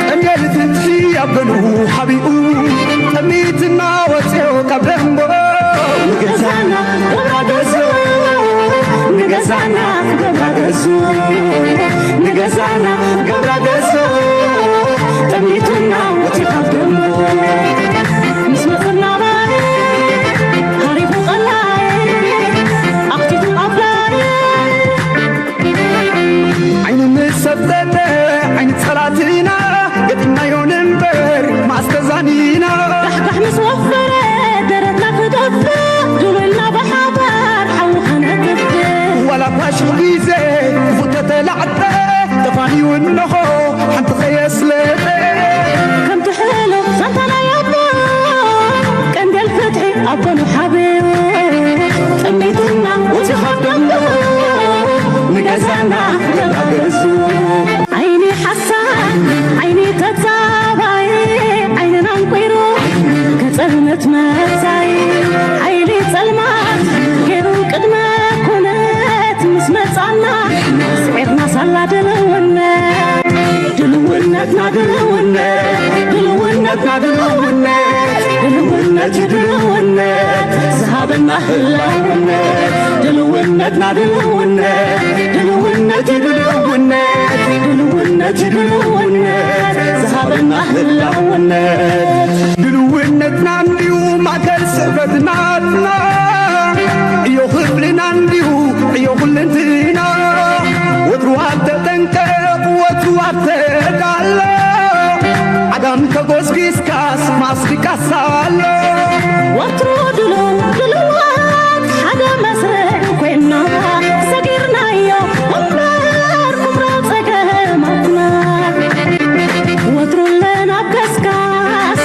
ቀንዴል ፍትሒ ኣብ ገንኡ ሓቢኡ፣ ጠሚትና ወፅዮ ካብ ደንጎ። ንገዛና ገብራ ገዙ፣ ንገዛና ገብራ ገዙ፣ ንገዛና ገብራ ገዙ፣ ጠሚትና ወፅዮ ካብ ደንጎ። ምስ መፅና ባይ ሃሪፉ ቀላይ ኣኽቲቱ ኣፍላይ። ዓይኒ ምስ ሰብተተ ዓይኒ ጸላእትና ገጢምናዮ ንንበር ማስተዛኒና። ዳሕዳሕ ምስ ወፈረ ደረትና ክደፍእ፣ ድውልና ብሓባር ሓዊ ከነጥፍእ። ዋላ እኳ ሽሕ ግዜ ክፉእ ተተላዕጠ፣ ተፋንዩ እንሆ ሓንቲ ከየስለጠ። ከምቲ ሕሉፍ ዛንታ ናይ ኣቦ ቀንዴል ፍትሒ ኣብ ጎኑ ሓቢኡ፣ ጠሚትና ወፂ ካብ ደንጎ፣ ንገዛና ገዛ ገዙ። ዓይኒ ሓሳድ ዓይኒ ተጻባይ ዓይንና ኣንቂሩ ከጸልመት መጻይ፣ ሓይሊ ጸልማት ገይሩ ቅድመ ኩነት ምስ መጻና፣ ስዒርና ሳላ ድልውነት፣ ድልውነትና ድልውነት፣ ድልውነትና ድልውነት፣ ድልውነት እዩ ድልውነት፣ ዝሃበና ህላውነት። ድልውነትና ድልውነት፣ ድልውነት እዩ ድልውነት፣ ድልውነት እዩ ድልውነት፣ ዝሃበና ህላውነት። ድልውነትና እንዲዩ ማእከል ስዕበት ናትና፣ ዕዮ ክፍልና እንዲሁ ዕዮ ኩልንትና። ወትሩ ኣብ ተጠንቀቕ፣ ወትሩ ኣብ ተዳሎ፣ ዓጋም ተጎስጊስካስ ማስቲካስ ኣሎ። ወትሩ ድሉው ድሉዋት ሓደ መስርዕ ኮይና፣ ሰጊርናዮ እምበር ኩምራ ጸገማትና። ወትሩ ኣለና ኣብ ከስካስ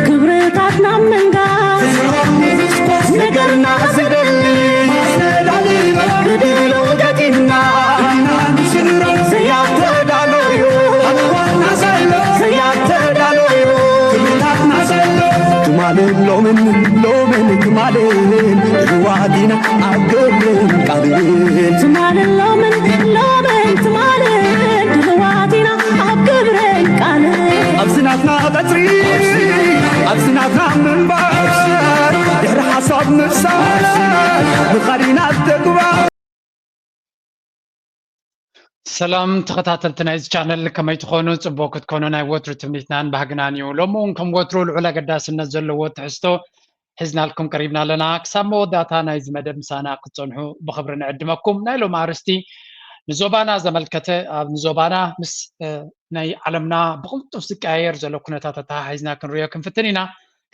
ክብርታትና ምንጋስ። ነገርና ዘደሊ ብድብሎ ገጢምና ዘያተዳሎዩ ዘያተዳሎዩ ትማልን ሎምን ሎምን ትማልን ድልዋት ኢና ኣብ ግብርን ቃልን። ትማልን ሎምን ሎምን ትማልን ድልዋት ኢና ኣብ ግብርን ቃልን። ኣብዚ ናትና ቀጽሪ፣ ኣብዚ ናትና ምንባር፣ ድሕሪ ሓሳብ ምፍሳስ፣ ምኻድ ኢና ተግባር። ሰላም ተኸታተልቲ ናይዚ ቻነል፣ ከመይ ትኾኑ? ጽቡቕ ክትኮኑ ናይ ወትሩ ትምኒትናን ባህግናን እዩ። ሎሚ እውን ከም ወትሩ ልዑል ኣገዳስነት ዘለዎ ትሕዝቶ ሒዝናልኩም ቀሪብና ኣለና። ክሳብ መወዳእታ ናይዚ መደብ ምሳና ክትጸንሑ ብኽብሪ ንዕድመኩም። ናይ ሎሚ ኣርእስቲ ንዞባና ዘመልከተ፣ ኣብ ንዞባና ምስ፣ እ፣ ናይ ዓለምና ብቕልጡፍ ዝቀያየር ዘሎ ኩነታት ኣተሓሒዝና ክንሪኦ ክንፍትን ኢና።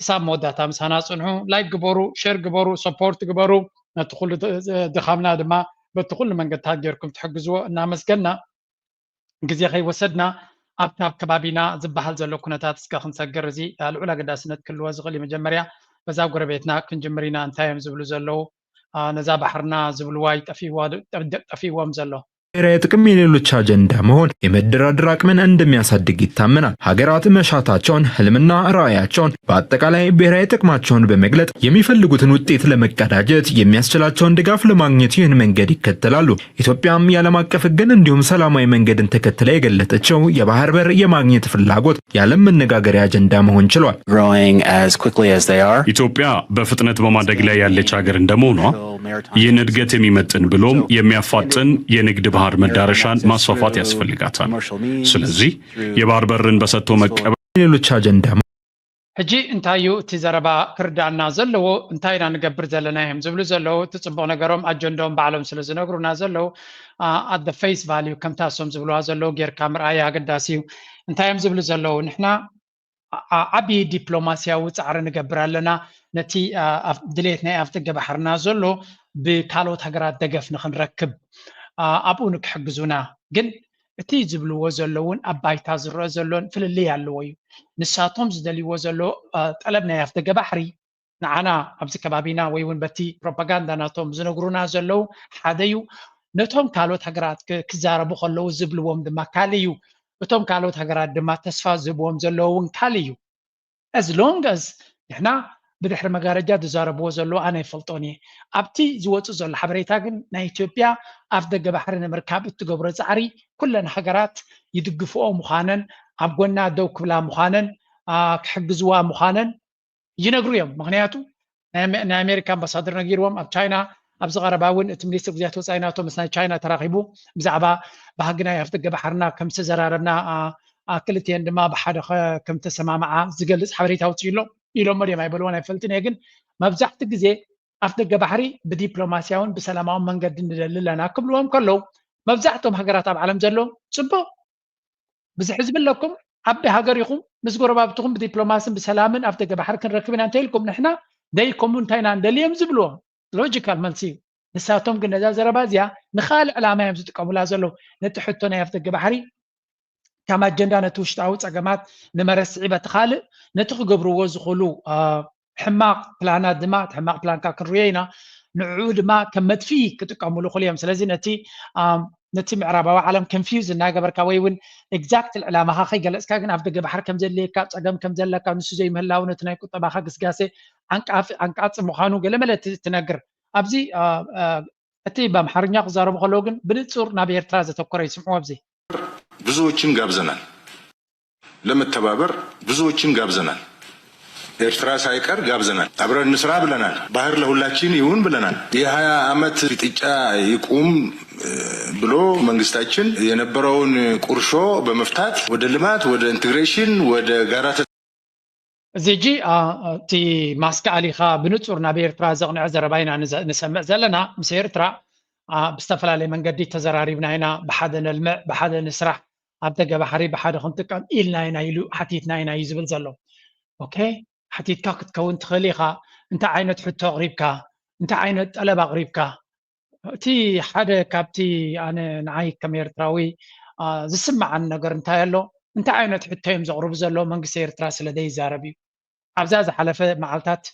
ክሳብ መወዳእታ ምሳና ጽንሑ። ላይክ ግበሩ፣ ሼር ግበሩ፣ ሰፖርት ግበሩ። ነቲ ኩሉ ድ-፣ ድኻምና ድማ በቲ ኩሉ መንገድታት ጌርኩም ትሕግዝዎ እናመስገና፣ ግዜ ከይወሰድና ኣብቲ ኣብ ከባቢና ዝበሃል ዘሎ ኩነታት እስከ ክንሰግር። እዚ ልዑል ኣገዳስነት ክህልዎ ዝኽእል እዩ። መጀመርያ በዛ ጎረቤትና ክንጅምር ኢና። እንታይ እዮም ዝብሉ ዘለዉ? አ፣ ነዛ ባሕርና ዝብልዋ ይጠፍእዋ-፣ ጠፊእዎም ዘሎ። ብሔራዊ ጥቅም የሌሎች አጀንዳ መሆን የመደራደር አቅምን እንደሚያሳድግ ይታመናል። ሀገራት መሻታቸውን፣ ህልምና ራዕያቸውን፣ በአጠቃላይ ብሔራዊ ጥቅማቸውን በመግለጥ የሚፈልጉትን ውጤት ለመቀዳጀት የሚያስችላቸውን ድጋፍ ለማግኘት ይህን መንገድ ይከተላሉ። ኢትዮጵያም የዓለም አቀፍ ሕግን እንዲሁም ሰላማዊ መንገድን ተከትላ የገለጠችው የባህር በር የማግኘት ፍላጎት የዓለም መነጋገሪያ አጀንዳ መሆን ችሏል። Growing as quickly as they are. ኢትዮጵያ በፍጥነት በማደግ ላይ ያለች ሀገር እንደመሆኗ ይህን እድገት የሚመጥን ብሎም የሚያፋጥን የንግድ ባህር መዳረሻን ማስፋፋት ያስፈልጋታል። ስለዚህ የባህር በርን በሰጥቶ መቀበል ሌሎች አጀንዳ ሕጂ እንታይ እዩ እቲ ዘረባ ክርዳና ዘለዎ? እንታይ ኢና ንገብር ዘለና እዮም ዝብሉ ዘለዉ። እቲ ጽቡቕ ነገሮም ኣጀንዳኦም ባዕሎም ስለ ዝነግሩና ዘለዉ፣ at the face value ከምታ እሶም ዝብልዋ ዘለዉ ጌርካ ምርኣይ ኣገዳሲ እዩ። እንታይ እዮም ዝብሉ ዘለዉ? ንሕና ዓብዪ ዲፕሎማስያዊ ጻዕሪ ንገብር ኣለና፣ ነቲ ድሌት ናይ ኣፍደገ ባሕርና ዘሎ ብካልኦት ሃገራት ደገፍ ንኽንረክብ ኣብኡ ንክሕግዙና። ግን እቲ ዝብልዎ ዘለውን ኣብ ባይታ ዝረአ ዘሎን ፍልልይ ኣለዎ እዩ። ንሳቶም ዝደልይዎ ዘሎ ጠለብ ናይ ኣፍደገ ባሕሪ ንዓና ኣብዚ ከባቢና ወይ እውን በቲ ፕሮፓጋንዳ ናቶም ዝነግሩና ዘለዉ ሓደ እዩ። ነቶም ካልኦት ሃገራት ክዛረቡ ከለዉ ዝብልዎም ድማ ካልእ እዩ። እቶም ካልኦት ሃገራት ድማ ተስፋ ዝህብዎም ዘለዉ እውን ካልእ እዩ። As long as ንሕና ብድሕሪ መጋረጃ ዝዛረብዎ ዘለዉ ኣነ ኣይፈልጦን እየ። ኣብቲ ዝወፅእ ዘሎ ሓበሬታ ግን ናይ ኢትዮጵያ ኣፍ ደገ ባሕሪ ንምርካብ እትገብሮ ፃዕሪ ኩለን ሃገራት ይድግፍኦ ምዃነን ኣብ ጎና ደው ክብላ ምዃነን ክሕግዝዋ ምዃነን ይነግሩ እዮም። ምክንያቱ ናይ ኣሜሪካ ኣምባሳደር ነጊርዎም ኣብ ቻይና ኣብዚ ቀረባ እውን እቲ ሚኒስትር ጉዳያት ወፃኢ ናቶ ምስ ናይ ቻይና ተራኺቡ ብዛዕባ ባህጊ ናይ ኣፍደገ ባሕርና ከም ዝተዘራረብና ክልቲኤን ድማ ብሓደ ከምተሰማማዓ ዝገልፅ ሓበሬታ ኣውፅኡ ኣሎ ኢሎሞ ድዮም ኣይበልዎን ኣይፈልጥን እየ። ግን መብዛሕቲ ግዜ ኣፍደገ ባሕሪ ብዲፕሎማስያውን ብሰላማውን መንገዲ ንደሊ ኣለና ክብልዎም ከለዉ መብዛሕቶም ሃገራት ኣብ ዓለም ዘሎ ፅቡቅ ብዙሕ ህዝቢ ኣለኩም፣ ዓቢ ሃገር ኢኹም፣ ምስ ጎረባብትኹም ብዲፕሎማስን ብሰላምን ኣፍደገ ባሕሪ ክንረክብ ኢና እንተኢልኩም ንሕና ደይኮሙ እንታይ ኢና ንደሊ እዮም ዝብልዎም። ሎጂካል መልሲ እዩ። ንሳቶም ግን ነዛ ዘረባ እዚኣ ንኻልእ ዕላማ እዮም ዝጥቀሙላ ዘለዉ። ነቲ ሕቶ ናይ ኣፍደገ ባሕሪ ከም ኣጀንዳ ነቲ ውሽጣዊ ጸገማት ንመረስዒ በቲ ካልእ ነቲ ክገብርዎ ዝኽእሉ ሕማቕ ፕላናት ድማ እቲ ሕማቕ ፕላንካ ክንሪኦ ኢና ንዕኡ ድማ ከም መጥፍኢ ክጥቀሙሉ ክሉ እዮም ስለዚ ነቲ ነቲ ምዕራባዊ ዓለም ኮንፊውዝ እናገበርካ ወይ እውን ኤግዛክትል ዕላማኻ ከይገለፅካ ግን ኣብ ደገ ባሕሪ ከም ዘድልየካ ፀገም ከም ዘለካ ንሱ ዘይምህላው ነቲ ናይ ቁጠባኻ ግስጋሴ ዓንቃፂ ምዃኑ ገለመለ ትነግር ኣብዚ እቲ ብኣምሓርኛ ክዛረቡ ከለዉ ግን ብንፁር ናብ ኤርትራ ዘተኮረ ይስምዑ ኣብዚ ብዙዎችን ጋብዘናል ለመተባበር ብዙዎችን ጋብዘናል። ኤርትራ ሳይቀር ጋብዘናል። አብረን እንስራ ብለናል። ባህር ለሁላችን ይሁን ብለናል። የሃያ ዓመት ፍጥጫ ይቁም ብሎ መንግስታችን የነበረውን ቁርሾ በመፍታት ወደ ልማት፣ ወደ ኢንቴግሬሽን፣ ወደ ጋራ እዚ ሕጂ እቲ ማስክ ኣሊኻ ብንጹር ናብ ኤርትራ ዘቕንዐ ዘረባ ኢና ንሰምዕ ዘለና። ምስ ኤርትራ ብዝተፈላለየ መንገዲ ተዘራሪብና ኢና። ብሓደ ነልምዕ፣ ብሓደ ንስራሕ፣ ኣብ ደገ ባሕሪ ብሓደ ክንጥቀም ኢልና ኢና ኢሉ ሓቲትና ኢና እዩ ዝብል ዘሎ። ኦኬ፣ ሓቲትካ ክትከውን ትኽእል ኢኻ። እንታይ ዓይነት ሕቶ ኣቕሪብካ? እንታይ ዓይነት ጠለብ ኣቕሪብካ? እቲ ሓደ ካብቲ ኣነ ንዓይ ከም ኤርትራዊ ዝስምዓኒ ነገር እንታይ ኣሎ? እንታይ ዓይነት ሕቶ እዮም ዘቕርቡ ዘለዉ? መንግስቲ ኤርትራ ስለ ዘይዛረብ እዩ። ኣብዛ ዝሓለፈ መዓልታት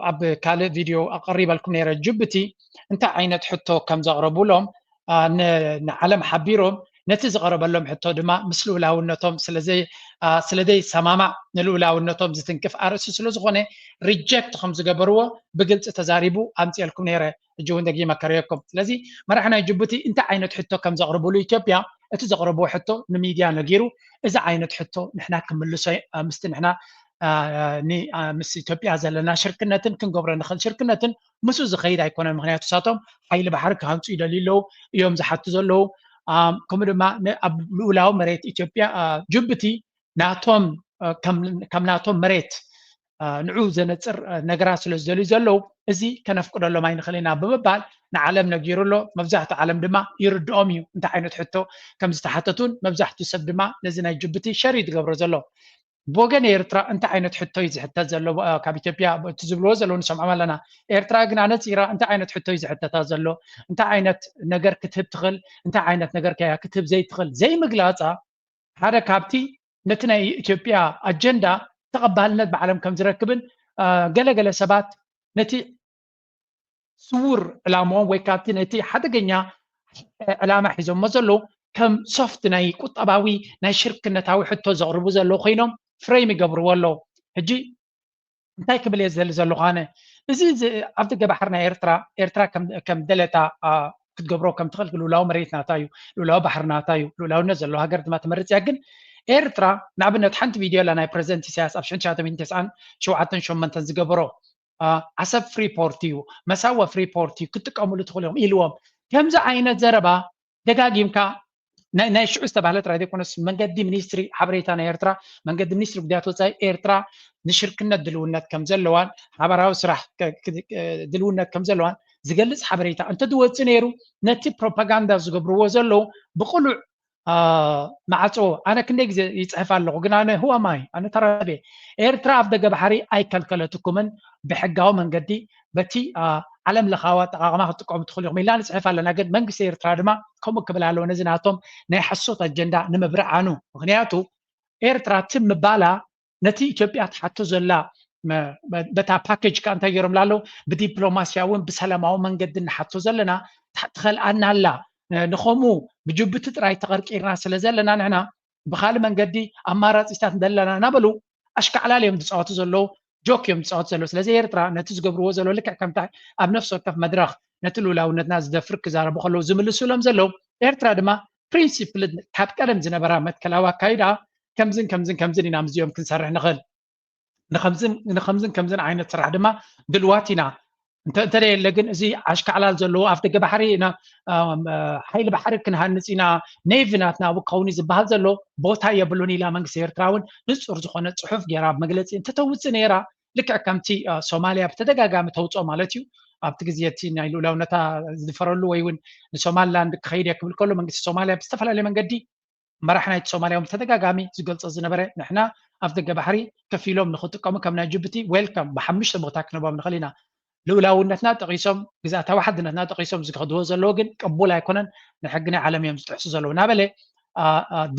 ኣብ ካልእ ቪድዮ ኣቐሪበልኩም ነይረ። ጅቡቲ እንታይ ዓይነት ሕቶ ከም ዘቕረቡሎም ንዓለም ሓቢሮም ነቲ ዝቐረበሎም ሕቶ ድማ ምስ ልኡላውነቶም ስለዘይሰማማዕ ንልኡላውነቶም ዝትንክፍ ኣርእስቲ ስለ ዝኾነ ሪጀክት ከም ዝገበርዎ ብግልፂ ተዛሪቡ ኣምፅኤልኩም ነይረ። ሕጂ እውን ደጊመ ከርእየኩም። ስለዚ መራሒ ናይ ጅቡቲ እንታይ ዓይነት ሕቶ ከም ዘቕርብሉ ኢትዮጵያ እቲ ዘቕረብዎ ሕቶ ንሚድያ ነጊሩ እዚ ዓይነት ሕቶ ንሕና ክምልሶ ምስቲ ንሕና ምስ ኢትዮጵያ ዘለና ሽርክነትን ክንገብሮ ንኽእል ሽርክነትን ምስኡ ዝኸይድ ኣይኮነን። ምክንያቱ ንሳቶም ሓይሊ ባሕሪ ክሃንፁ ይደልዩ ኣለዉ እዮም ዝሓቱ ዘለዉ። ከምኡ ድማ ኣብ ልኡላዊ መሬት ኢትዮጵያ ጅቡቲ ናቶም ከም ናቶም መሬት ንዑ ዘነፅር ነገራት ስለ ዝደልዩ ዘለዉ እዚ ከነፍቅደሎም ኣይንኽእል ኢና ብምባል ንዓለም ነጊሩ ኣሎ። መብዛሕትኡ ዓለም ድማ ይርድኦም እዩ እንታይ ዓይነት ሕቶ ከም ዝተሓተቱን መብዛሕትኡ ሰብ ድማ ነዚ ናይ ጅቡቲ ሸር እዩ ዝገብሮ ዘሎ። ብወገን ኤርትራ እንታይ ዓይነት ሕቶ እዩ ዝሕተት ዘሎ ካብ ኢትዮጵያ እቲ ዝብልዎ ዘለዉ ንሰምዖም ኣለና። ኤርትራ ግን ኣነፂራ እንታይ ዓይነት ሕቶ እዩ ዝሕተታ ዘሎ እንታይ ዓይነት ነገር ክትህብ ትኽእል እንታይ ዓይነት ነገር ከያ ክትህብ ዘይትኽእል ዘይምግላፃ ሓደ ካብቲ ነቲ ናይ ኢትዮጵያ ኣጀንዳ ተቐባልነት ብዓለም ከም ዝረክብን ገለገለ ሰባት ነቲ ስውር ዕላምኦም ወይ ካብቲ ነቲ ሓደገኛ ዕላማ ሒዞሞ ዘለዉ ከም ሶፍት ናይ ቁጠባዊ ናይ ሽርክነታዊ ሕቶ ዘቕርቡ ዘለዉ ኮይኖም ፍሬም ይገብርዎ ኣለዉ። ሕጂ እንታይ ክብል እየ ዝደሊ ዘለኹ ኣነ እዚ ኣብ ደገ ባሕሪ ናይ ኤርትራ ኤርትራ ከም ደለታ ክትገብሮ ከም ትኽእል ልኡላዊ መሬት ናታ እዩ፣ ልኡላዊ ባሕሪ ናታ እዩ፣ ልኡላውነት ዘለዎ ሃገር ድማ ትመርጽ እያ። ግን ኤርትራ ንኣብነት ሓንቲ ቪድዮ ኣላ ናይ ፕረዚደንት ኢሳያስ ኣብ ሽሕን ትሽዓተ ሚእትን ተስዓን ሸውዓተን ሸሞንተን ዝገበሮ ዓሰብ ፍሪፖርት እዩ፣ መሳወ ፍሪፖርት እዩ፣ ክትጥቀምሉ ትኽእሉ ኢኹም ኢልዎም። ከምዚ ዓይነት ዘረባ ደጋጊምካ ናይ ሽዑ ዝተባህለ ጥራይ ዘይኮነስ መንገዲ ሚኒስትሪ ሓበሬታ ናይ ኤርትራ መንገዲ ሚኒስትሪ ጉዳያት ወፃኢ ኤርትራ ንሽርክነት ድልውነት ከም ዘለዋን ሓበራዊ ስራሕ ድልውነት ከም ዘለዋን ዝገልፅ ሓበሬታ እንተዝወፅእ ነይሩ ነቲ ፕሮፓጋንዳ ዝገብርዎ ዘለዉ ብቅሉዕ ማዕፆ ኣነ ክንደይ ግዜ ይፅሕፍ ኣለኹ ግን ኣነ ህዋማይ ኣነ ተራቤ ኤርትራ ኣብ ደገ ባሕሪ ኣይከልከለትኩምን ብሕጋዊ መንገዲ በቲ ዓለም ለኻዊ ኣጠቓቕማ ክትጥቀሙ ትኽእሉ ኢኹም ኢልና ንፅሕፍ ኣለና። ግን መንግስቲ ኤርትራ ድማ ከምኡ ክብል ኣለዎ። ነዚ ናቶም ናይ ሓሶት ኣጀንዳ ንምብርዓኑ። ምኽንያቱ ኤርትራ ትም ምባላ ነቲ ኢትዮጵያ ትሓቶ ዘላ በታ ፓኬጅ ከዓ እንታይ ገይሮምላ ኣለዉ? ብዲፕሎማስያውን ብሰላማዊ መንገዲ ንሓቶ ዘለና ትኸልኣና ኣላ። ንኸምኡ ብጅቡቲ ጥራይ ተቐርቂርና ስለ ዘለና ንሕና ብኻልእ መንገዲ ኣማራፂታት ንደለና እናበሉ ኣሽካዕላል እዮም ዝፃወቱ ዘለዉ። ጆክ እዮም ዝፃወት ዘለዉ። ስለዚ ኤርትራ ነቲ ዝገብርዎ ዘለዉ ልክዕ ከምታ ኣብ ነፍሲ ወከፍ መድረኽ ነቲ ልኡላውነትና ዝደፍር ክዛረቡ ከለዉ ዝምልሱ ኢሎም ዘለዉ፣ ኤርትራ ድማ ፕሪንሲፕል ካብ ቀደም ዝነበራ መትከላዊ ኣካይዳ ከምዝን ከምዝን ከምዝን ኢና ምስዚኦም ክንሰርሕ ንኽእል፣ ንኸምዝን ከምዝን ዓይነት ስራሕ ድማ ድልዋት ኢና። እንተደየለ ግን እዚ ኣሽካዕላል ዘለዎ ኣፍ ደገ ባሕሪ ኢና፣ ሓይሊ ባሕሪ ክንሃንፅ ኢና፣ ኔቪ ናትና ኣብኡ ክኸውን እዩ ዝበሃል ዘሎ ቦታ የብሉን ኢላ መንግስቲ ኤርትራ እውን ንፁር ዝኾነ ፅሑፍ ገይራ መግለፂ እንተተውፅእ ነይራ፣ ልክዕ ከምቲ ሶማልያ ብተደጋጋሚ ተውፅኦ ማለት እዩ። ኣብቲ ግዜ እቲ ናይ ልኡላውነታ ዝድፈረሉ ወይ እውን ንሶማልላንድ ክኸይድ እየ ክብል ከሎ መንግስቲ ሶማልያ ብዝተፈላለየ መንገዲ መራሕ ናይቲ ሶማልያ እውን ብተደጋጋሚ ዝገልፆ ዝነበረ ንሕና ኣፍ ደገ ባሕሪ ከፊሎም ንክጥቀሙ ከም ናይ ጅቡቲ ዌልካም ብሓሙሽተ ቦታ ክንህቦም ንኽእል ኢና። ልኡላውነትና ጠቒሶም ግዝኣታዊ ሓድነትና ጠቒሶም ዝኸድዎ ዘለዉ ግን ቅቡል ኣይኮነን፣ ንሕጊ ናይ ዓለም እዮም ዝጥሕሱ ዘለዉ እናበለ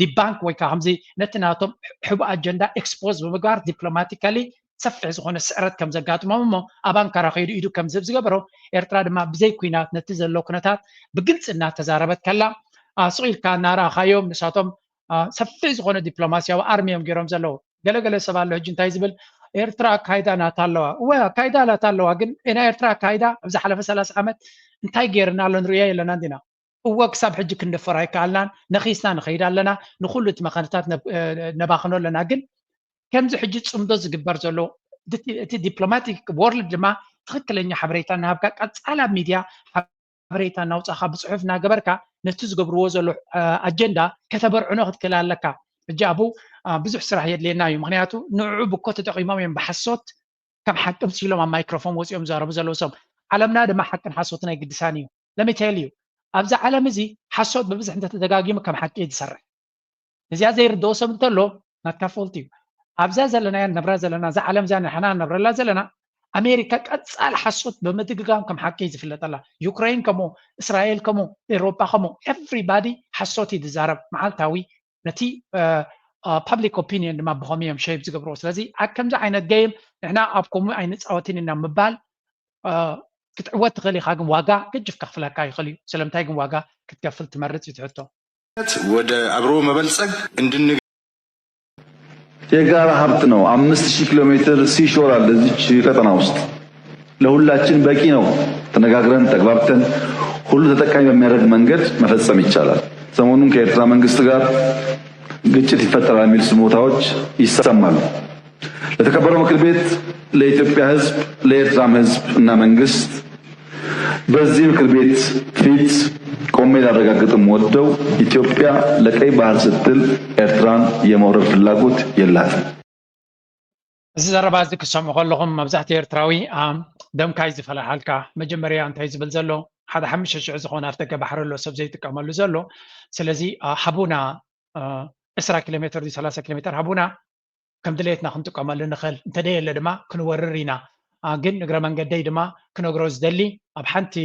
ዲባንክ ወይ ከዓ ከምዚ ነቲ ናቶም ሕቡእ ኣጀንዳ ኤክስፖዝ ብምግባር ዲፕሎማቲካሊ ሰፊሕ ዝኾነ ስዕረት ከም ዘጋጥሞም እሞ ኣብ ኣንካራ ከይዱ ኢዱ ከም ዝህብ ዝገበሮ ኤርትራ ድማ ብዘይ ኩናት ነቲ ዘሎ ኩነታት ብግልፂ እናተዛረበት ከላ ስቕ ኢልካ እናረኣኻዮም ንሳቶም ሰፊሕ ዝኾነ ዲፕሎማሲያዊ ኣርሚ እዮም ገይሮም ዘለዉ። ገለገለ ሰብ ኣሎ ሕጂ እንታይ ዝብል ኤርትራ ኣካይዳ ናታ ኣለዋ። እወ ኣካይዳ ናታ ኣለዋ፣ ግን ናይ ኤርትራ ኣካይዳ ኣብዚ ሓለፈ ሰላሳ ዓመት እንታይ ገይርና ኣሎ ንርእያ የለና እንዲና። እወ ክሳብ ሕጂ ክንደፈር ኣይከኣልናን፣ ነኺስና ንኸይድ ኣለና፣ ንኹሉ እቲ መኸነታት ነባኽኖ ኣለና። ግን ከምዚ ሕጂ ፅምዶ ዝግበር ዘሎ እቲ ዲፕሎማቲክ ወርልድ ድማ ትኽክለኛ ሓበሬታ እናሃብካ ቀፃል ኣብ ሚድያ ሓበሬታ እናውፃእካ ብፅሑፍ እናገበርካ ነቲ ዝገብርዎ ዘሎ ኣጀንዳ ከተበርዕኖ ክትክእል ኣለካ። ሕጂ ኣብኡ ብዙሕ ስራሕ የድልየና እዩ። ምክንያቱ ንዕኡ ብኮ ተጠቂሞም እዮም ብሓሶት ከም ሓቂ ምሲሎም ኣብ ማይክሮፎን ወፂኦም ዝዛረቡ ዘለዉ ሰብ። ዓለምና ድማ ሓቅን ሓሶትን ኣይግድሳን እዩ። ለሚቴል እዩ። ኣብዚ ዓለም እዚ ሓሶት ብብዝሕ እንተተደጋጊሙ ከም ሓቂ እዩ ዝሰርሕ። እዚኣ ዘይርድኦ ሰብ እንተሎ ናትካ ፎልት እዩ። ኣብዛ ዘለናያ ንነብራ ዘለና እዛ ዓለም እዛ ንሕና ንነብረላ ዘለና ኣሜሪካ ቀፃል ሓሶት ብምድግጋም ከም ሓቂ እዩ ዝፍለጠላ። ዩክሬን ከምኡ፣ እስራኤል ከምኡ፣ ኤሮጳ ከምኡ፣ ኤቭሪባዲ ሓሶት እዩ ዝዛረብ መዓልታዊ ነቲ ፓብሊክ ኦፒኒየን ድማ ብኸምኡ እዮም ሸይብ ዝገብርዎ። ስለዚ ኣብ ከምዚ ዓይነት ገይም ንሕና ኣብ ከምኡ ኣይንፃወትን ኢና ምባል ክትዕወት ትኽእል ኢኻ፣ ግን ዋጋ ገጅፍ ከኽፍለካ ይኽእል እዩ። ስለምንታይ ግን ዋጋ ክትከፍል ትመርፅ እዩ ትሕቶ። ወደ አብሮ መበልጸግ እንድን የጋራ ሀብት ነው። አምስት ሺህ ኪሎ ሜትር ሲሾር አለ እዚች ቀጠና ውስጥ ለሁላችን በቂ ነው። ተነጋግረን ተግባብተን ሁሉ ተጠቃሚ በሚያደርግ መንገድ መፈጸም ይቻላል። ሰሞኑን ከኤርትራ መንግስት ጋር ግጭት ይፈጠራል የሚል ስሞታዎች ይሰማሉ። ለተከበረው ምክር ቤት፣ ለኢትዮጵያ ህዝብ፣ ለኤርትራም ህዝብ እና መንግስት በዚህ ምክር ቤት ፊት ቆሜ ላረጋግጥ የምወደው ኢትዮጵያ ለቀይ ባህር ስትል ኤርትራን የመውረር ፍላጎት የላትም። እዚ ዘረባ እዚ ክሰምዑ ከለኹም መብዛሕትኡ ኤርትራዊ ደምካ እዩ ዝፈላሓልካ። መጀመርያ እንታይ ዝብል ዘሎ ሓደ ሓሙሽተ ሽሕ ዝኾነ ኣፍደገ ባሕሪ ኣሎ ሰብ ዘይጥቀመሉ ዘሎ። ስለዚ ሃቡና ዕስራ ኪሎ ሜትር ድዩ ሰላሳ ኪሎ ሜትር ሃቡና ከም ድሌትና ክንጥቀመሉ ንኽእል፣ እንተደየለ ድማ ክንወርር ኢና። ግን እግረ መንገደይ ድማ ክነግሮ ዝደሊ ኣብ ሓንቲ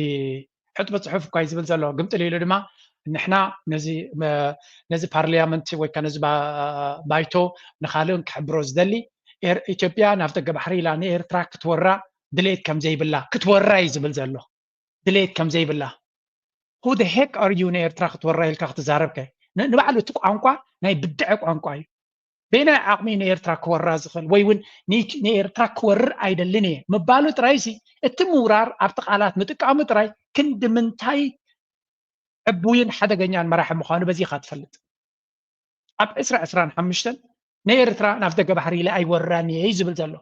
ሕጥቢ ፅሑፍ እኳ እዩ ዝብል ዘሎ ግምጥል ኢሉ ድማ ንሕና ነዚ ፓርሊያመንት ወይ ነዚ ባይቶ ንካልእ ክሕብሮ ዝደሊ ኢትዮጵያ ናብ ደገ ባሕሪ ኢላ ንኤርትራ ክትወራ ድሌት ከም ዘይብላ ክትወራ እዩ ዝብል ዘሎ ድሌት ከም ዘይብላ who the heck are you ንኤርትራ ክትወራ ኢልካ ክትዛረብከ ንባዕሉ እቲ ቋንቋ ናይ ብድዐ ቋንቋ እዩ በየናይ ዓቕሚ ንኤርትራ ክወራ ዝኽእል ወይ እውን ንኤርትራ ክወርር ኣይደልን እየ ምባሉ ጥራይ ሲ እቲ ምውራር ኣብቲ ቃላት ምጥቃሙ ጥራይ ክንዲ ምንታይ ዕቡይን ሓደገኛን መራሒ ምዃኑ በዚኻ ትፈልጥ ኣብ ዕስራ ዕስራን ሓሙሽተን ንኤርትራ ናብ ደገ ባሕሪ ኢለ ኣይወርራን እየ እዩ ዝብል ዘሎ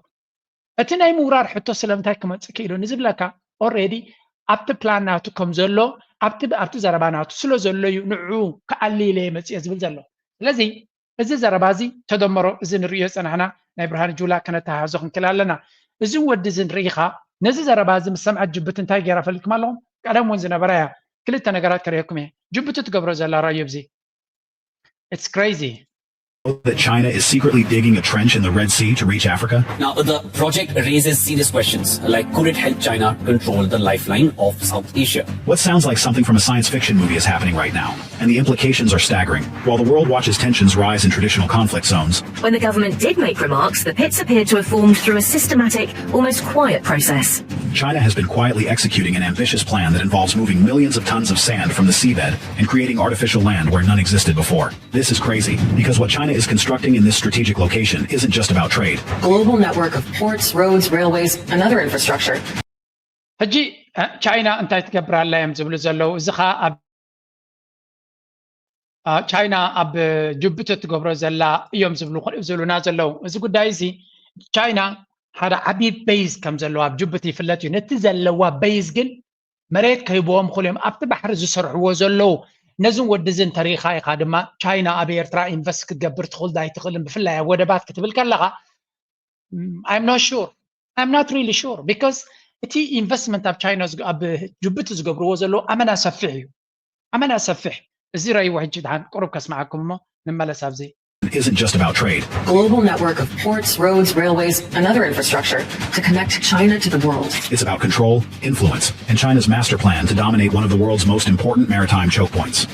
እቲ ናይ ምውራር ሕቶ ስለምንታይ ክመፅእ ክኢሉ ንዝብለካ already ኣብቲ ፕላን ናቱ ከም ዘሎ ኣብቲ ኣብቲ ዘረባ ናቱ ስለ ዘሎ እዩ ንዑ ክኣሊ ኢለ እየ መፅየ ዝብል ዘሎ ስለዚ እዚ ዘረባ እዚ ተደመሮ እዚ ንርእዮ ዝፀናሕና ናይ ብርሃን ጁላ ከነተሃዞ ክንክእል ኣለና እዚ ወዲ እዚ ንርኢኻ ነዚ ዘረባ እዚ ምስ ሰምዐት ጅብቲ እንታይ ገይራ ፈሊጥኩም ኣለኹም ቀደም እውን ዝነበረ እያ ክልተ ነገራት ከርእየኩም እየ ጅብቲ ትገብሮ ዘላ ራዮ እዚ it's crazy that China is secretly digging a trench in the Red Sea to reach Africa? Now, the project raises serious questions, like could it help China control the lifeline of South Asia? What sounds like something from a science fiction movie is happening right now, and the implications are staggering. While the world watches tensions rise in traditional conflict zones, When the government did make remarks, the pits appeared to have formed through a systematic, almost quiet process. China has been quietly executing an ambitious plan that involves moving millions of tons of sand from the seabed and creating artificial land where none existed before. This is crazy, because what China is constructing in this strategic location isn't just about trade. Global network of ports, roads, railways, and other infrastructure. ሕጂ ቻይና እንታይ ትገብር ኣላ እዮም ዝብሉ ዘለዉ። እዚ ከዓ ኣብ ቻይና ኣብ ጅቡቲ ትገብሮ ዘላ እዮም ዝብሉ ዝብሉና ዘለዉ። እዚ ጉዳይ እዚ ቻይና ሓደ ዓቢ ቤዝ ከም ዘለዋ ኣብ ጅቡቲ ይፍለጥ እዩ። ነቲ ዘለዋ ቤዝ ግን መሬት ከይቦም ክልኦም ኣብቲ ባሕሪ ዝሰርሕዎ ዘለዉ ነዝን ወድዝን ተሪኻ ኢኻ ድማ ቻይና ኣብ ኤርትራ ኢንቨስት ክትገብር ትኽእል ዳይትኽእልን ብፍላይ ኣብ ወደባት ክትብል ከለኻ I'm not sure I'm not really sure because እቲ ኢንቨስትመንት ኣብ ቻይና ኣብ ጅቡቲ ዝገብርዎ ዘለዉ ኣመና ሰፊሕ እዩ ኣመና ሰፊሕ እዚ ረይዎ ሕጂ ድሓን ቁሩብ ከስምዓኩም እሞ ንመለስ ኣብዚ isn't just about trade. Global network of ports, roads, railways, and other infrastructure to connect China to the world. It's about control, influence, and China's master plan to dominate one of the world's most important maritime choke points.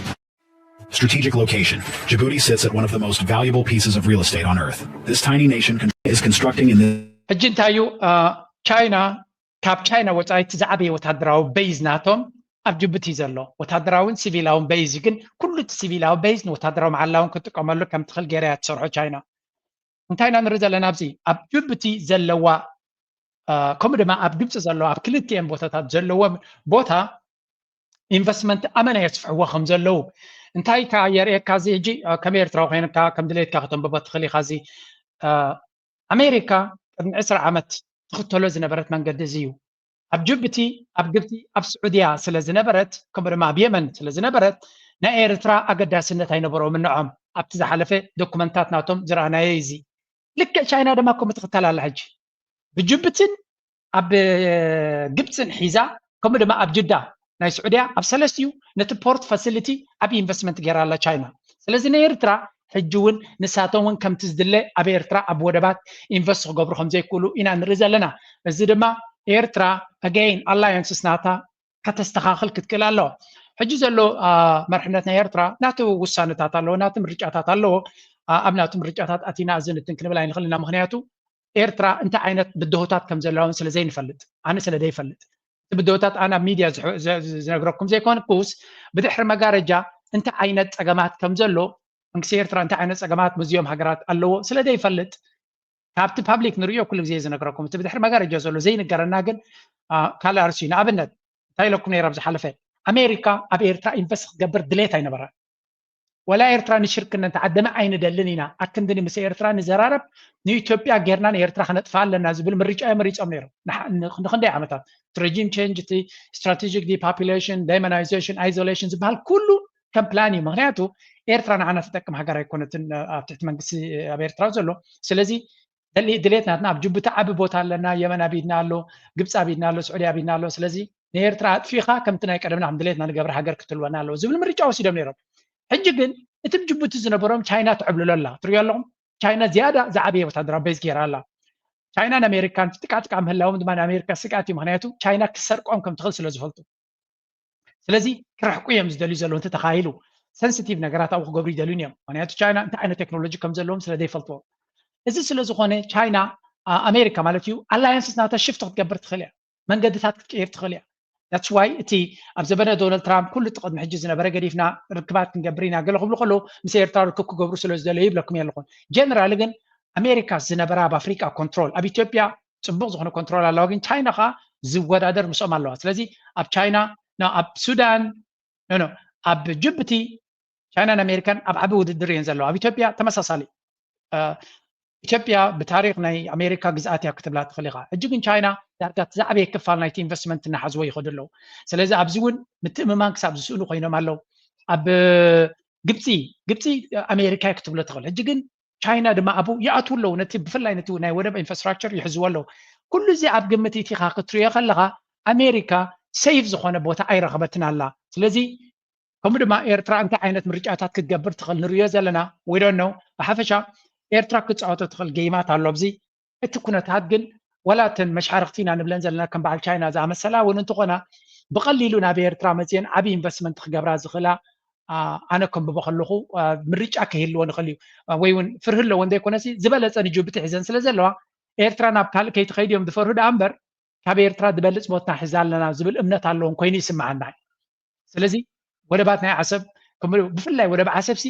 Strategic location. Djibouti sits at one of the most valuable pieces of real estate on earth. This tiny nation con- is constructing in this ሕጂ እንታይ እዩ ቻይና ካብ ቻይና ወፃኢ እቲ ዝዓበየ ወታደራዊ ቤዝ ናቶም ኣብ ጅቡቲ ዘሎ ወታደራውን ሲቪላውን ቤዝ ግን ኩሉ እቲ ሲቪላዊ ቤዝ ንወታደራዊ መዓላውን ክጥቀመሉ ከም ትኽእል ገይራ እያ ትሰርሖ ቻይና እንታይ ኢና ንርኢ ዘለና ኣብዚ ኣብ ጅቡቲ ዘለዋ ከምኡ ድማ ኣብ ግብፂ ዘለዋ ኣብ ክልቲኤን ቦታታት ዘለዎም ቦታ ኢንቨስትመንት ኣመና የስፍሕዎ ከም ዘለዉ እንታይ ካ የርእየካ እዚ ሕጂ ከም ኤርትራዊ ኮይንካ ከም ድሌትካ ከተንብቦ ትኽእል ኢኻ እዚ ኣሜሪካ ቅድሚ ዕስራ ዓመት ትኽተሎ ዝነበረት መንገዲ እዚ እዩ ኣብ ጅቡቲ ኣብ ግብፂ ኣብ ስዑድያ ስለ ዝነበረት ከምኡ ድማ ኣብ የመን ስለ ዝነበረት ናይ ኤርትራ ኣገዳስነት ኣይነበሮም ንዖም ኣብቲ ዝሓለፈ ዶኩመንታት ናቶም ዝረኣናዮ እዚ ልክዕ ቻይና ድማ ከምኡ ትኽተል ኣላ ሕጂ ብጅቡትን ኣብ ግብፅን ሒዛ ከምኡ ድማ ኣብ ጅዳ ናይ ስዑድያ ኣብ ሰለስቲኡ ነቲ ፖርት ፋሲሊቲ ዓብ ኢንቨስትመንት ገይራ ኣላ ቻይና ስለዚ ናይ ኤርትራ ሕጂ እውን ንሳቶም እውን ከምቲ ዝድለ ኣብ ኤርትራ ኣብ ወደባት ኢንቨስት ክገብሩ ከም ዘይክእሉ ኢና ንርኢ ዘለና እዚ ድማ ኤርትራ ኣገይን ኣላያንስስ ናታ ከተስተኻኽል ክትክእል ኣለዋ ሕጂ ዘሎ መርሕነት ናይ ኤርትራ ናቲ ውሳነታት ኣለዎ ናቲ ምርጫታት ኣለዎ ኣብ ናቲ ምርጫታት ኣቲና እዚ ንትን ክንብል ኣይንኽእል ኢና ምክንያቱ ኤርትራ እንታይ ዓይነት ብድሆታት ከም ዘለውን ስለ ዘይንፈልጥ ኣነ ስለ ዘይፈልጥ እቲ ብድሆታት ኣነ ኣብ ሚድያ ዝነግረኩም ዘይኮንኩስ ብድሕሪ መጋረጃ እንታይ ዓይነት ፀገማት ከም ዘሎ መንግስቲ ኤርትራ እንታይ ዓይነት ፀገማት ምስዚኦም ሃገራት ኣለዎ ስለ ዘይፈልጥ ካብቲ ፓብሊክ ንሪኦ ኩሉ ግዜ ዝነግረኩም እቲ ብድሕሪ መጋረጃ ዘሎ ዘይንገረና ግን ካልእ ኣርሲ ንኣብነት እንታይ ኢለኩም ነይረ ኣብ ዝሓለፈ ኣሜሪካ ኣብ ኤርትራ ኢንቨስት ክትገብር ድሌት ኣይነበራን ወላ ኤርትራ ንሽርክነት ዓደመ ኣይንደልን ኢና ኣክንድኒ ምስ ኤርትራ ንዘራረብ ንኢትዮጵያ ጌርና ንኤርትራ ክነጥፋ ኣለና ዝብል ምርጫ እዮም መሪፆም ነይሮም ንክንደይ ዓመታት ረጂም ቸንጅ እቲ ስትራቴጂክ ዲፖፑሌሽን ዳይመናይዜሽን ኣይዞሌሽን ዝበሃል ኩሉ ከም ፕላን እዩ ምክንያቱ ኤርትራ ንዓና ትጠቅም ሃገር ኣይኮነትን ኣብ ትሕቲ መንግስቲ ኣብ ኤርትራ ዘሎ ስለዚ ድሌት ናትና ኣብ ጅቡቲ ዓቢ ቦታ ኣለና የመን ኣብ ኢድና ኣሎ ግብፂ ኣብ ኢድና ኣሎ ስዑዲ ኣብ ኢድና ኣሎ ስለዚ ንኤርትራ ኣጥፊኻ ከምቲ ናይ ቀደምና ከም ድሌትና ንገብር ሃገር ክትልወና ኣለዎ ዝብል ምርጫ ወሲዶም ነይሮም ሕጂ ግን እቲ ብ ጅቡቲ ዝነበሮም ቻይና ትዕብልሎ ኣላ ትሪኦ ኣለኹም ቻይና ዝያዳ ዝዓበየ ወታደራዊ ቤዝ ገይራ ኣላ ቻይናን ኣሜሪካን ጥቃጥቃ ምህላዎም ድማ ንኣሜሪካ ስግኣት እዩ ምክንያቱ ቻይና ክሰርቆም ከም ትኽእል ስለ ዝፈልጡ ስለዚ ክርሕቁ እዮም ዝደልዩ ዘለዉ እንተ ተኻይሉ ሰንስቲቭ ነገራት ኣብኡ ክገብሩ ይደልዩን እዮም ምክንያቱ ቻይና እንታይ ዓይነት ቴክኖሎጂ ከም ዘለዎም ስለ ዘይፈልጥዎ እዚ ስለ ዝኾነ ቻይና ኣሜሪካ ማለት እዩ ኣላያንስስ ናታ ሽፍት ክትገብር ትኽእል እያ መንገድታት ክትቀይር ትኽእል እያ that's why እቲ ኣብ ዘበነ ዶናልድ ትራምፕ ኩሉ እቲ ቅድሚ ሕጂ ዝነበረ ገዲፍና ርክባት ክንገብር ኢና ገለ ክብሉ ከለዉ ምስ ኤርትራ ርክብ ክገብሩ ስለ ዝደለዩ ይብለኩም የለኹን ጀነራል ግን ኣሜሪካ ዝነበራ ኣብ ኣፍሪቃ ኮንትሮል ኣብ ኢትዮጵያ ፅቡቅ ዝኾነ ኮንትሮል ኣለዋ ግን ቻይና ከዓ ዝወዳደር ምስኦም ኣለዋ ስለዚ ኣብ ቻይና ኣብ ሱዳን ኣብ ጅቡቲ ቻይናን ኣሜሪካን ኣብ ዓቢ ውድድር እየን ዘለዋ ኣብ ኢትዮጵያ ተመሳሳሊ ኢትዮጵያ ብታሪክ ናይ ኣሜሪካ ግዝኣት እያ ክትብላ ትኽእል ኢኻ ሕጂ ግን ቻይና ዳርጋ ዝዓበየ ክፋል ናይቲ ኢንቨስትመንት እናሓዝዎ ይኸዱ ኣለዉ ስለዚ ኣብዚ እውን ምትእምማን ክሳብ ዝስእኑ ኮይኖም ኣለዉ ኣብ ግብፂ ግብፂ ኣሜሪካ ክትብሎ ትኽእል ሕጂ ግን ቻይና ድማ ኣብኡ ይኣትዉ ኣለዉ ነቲ ብፍላይ ነቲ ናይ ወደብ ኢንፍራስትራክቸር ይሕዝዎ ኣለዉ ኩሉ እዚ ኣብ ግምት ኢቲኻ ክትሪኦ ከለኻ ኣሜሪካ ሰይፍ ዝኾነ ቦታ ኣይረኸበትን ኣላ ስለዚ ከምኡ ድማ ኤርትራ እንታይ ዓይነት ምርጫታት ክትገብር ትኽእል ንሪኦ ዘለና ወይዶ ነው ብሓፈሻ ኤርትራ ክትፃወቶ ትኽእል ገይማት ኣሎ ኣብዚ እቲ ኩነታት ግን ወላ እተን መሻርክቲ ኢና ንብለን ዘለና ከም በዓል ቻይና ዝኣመሰላ እውን እንትኾና ብቐሊሉ ናብ ኤርትራ መፅየን ዓብ ኢንቨስትመንት ክገብራ ዝኽእላ ኣነ ከንብቦ ከለኹ ምርጫ ክህልዎ ንኽእል እዩ ወይ እውን ፍርሂ ኣለዎ እንዘይኮነሲ ዝበለፀ ንጅቡቲ ሒዘን ስለ ዘለዋ ኤርትራ ናብ ካልእ ከይትኸይድ እዮም ዝፈርሁ ደኣ እምበር ካብ ኤርትራ ዝበልፅ ቦታ ሒዛ ኣለና ዝብል እምነት ኣለዎም ኮይኑ ይስምዓና ስለዚ ወደባት ናይ ዓሰብ ብፍላይ ወደብ ዓሰብሲ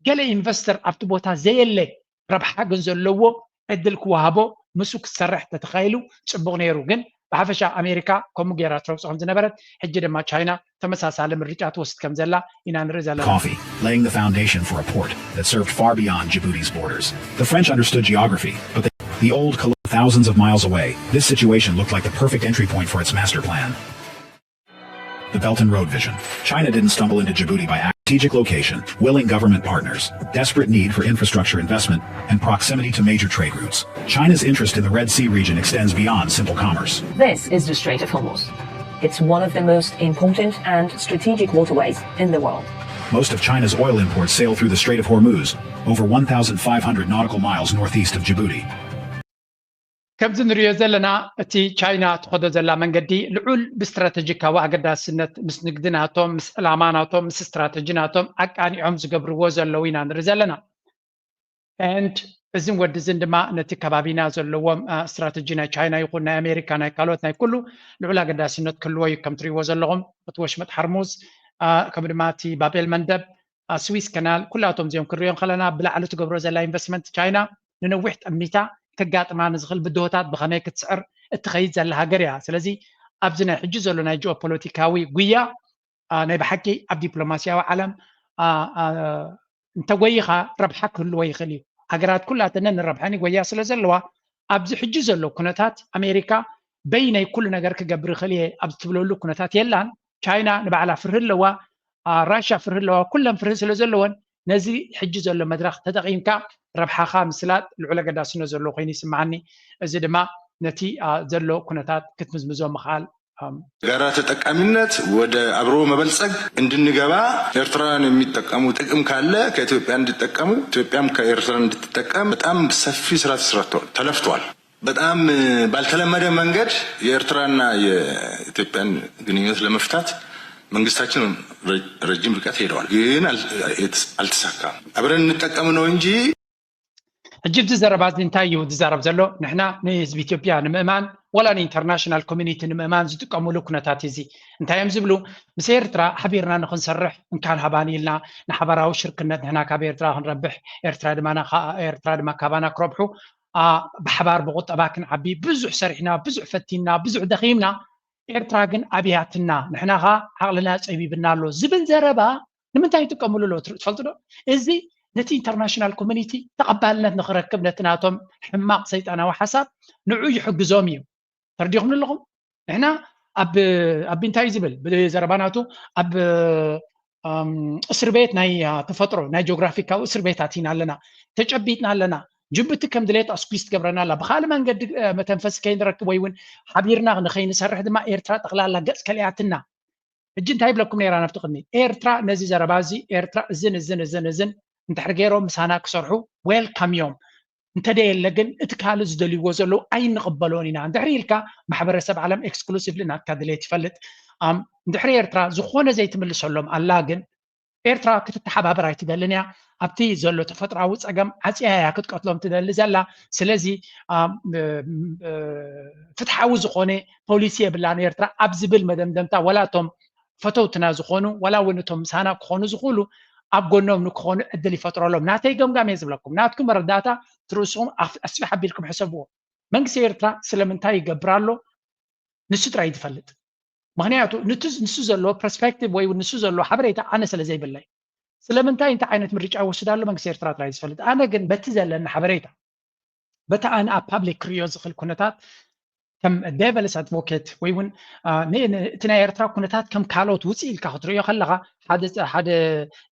ገለ ኢንቨስተር ኣብቲ ቦታ ዘየለ ረብሓ ግን ዘለዎ ዕድል ክወሃቦ፣ ምስ ክትሰርሕ ተተኻኢሉ ጽቡቕ ነይሩ። ግን ብሓፈሻ ኣሜሪካ ከምኡ ገይራ ትረግጾ ከም ዝነበረት፣ ሕጂ ድማ ቻይና ተመሳሳሊ ምርጫ ትወስድ ከም ዘላ ኢና ንርኢ ዘለና። Coffee, laying the foundation for a port that served far beyond Djibouti's borders. The French understood geography, but they, the old Colo- thousands of miles away, this situation looked like the perfect entry point for its master plan. The Belt and Road Vision. China didn't stumble into Djibouti by strategic location, willing government partners, desperate need for infrastructure investment, and proximity to major trade routes. China's interest in the Red Sea region extends beyond simple commerce. This is the Strait of Hormuz. It's one of the most important and strategic waterways in the world. Most of China's oil imports sail through the Strait of Hormuz, over one thousand five hundred nautical miles northeast of Djibouti. ከምዚ ንሪኦ ዘለና፣ እቲ ቻይና ትኸዶ ዘላ መንገዲ ልዑል ብስትራተጂካዊ ኣገዳስነት ምስ ንግዲ ናቶም፣ ምስ ዕላማ ናቶም፣ ምስ ስትራተጂ ናቶም ኣቃኒዖም ዝገብርዎ ዘለዉ ኢና ንርኢ ዘለና። And እዝን ወዲ እዝን ድማ ነቲ ከባቢና ዘለዎም ስትራተጂ ናይ ቻይና ይኹን ናይ ኣሜሪካ፣ ናይ ካልኦት፣ ናይ ኩሉ ልዑል ኣገዳስነት ክህልዎ እዩ። ከም ትሪእዎ ዘለኹም እቲ ወሽመጥ ሓርሙዝ፣ ከም ድማ እቲ ባቤል መንደብ፣ ስዊስ ከናል፣ ኩላቶም እዚኦም ክንሪኦ ከለና ብላዕሊ ትገብሮ ዘላ ኢንቨስትመንት ቻይና ንነዊሕ ጠሚታ ከጋጥማ ንዝኽእል ብድሆታት ብኸመይ ክትስዕር እትኸይድ ዘላ ሃገር እያ። ስለዚ ኣብዚ ናይ ሕጂ ዘሎ ናይ ጂኦፖለቲካዊ ጉያ ናይ ብሓቂ ኣብ ዲፕሎማስያዊ ዓለም እንተጎይኻ ረብሓ ክህልዎ ይኽእል እዩ። ሃገራት ኩላተን ንረብሐን ይጎያ ስለ ዘለዋ ኣብዚ ሕጂ ዘሎ ኩነታት ኣሜሪካ በይነይ ኩሉ ነገር ክገብር ይኽእል እየ ኣብ ትብለሉ ኩነታት የላን። ቻይና ንባዕላ ፍርሂ ኣለዋ፣ ራሻ ፍርሂ ኣለዋ፣ ኩለን ፍርሂ ስለ ዘለወን ነዚ ሕጂ ዘሎ መድረኽ ተጠቒምካ ረብሓኻ ምስላጥ ልዑል ኣገዳስነት ዘለዎ ኮይኑ ይስምዓኒ። እዚ ድማ ነቲ ዘሎ ኩነታት ክትምዝምዞ ምኽኣል ጋራ ተጠቃሚነት ወደ አብሮ መበልጸግ እንድንገባ ኤርትራውያን የሚጠቀሙ ጥቅም ካለ ከኢትዮጵያ እንዲጠቀሙ ኢትዮጵያም ከኤርትራ እንድትጠቀም በጣም ሰፊ ስራ ተሰርቷል፣ ተለፍቷል። በጣም ባልተለመደ መንገድ የኤርትራና የኢትዮጵያን ግንኙነት ለመፍታት መንግስታችን ረጅም ርቀት ሄደዋል፣ ግን አልተሳካም። አብረን እንጠቀም ነው እንጂ ሕጂ እዚ ዘረባ እዚ እንታይ እዩ ዝዛረብ ዘሎ? ንሕና ንህዝቢ ኢትዮጵያ ንምእማን ዋላ ንኢንተርናሽናል ኮሚኒቲ ንምእማን ዝጥቀሙሉ ኩነታት እዚ እንታይ እዮም ዝብሉ? ምስ ኤርትራ ሓቢርና ንክንሰርሕ እንካን ሃባን ኢልና ንሓባራዊ ሽርክነት ንሕና ካብ ኤርትራ ክንረብሕ ኤርትራ ድማ ኤርትራ ድማ ካባና ክረብሑ ብሓባር ብቁጠባ ክንዓቢ ብዙሕ ሰሪሕና ብዙሕ ፈቲንና ብዙሕ ደኺምና ኤርትራ ግን ኣብያትና ንሕና ኸ ዓቕልና ጸቢብና ኣሎ ዝብል ዘረባ ንምንታይ ይጥቀምሉ ኣለዉ ትፈልጡ ዶ? እዚ ነቲ ኢንተርናሽናል ኮሚኒቲ ተቐባልነት ንኽረክብ ነቲ ናቶም ሕማቕ ሰይጣናዊ ሓሳብ ንዑ ይሕግዞም እዩ። ተረዲኹም ኣለኹም? ንሕና ኣብ ኣብ እንታይ ዝብል ብዘረባ ናቱ ኣብ እስር ቤት ናይ ተፈጥሮ ናይ ጂኦግራፊካዊ እስር ቤታት ኢና ኣለና። ተጨቢጥና ኣለና። ጅቡቲ ከም ድሌት ኣስኩስ ትገብረና ኣላ። ብኻልእ መንገዲ መተንፈሲ ከይንረክብ ወይ እውን ሓቢርና ንኸይንሰርሕ ድማ ኤርትራ ጠቕላላ ገጽ ከሊኣትና። ሕጂ እንታይ ይብለኩም ነይራ ናብቲ ቅድሚ ኤርትራ ነዚ ዘረባ እዚ ኤርትራ እዝን እዝን እዝን እዝን እንድሕር ገይሮም ምሳና ክሰርሑ ዌልካም እዮም። እንተደየለ ግን እቲ ካልእ ዝደልይዎ ዘለዉ ኣይንቕበሎን ኢና። እንድሕሪ ኢልካ ማሕበረሰብ ዓለም ኤክስክሉሲቭሊ ናትካ ድሌት ይፈልጥ። እንድሕሪ ኤርትራ ዝኾነ ዘይትምልሰሎም ኣላ ግን ኤርትራ ክትተሓባበር ኣይትደልን እያ። ኣብቲ ዘሎ ተፈጥሮኣዊ ጸገም ዓጽያ እያ ክትቀትሎም ትደሊ ዘላ። ስለዚ ፍትሓዊ ዝኾነ ፖሊሲ የብላን ኤርትራ ኣብ ዝብል መደምደምታ ዋላ እቶም ፈተውትና ዝኾኑ ዋላ እውን እቶም ምሳና ክኾኑ ዝኽእሉ ኣብ ጎኖም ንክኾኑ ዕድል ይፈጥረሎም። ናተይ ገምጋም እየ ዝብለኩም። ናትኩም መረዳእታ ትርእስኹም ኣስፊሕ ኣቢልኩም ሕሰብዎ። መንግስቲ ኤርትራ ስለምንታይ ይገብር ኣሎ ንሱ ጥራይ እዩ ዝፈልጥ። ምኽንያቱ ንሱ ዘለዎ ፐርስፔክቲቭ ወይ ንሱ ዘለዎ ሓበሬታ ኣነ ስለ ዘይብለይ ስለምንታይ እንታይ ዓይነት ምርጫ ይወስድ ኣሎ መንግስቲ ኤርትራ ጥራይ ዝፈልጥ። ኣነ ግን በቲ ዘለኒ ሓበሬታ በቲ ኣነ ኣብ ፓብሊክ ክርእዮ ዝኽእል ኩነታት ከም ዴቨልስ ኣድቮኬት ወይ እውን እቲ ናይ ኤርትራ ኩነታት ከም ካልኦት ውፅእ ኢልካ ክትርእዮ ከለኻ ሓደ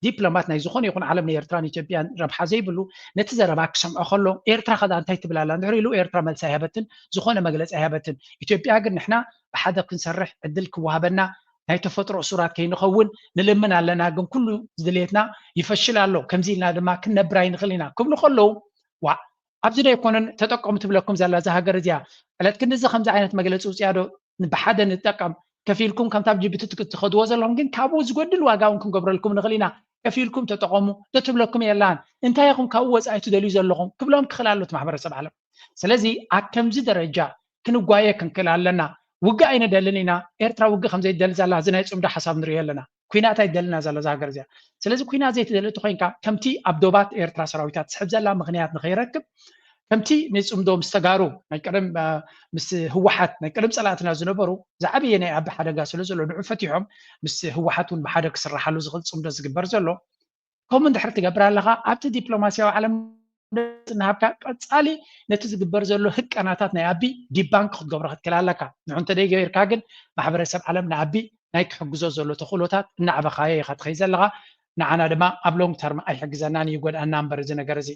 ዲፕሎማት ናይ ዝኾነ ይኹን ዓለም ንኤርትራን ኢትዮጵያን ረብሓ ዘይብሉ ነቲ ዘረባ ክሰምዖ ከሎ ኤርትራ ከዳ እንታይ ትብል ኣላ እንድሕር ኢሉ ኤርትራ መልሲ ኣይሃበትን፣ ዝኾነ መግለፂ ኣይሃበትን። ኢትዮጵያ ግን ንሕና ብሓደ ክንሰርሕ ዕድል ክወሃበና ናይ ተፈጥሮ እሱራት ከይንኸውን ንልምን ኣለና፣ ግን ኩሉ ዝድልየትና ይፈሽል ኣሎ፣ ከምዚ ኢልና ድማ ክንነብር ኣይንኽእል ኢና ክብሉ ከለዉ ዋዕ ኣብዚ ዶ ኣይኮነን ተጠቀሙ ትብለኩም ዘላ እዛ ሃገር እዚኣ ዕለት ክንድዚ ከምዚ ዓይነት መግለፂ ውፅያ ዶ ብሓደ ንጠቀም ከፊልኩም ከምታ ኣብ ጅቡቲ ትኸድዎ ዘለኹም ግን ካብኡ ዝጎድል ዋጋ እውን ክንገብረልኩም ንኽእል ኢና ከፊልኩም ተጠቐሙ ዶ ትብለኩም የላን እንታይ ኢኹም ካብኡ ወፃኢ ትደልዩ ዘለኹም ክብሎም ክኽእል ኣሎ እቲ ማሕበረሰብ ዓለም ስለዚ ኣብ ከምዚ ደረጃ ክንጓየ ክንክእል ኣለና ውግእ ኣይንደልን ኢና ኤርትራ ውግእ ከምዘይደሊ ዘላ እዚ ናይ ፅምዶ ሓሳብ ንሪኦ ኣለና ኩናት ኣይደልና ዘላ እዛ ሃገር እዚኣ። ስለዚ ኩናት ዘይትደሊ እንተኮይንካ ከምቲ ኣብ ዶባት ኤርትራ ሰራዊታት ትስሕብ ዘላ ምክንያት ንከይረክብ ከምቲ ንፅምዶ ምስ ተጋሩ ናይ ቀደም ምስ ህወሓት ናይ ቀደም ፀላእትና ዝነበሩ ዝዓበየ ናይ ኣቢ ሓደጋ ስለ ዘሎ ንዑ ፈቲሖም ምስ ህወሓት እውን ብሓደ ክስራሓሉ ዝኽእል ፅምዶ ዝግበር ዘሎ ከምኡ እንድሕር ትገብር ኣለኻ ኣብቲ ዲፕሎማስያዊ ዓለም እናሃብካ ቀፃሊ ነቲ ዝግበር ዘሎ ህቀናታት ናይ ኣቢ ዲባንክ ክትገብሮ ክትክእል ኣለካ ንዑ እንተደይገበርካ ግን ማሕበረሰብ ዓለም ንኣቢ ናይ ክሕግዞ ዘሎ ተኽእሎታት እናዕበኻዮ ኢኻ ትኸይ ዘለኻ ንዓና ድማ ኣብ ሎንግ ተርም ኣይሕግዘናን እዩ ይጎድኣና እምበር እዚ ነገር እዚ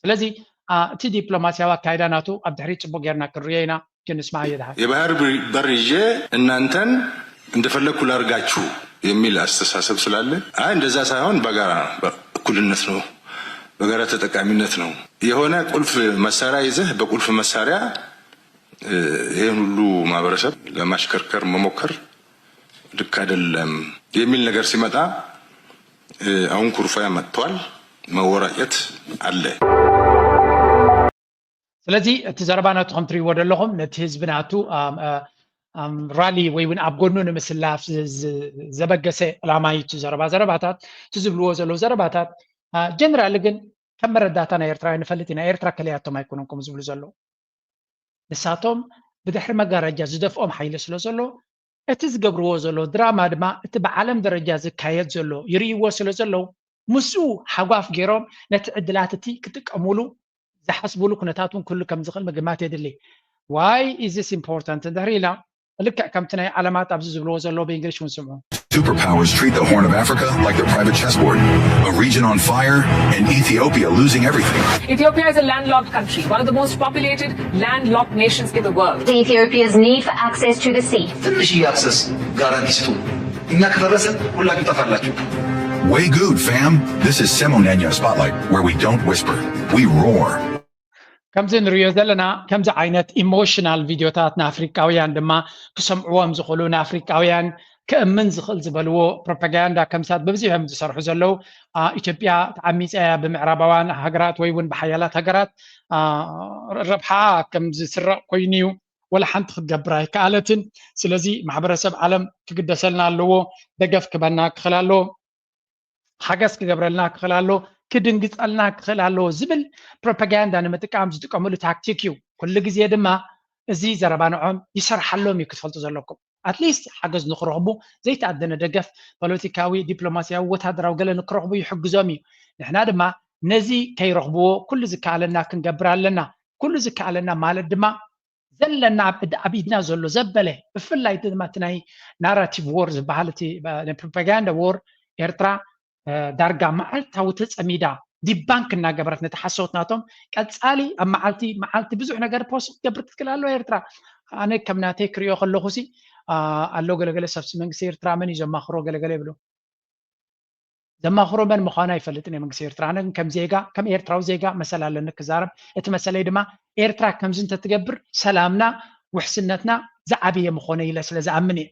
ስለዚ እቲ ዲፕሎማስያዊ ኣካይዳ ናቱ ኣብ ድሕሪት ፅቡቅ ጌርና ክንሪኦ ኢና ክንስማዕ እየ ድሓር የባህር በር ይዤ እናንተን እንደፈለግኩ ላርጋችሁ የሚል አስተሳሰብ ስላለ አይ እንደዛ ሳይሆን በጋራ እኩልነት ነው በጋራ ተጠቃሚነት ነው የሆነ ቁልፍ መሳሪያ ይዘህ በቁልፍ መሳሪያ ይህን ሁሉ ማህበረሰብ ለማሽከርከር መሞከር ልክ አይደለም የሚል ነገር ሲመጣ አሁን ኩርፊያ መጥቷል። መወራጨት አለ። ስለዚ እቲ ዘረባ ናቱ ከም ትሪእዎ ዘለኹም ነቲ ህዝቢ ናቱ ራሊ ወይ እውን ኣብ ጎኑ ንምስላፍ ዘበገሰ ዕላማ እዩ እቲ ዘረባ ዘረባታት እቲ ዝብልዎ ዘለዉ ዘረባታት ጀነራሊ ግን ከም መረዳእታ ናይ ኤርትራውያን ንፈልጥ ኢና ኤርትራ ከለያቶም ኣይኮኑን ከምኡ ዝብሉ ዘለዉ ንሳቶም ብድሕሪ መጋረጃ ዝደፍኦም ሓይሊ ስለ ዘሎ እቲ ዝገብርዎ ዘሎ ድራማ ድማ እቲ ብዓለም ደረጃ ዝካየድ ዘሎ ይርእይዎ ስለ ዘለዉ ምስኡ ሓጓፍ ገይሮም ነቲ ዕድላት እቲ ክጥቀሙሉ ዝሓስቡሉ ኩነታት እውን ክህሉ ከም ዝኽእል ምግማት የድሊ። Why is this important? እንድሕር ኢልና ልክዕ ከምቲ ናይ ዓለማት ኣብዚ ዝብልዎ ዘለዉ ብእንግሊሽ እውን ስምዑ። Superpowers treat the Horn of Africa like their private chessboard. A region on fire, and Ethiopia losing everything. Ethiopia is a landlocked country, one of the most populated landlocked nations in the world. Ethiopia's need for access to the sea. ትንሽዬ አክሰስ ጋራንቲ ስጡ። እኛ ከፈረስን ሁላችሁ ትጠፋላችሁ። Way good, fam. This is Semo Nanya Spotlight, where we don't whisper, we roar. ከምዚ ንሪኦ ዘለና ከምዚ ዓይነት ኢሞሽናል ቪድዮታት ንኣፍሪቃውያን ድማ ክሰምዕዎም ዝኽእሉ ንኣፍሪቃውያን ክእምን ዝኽእል ዝበልዎ ፕሮፓጋንዳ ከምሳት ብብዝሖም ዝሰርሑ ዘለዉ ኢትዮጵያ ተዓሚፀ እያ ብምዕራባውያን ሃገራት ወይ እውን ብሓያላት ሃገራት ረብሓ ከም ዝስረቕ ኮይኑ እዩ ወላ ሓንቲ ክትገብር ኣይከኣለትን ስለዚ ማሕበረሰብ ዓለም ክግደሰልና ኣለዎ ደገፍ ክበና ክኽእል ኣለዎ ሓገዝ ክገብረልና ክኽእል ኣለዎ፣ ክድንግፀልና ክኽእል ኣለዎ ዝብል ፕሮፓጋንዳ ንምጥቃም ዝጥቀምሉ ታክቲክ እዩ። ኩሉ ግዜ ድማ እዚ ዘረባ ንዖም ይሰርሓሎም እዩ ክትፈልጡ ዘለኩም። ኣትሊስት ሓገዝ ንክረኽቡ ዘይተኣደነ ደገፍ ፖለቲካዊ፣ ዲፕሎማስያዊ፣ ወታደራዊ ገለ ንክረኽቡ ይሕግዞም እዩ። ንሕና ድማ ነዚ ከይረኽብዎ ኩሉ ዝከኣለና ክንገብር ኣለና። ኩሉ ዝከኣለና ማለት ድማ ዘለና ኣብ ኢድና ዘሎ ዘበለ ብፍላይ ድማ እቲ ናይ ናራቲቭ ዎር ዝበሃል እቲ ናይ ፕሮፓጋንዳ ዎር ኤርትራ ዳርጋ መዓልታዊ ተፀሚዳ ዲባንክ እናገበረት ነቲ ሓሶት ናቶም ቀፃሊ ኣብ መዓልቲ መዓልቲ ብዙሕ ነገር ፖስት ክትገብር ክትክእል ኣለዋ ኤርትራ ኣነ ከም ናተይ ክሪኦ ከለኹ ሲ ኣሎ ገለገለ ሰብ መንግስቲ ኤርትራ መን እዩ ዘማኽሮ ገለገለ ይብሉ ዘማኽሮ መን ምዃኑ ኣይፈልጥን እየ መንግስቲ ኤርትራ ኣነ ግን ከም ዜጋ ከም ኤርትራዊ ዜጋ መሰል ኣለኒ ክዛረብ እቲ መሰለይ ድማ ኤርትራ ከምዚ እንተትገብር ሰላምና ውሕስነትና ዝዓበየ ምኾነ ኢለ ስለ ዝኣምን እየ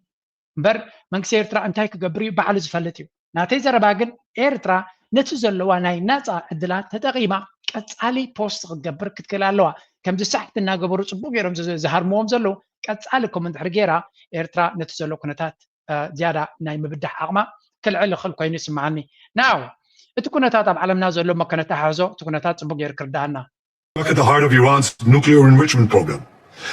እምበር መንግስቲ ኤርትራ እንታይ ክገብር እዩ ባዕሉ ዝፈልጥ እዩ ናተይ ዘረባ ግን ኤርትራ ነቲ ዘለዋ ናይ ናፃ ዕድላት ተጠቒማ ቀፃሊ ፖስት ክትገብር ክትክእል ኣለዋ ከምዚ ሳሕቲ እናገበሩ ፅቡቅ ገይሮም ዝሃርምዎም ዘለዉ ቀፃሊ ከምኡ እንድሕር ገይራ ኤርትራ ነቲ ዘሎ ኩነታት ዝያዳ ናይ ምብዳሕ ዓቕማ ክልዕል ይኽእል ኮይኑ ይስምዓኒ። ናው እቲ ኩነታት ኣብ ዓለምና ዘሎ እሞ ከነተሓሕዞ እቲ ኩነታት ጽቡቕ ገይሩ ክርድኣና። Struck at the heart of Iran's nuclear enrichment program.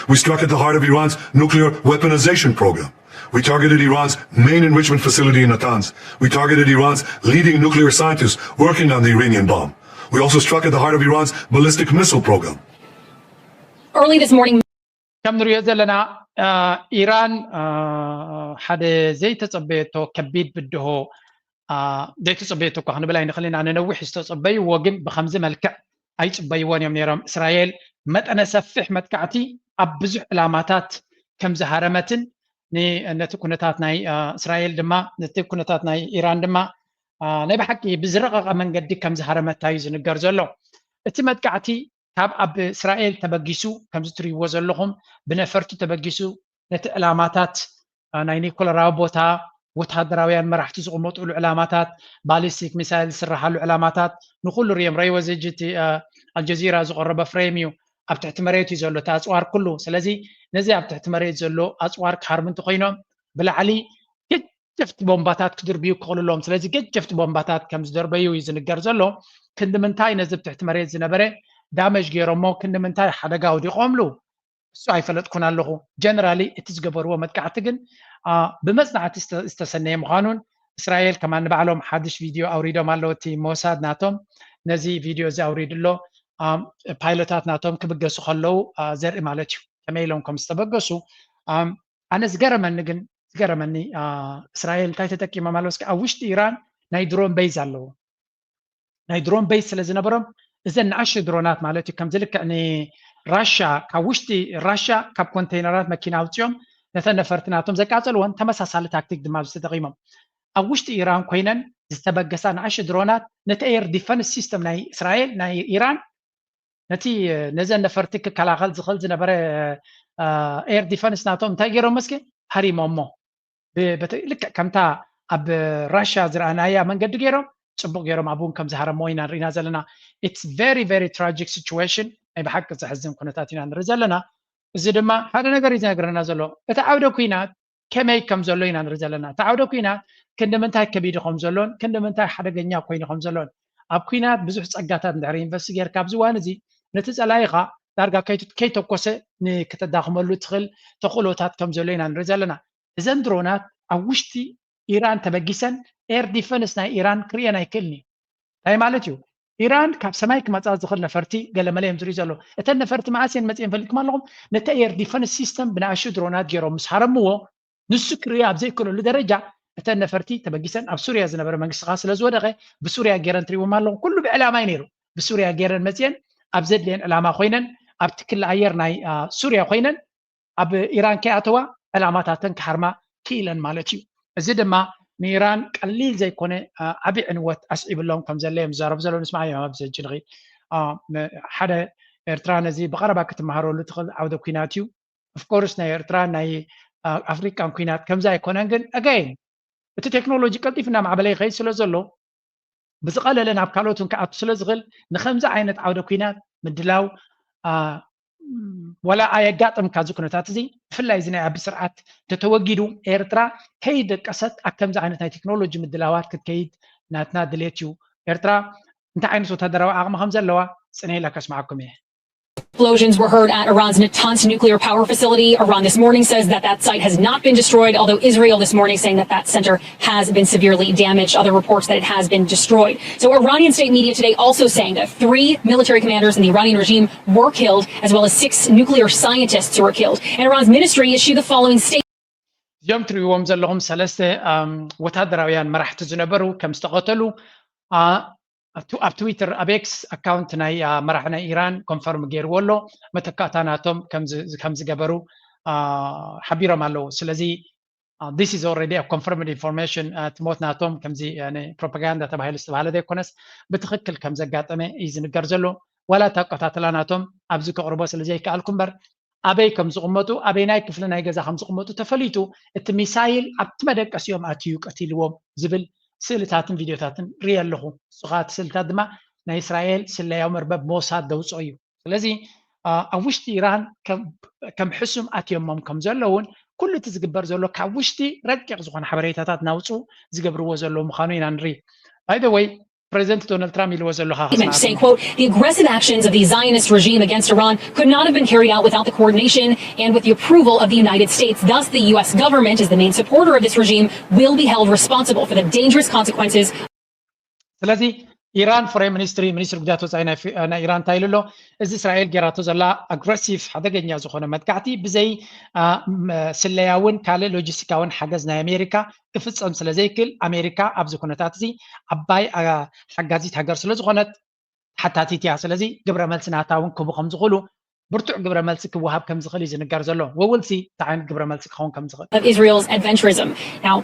We struck at the heart of Iran's nuclear weaponization program. We targeted Iran's main enrichment facility in Natanz. We targeted Iran's leading nuclear scientists working on the Iranian bomb. We also struck at the heart of Iran's ballistic missile program. Early this morning, ከም ንሪኦ ዘለና ኢራን ሓደ ዘይተፀበየቶ ከቢድ ብድሆ ዘይተፀበየቶ እኳ ክንብል ኣይንኽእል ኢና ንነዊሕ ዝተፀበይዎ ግን ብከምዚ መልክዕ ኣይፅበይዎን እዮም ነይሮም እስራኤል መጠነ ሰፊሕ መጥቃዕቲ ኣብ ብዙሕ ዕላማታት ከም ዝሃረመትን ነቲ ኩነታት ናይ እስራኤል ድማ ነቲ ኩነታት ናይ ኢራን ድማ ናይ ብሓቂ ብዝረቐቐ መንገዲ ከም ዝሃረመታ እዩ ዝንገር ዘሎ እቲ መጥቃዕቲ ካብ ኣብ እስራኤል ተበጊሱ ከምዚ ትሪእዎ ዘለኹም ብነፈርቲ ተበጊሱ ነቲ ዕላማታት ናይ ኒኮለራዊ ቦታ ወታደራውያን መራሕቲ ዝቕመጥሉ ዕላማታት ባሊስቲክ ሚሳይል ዝስራሓሉ ዕላማታት ንኩሉ ሪኦም ረይወ ዝጅቲ ኣልጀዚራ ዝቀረበ ፍሬም እዩ ኣብ ትሕቲ መሬት እዩ ዘሎ እቲ ኣፅዋር ኩሉ ስለዚ ነዚ ኣብ ትሕቲ መሬት ዘሎ ኣፅዋር ክሃርሙ እንተኮይኖም ብላዕሊ ክድ ገጀፍቲ ቦምባታት ክድርብዩ ክኽእሉ ኣለዎም። ስለዚ ገጀፍቲ ቦምባታት ከም ዝደርበዩ እዩ ዝንገር ዘሎ። ክንዲ ምንታይ ነዚ ኣብ ትሕቲ መሬት ዝነበረ ዳመጅ ገይሮሞ፣ ክንዲ ምንታይ ሓደጋ ኣውዲቖምሉ፣ እሱ ኣይፈለጥኩን ኣለኹ። ጀነራሊ እቲ ዝገበርዎ መጥቃዕቲ ግን ብመጽናዕቲ ዝተሰነየ ምዃኑን፣ እስራኤል ከማን ንባዕሎም ሓድሽ ቪድዮ ኣውሪዶም ኣለዉ። እቲ ሞሳድ ናቶም ነዚ ቪድዮ እዚ ኣውሪዱ ኣሎ። ፓይሎታት ናቶም ክብገሱ ከለዉ ዘርኢ ማለት እዩ፣ ከመይ ኢሎም ከም ዝተበገሱ። ኣነ ዝገረመኒ ግን፣ ዝገረመኒ፣ እስራኤል እንታይ ተጠቂሞም ኣለዉ? እስኪ፣ ኣብ ውሽጢ ኢራን ናይ ድሮን ቤዝ ኣለዎ። ናይ ድሮን ቤዝ ስለ ዝነበሮም፣ እዘን ንኣሽቱ ድሮናት ማለት እዩ፣ ከምዚ ልክዕ ንራሻ፣ ካብ ውሽጢ ራሻ ካብ ኮንቴይነራት መኪና ኣውፅኦም ነተን ነፈርቲ ናቶም ዘቃፀልወን፣ ተመሳሳሊ ታክቲክ ድማ ኣብዚ ተጠቂሞም። ኣብ ውሽጢ ኢራን ኮይነን ዝተበገሳ ንኣሽቱ ድሮናት ነቲ ኤር ዲፈንስ ሲስተም ናይ እስራኤል፣ ናይ ኢራን፣ ነቲ፣ ነዘን ነፈርቲ ክከላኸል ዝኽእል ዝነበረ ኤር ዲፈንስ ናቶም እንታይ ገይሮም? እስኪ፣ ሃሪሞሞ። ልክዕ ከምታ ኣብ ራሻ ዝረኣናያ መንገዲ ገይሮም፣ ፅቡቅ ገይሮም ኣብውን ከም ዝሃረሞ ኢና ንሪኢና ዘለና። It's very, very tragic situation። ናይ ብሓቂ ዘሕዝን ኩነታት ኢና ንርኢ ዘለና። እዚ ድማ ሓደ ነገር እዩ ዝነግረና ዘሎ። እቲ ዓውደ ኩናት ከመይ ከም ዘሎ ኢና ንርኢ ዘለና። እቲ ዓውደ ኩናት ክንዲ ምንታይ ከቢድ ከም ዘሎን ክንዲ ምንታይ ሓደገኛ ኮይኑ ከም ዘሎን፣ ኣብ ኩናት ብዙሕ ጸጋታት እንድሕር ኢንቨስት ጌርካ ኣብዚ እዋን እዚ፣ ነቲ ጸላኢኻ ዳርጋ ከይተኮሰ ንክተዳኽመሉ ትኽእል ተኽእሎታት ከም ዘሎ ኢና ንርኢ ዘለና። እዘን ድሮናት ኣብ ውሽጢ ኢራን ተበጊሰን፣ ኤር ዲፈንስ ናይ ኢራን ክርእየን ኣይክእልን እዩ። እንታይ ማለት እዩ? ኢራን ካብ ሰማይ ክመጻ ዝኽእል ነፈርቲ ገለመለ እዮም ዝርኢ ዘለዉ። እተን ነፈርቲ መዓስ እየን መጺኤን ፈልጥኩም ኣለኹም? ነቲ ኤር ዲፈንስ ሲስተም ብንኣሽቱ ድሮናት ገይሮም ምስ ሃረምዎ፣ ንሱ ክርእዮ ኣብ ዘይክእለሉ ደረጃ፣ እተን ነፈርቲ ተበጊሰን ኣብ ሱርያ ዝነበረ መንግስቲ ከዓ ስለ ዝወደቐ፣ ብሱርያ ገይረን ትርእይዎም ኣለኹም። ኩሉ ብዕላማ እዩ ነይሩ። ብሱርያ ገይረን መጺኤን ኣብ ዘድልየን ዕላማ ኮይነን፣ ኣብቲ ክሊ ኣየር ናይ ሱርያ ኮይነን ኣብ ኢራን ከይኣተዋ ዕላማታተን ክሃርማ ክኢለን ማለት እዩ። እዚ ድማ ንኢራን ቀሊል ዘይኮነ ዓብዪ ዕንወት ኣስዒብሎም ከም ዘለ እዮም ዝዛረቡ ዘለዉ። ንስማዕ እዮም ኣብዚ ሕጂ ንኽእል። ሓደ ኤርትራ ነዚ ብቐረባ ክትመሃረሉ ትኽእል ዓውደ ኩናት እዩ። ኦፍኮርስ ናይ ኤርትራ ናይ ኣፍሪቃን ኩናት ከምዚ ኣይኮነን፣ ግን ኣጋይን እቲ ቴክኖሎጂ ቀልጢፉ እናማዕበለ ይኸይድ ስለ ዘሎ ብዝቐለለ ናብ ካልኦት እውን ክኣቱ ስለ ዝኽእል ንከምዚ ዓይነት ዓውደ ኩናት ምድላው ወላ ኣየጋጥምካ እዚ ኩነታት እዚ፣ ብፍላይ እዚ ናይ ኣቢ ስርዓት ተተወጊዱ ኤርትራ ከይደቀሰት ኣብ ከምዚ ዓይነት ናይ ቴክኖሎጂ ምድላዋት ክትከይድ ናትና ድሌት እዩ። ኤርትራ እንታይ ዓይነት ወታደራዊ ዓቕሚ ከም ዘለዋ ጽነ ኢላ ከስምዓኩም እየ። Explosions were heard at Iran's Natanz nuclear power facility. Iran this morning says that that site has not been destroyed, although Israel this morning saying that that center has been severely damaged. Other reports that it has been destroyed. So Iranian state media today also saying that three military commanders in the Iranian regime were killed, as well as six nuclear scientists were killed. And Iran's ministry issued the following statement. እዚኦም ትርእይዎም ዘለኹም ሰለስተ ወታደራውያን መራሕቲ ዝነበሩ ከም ዝተቐተሉ ኣብ ትዊተር፣ ኣብ ኤክስ ኣካውንት ናይ መራሒ ናይ ኢራን ኮንፈርም ገይርዎ ኣሎ። መተካእታ ናቶም ከም ዝገበሩ ሓቢሮም ኣለዉ። ስለዚ this is already a confirmed information። እቲ ሞት ናቶም ከምዚ ፕሮፓጋንዳ ተባሂሉ ዝተባሃለ ዘይኮነስ ብትኽክል ከም ዘጋጠመ እዩ ዝንገር ዘሎ። ዋላ እታ ኣቆታትላ ናቶም ኣብዚ ከቕርቦ ስለ ዘይከኣልኩ እምበር ኣበይ ከም ዝቕመጡ፣ ኣበይናይ ክፍሊ ናይ ገዛ ከም ዝቕመጡ ተፈሊጡ፣ እቲ ሚሳይል ኣብቲ መደቀሲኦም ኣትዩ ቀቲልዎም ዝብል ስእልታትን ቪድዮታትን ርኢ ኣለኹ። ንሱ ከዓ እቲ ስእልታት ድማ ናይ እስራኤል ስለያዊ መርበብ ሞሳድ ዘውፅኦ እዩ። ስለዚ ኣብ ውሽጢ ኢራን ከም ሕሱም ኣትዮሞም ከም ዘለውን ኩሉ እቲ ዝግበር ዘሎ ካብ ውሽጢ ረቂቕ ዝኾነ ሓበሬታታት ናውፁ ዝገብርዎ ዘለዉ ምዃኑ ኢና ንርኢ። ባይ ዘ ወይ ፕሬዚደንት ዶናልድ ትራምፕ ኢልዎ ዘሎ Statement saying, quote, the aggressive actions of the Zionist regime against Iran could not have been carried out without the coordination and with the approval of the United States. Thus, the U S government, as the main supporter of this regime, will be held responsible for the dangerous consequences. ስለዚ ኢራን ፎሬን ሚኒስትሪ፣ ሚኒስትሪ ጉዳያት ወፃኢ ናይ ኢራን እንታይ ኢሉ ኣሎ? እዚ እስራኤል ጌራቶ ዘላ ኣግረሲቭ ሓደገኛ ዝኾነ መጥቃዕቲ ብዘይ ስለያውን ካልእ ሎጂስቲካውን ሓገዝ ናይ ኣሜሪካ ክፍፀም ስለ ዘይክእል ኣሜሪካ ኣብዚ ኩነታት እዚ ዓባይ ሓጋዚት ሃገር ስለ ዝኾነት ተሓታቲት እያ። ስለዚ ግብረ መልሲ ናታ እውን ክህቡ ከም ዝኽእሉ ብርቱዕ ግብረ መልሲ ክወሃብ ከም ዝኽእል እዩ ዝንገር ዘሎ። We will see እንታይ ዓይነት ግብረ መልሲ ክኸውን ከም ዝኽእል። Of Israel's adventurism. Now,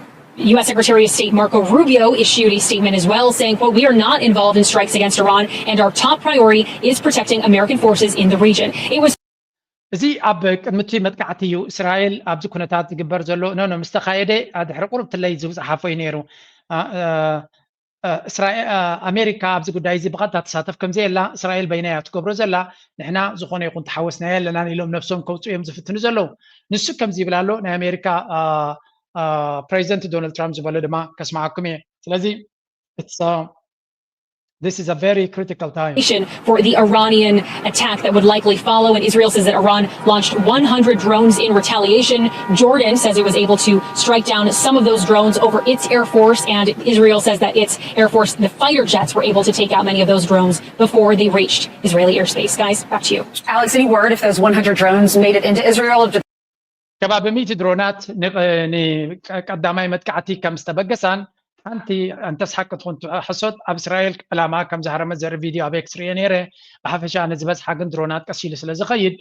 U S Secretary of State Marco Rubio issued a statement as well, saying, quote, we are not involved in strikes against Iran, and our top priority is protecting American forces in the region. It was እዚ ኣብ ቅድሚ እቲ መጥቃዕቲ እዩ። እስራኤል ኣብዚ ኩነታት ዝግበር ዘሎ ኖ ኖ ምስ ተኻየደ ድሕሪ ቁሩብ ትለይ ዝብፅሓፎ እዩ ነይሩ። እስራኤል ኣሜሪካ ኣብዚ ጉዳይ እዚ ብቐጥታ ትሳተፍ ከም ዘየላ እስራኤል በይና እያ ትገብሮ ዘላ። ንሕና ዝኾነ ይኹን ተሓወስናዮ ኣለናን ኢሎም ነብሶም ከውፅኡ እዮም ዝፍትኑ ዘለዉ። ንሱ ከምዚ ይብል ኣሎ። ናይ ኣሜሪካ ፕሬዚደንት ዶናልድ ትራምፕ ዝበሎ ድማ ከስማዓኩም እየ። ስለዚ it's uh, this is a very critical time. For the Iranian attack that would likely follow. And Israel says that Iran launched one hundred drones in retaliation. Jordan says it was able to strike down some of those drones over its air force. And Israel says that its air force, the fighter jets, were able to take out many of those drones before they reached Israeli airspace. Guys, back to you. Alex, any word if those one hundred drones made it into Israel? ከባቢ ሚእቲ ድሮናት ንቀዳማይ መጥቃዕቲ ከም ዝተበገሳን ሓንቲ እንተስሓቅ ትኾን ሕሶት ኣብ እስራኤል ዕላማ ከም ዝሃረመት ዘርኢ ቪድዮ ኣብ ኤክስ ርእየ ነይረ። ብሓፈሻ ንዝበዝሓ ግን ድሮናት ቀስ ኢሉ ስለ ዝኸይድ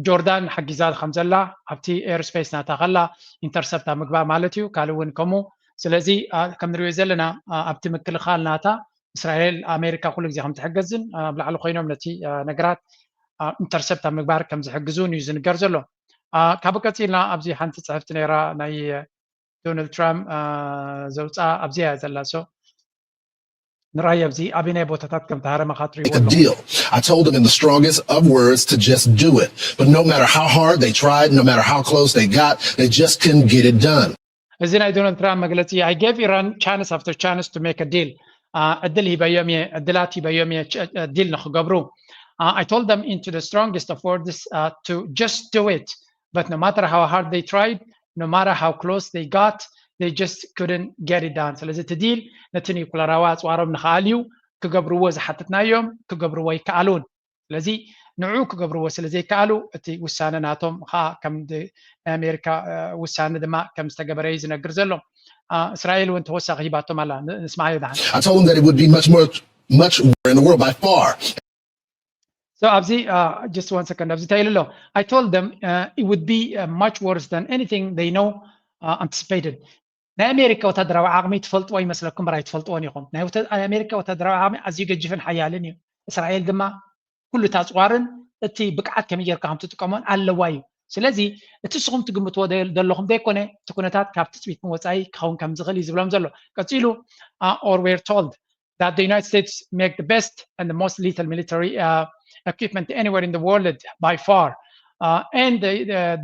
ጆርዳን ሓጊዛ ከም ዘላ ኣብቲ ኤርስፔስ ናታ ከላ ኢንተርሰፕት ኣብ ምግባር ማለት እዩ። ካልእ እውን ከምኡ። ስለዚ ከም ንሪኦ ዘለና ኣብቲ ምክልኻል ናታ እስራኤል ኣሜሪካ ኩሉ ግዜ ከም ትሕገዝን ኣብ ላዕሊ ኮይኖም ነቲ ነገራት ኢንተርሰፕት ኣብ ምግባር ከም ዝሕግዙን እዩ ዝንገር ዘሎ። ካብ ቀፂልና ኣብዚ ሓንቲ ፅሕፍቲ ነይራ ናይ ዶናልድ ትራምፕ ዘውፅኣ ኣብዚ እያ ዘላ። ሶ ንራይ ኣብዚ ኣበይ ናይ ቦታታት ከም ተሃረመ ካትሪዎ deal. I told them in the strongest of words to just do it. But no matter how hard they tried, no matter how close they got, they just couldn't get it done. እዚ ናይ ዶናልድ ትራምፕ መግለፂ I gave Iran chance after chance to make a deal. ዕድል ሂበዮም እየ፣ ዕድላት ሂበዮም እየ ዲል ንክገብሩ። I told them into the strongest of words to just do it. But no matter how hard they tried, no matter how close they got, they just couldn't get it done. ስለዚ እቲ ዲል ነቲ ኒኩለራዊ ኣፅዋሮም ንክኣልዩ ክገብርዎ ዝሓትትናዮም ክገብርዎ ይከኣሉን። ስለዚ ንዑ ክገብርዎ ስለ ዘይከኣሉ እቲ ውሳነ ናቶም ከዓ ከም ናይ ኣሜሪካ ውሳነ ድማ ከም ዝተገበረ እዩ ዝነግር ዘሎ። እስራኤል እውን ተወሳኺ ሂባቶም ኣላ። ንስማዓዮ ደሓን። I told them that it would be much more, much worse in the world by far. So ኣብዚ just one second ኣብዚ እንታይ ኢሉ ኣሎ? I told them it would be much worse than anything they know anticipated. ናይ ኣሜሪካ ወታደራዊ ዓቕሚ ትፈልጥዎ ይመስለኩም በር ኣይትፈልጥዎን ኢኹም። ናይ ኣሜሪካ ወታደራዊ ዓቕሚ ኣዝዩ ገጅፍን ሓያልን እዩ። እስራኤል ድማ ኩሉ እቲ ኣፅዋርን እቲ ብቅዓት ከመይ ጌርካ ከም ትጥቀሞን ኣለዋ እዩ። ስለዚ እቲ ንስኹም ትግምትዎ ዘለኹም ዘይኮነ እቲ ኩነታት ካብ ትፅቢትኩም ወፃኢ ክኸውን ከም ዝኽእል እዩ ዝብሎም ዘሎ። ቀፂሉ or we're told that the United States make the best and the most lethal military uh, equipment anywhere in the world by far uh, and uh,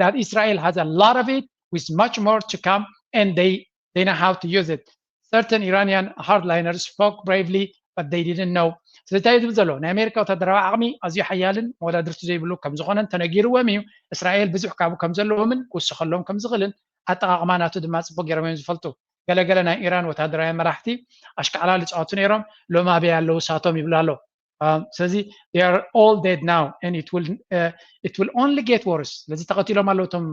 that Israel has a lot of it with much more to come and they they know how to use it. Certain Iranian hardliners spoke bravely but they didn't know. ስለዚ እንታይ ዝብል ዘሎ ናይ ኣሜሪካ ወታደራዊ ዓቕሚ ኣዝዩ ሓያልን መወዳድርቲ ዘይብሉ ከም ዝኾነን ተነጊርዎም እዩ። እስራኤል ብዙሕ ካብኡ ከም ዘለዎምን ክውስኸሎም ከም ዝኽእልን ኣጠቓቕማ ናቱ ድማ ፅቡቅ ገይሮም እዮም ዝፈልጡ። ገለገለ ናይ ኢራን ወታደራውያን መራሕቲ ኣሽካዕላል ይፃወቱ ነይሮም፣ ሎም ኣበይ ኣለዉ ሳቶም ይብሉ ኣለዉ። ስለዚ they are all dead now and it will uh, it will only get worse። ስለዚ ተቐቲሎም ኣለዉ እቶም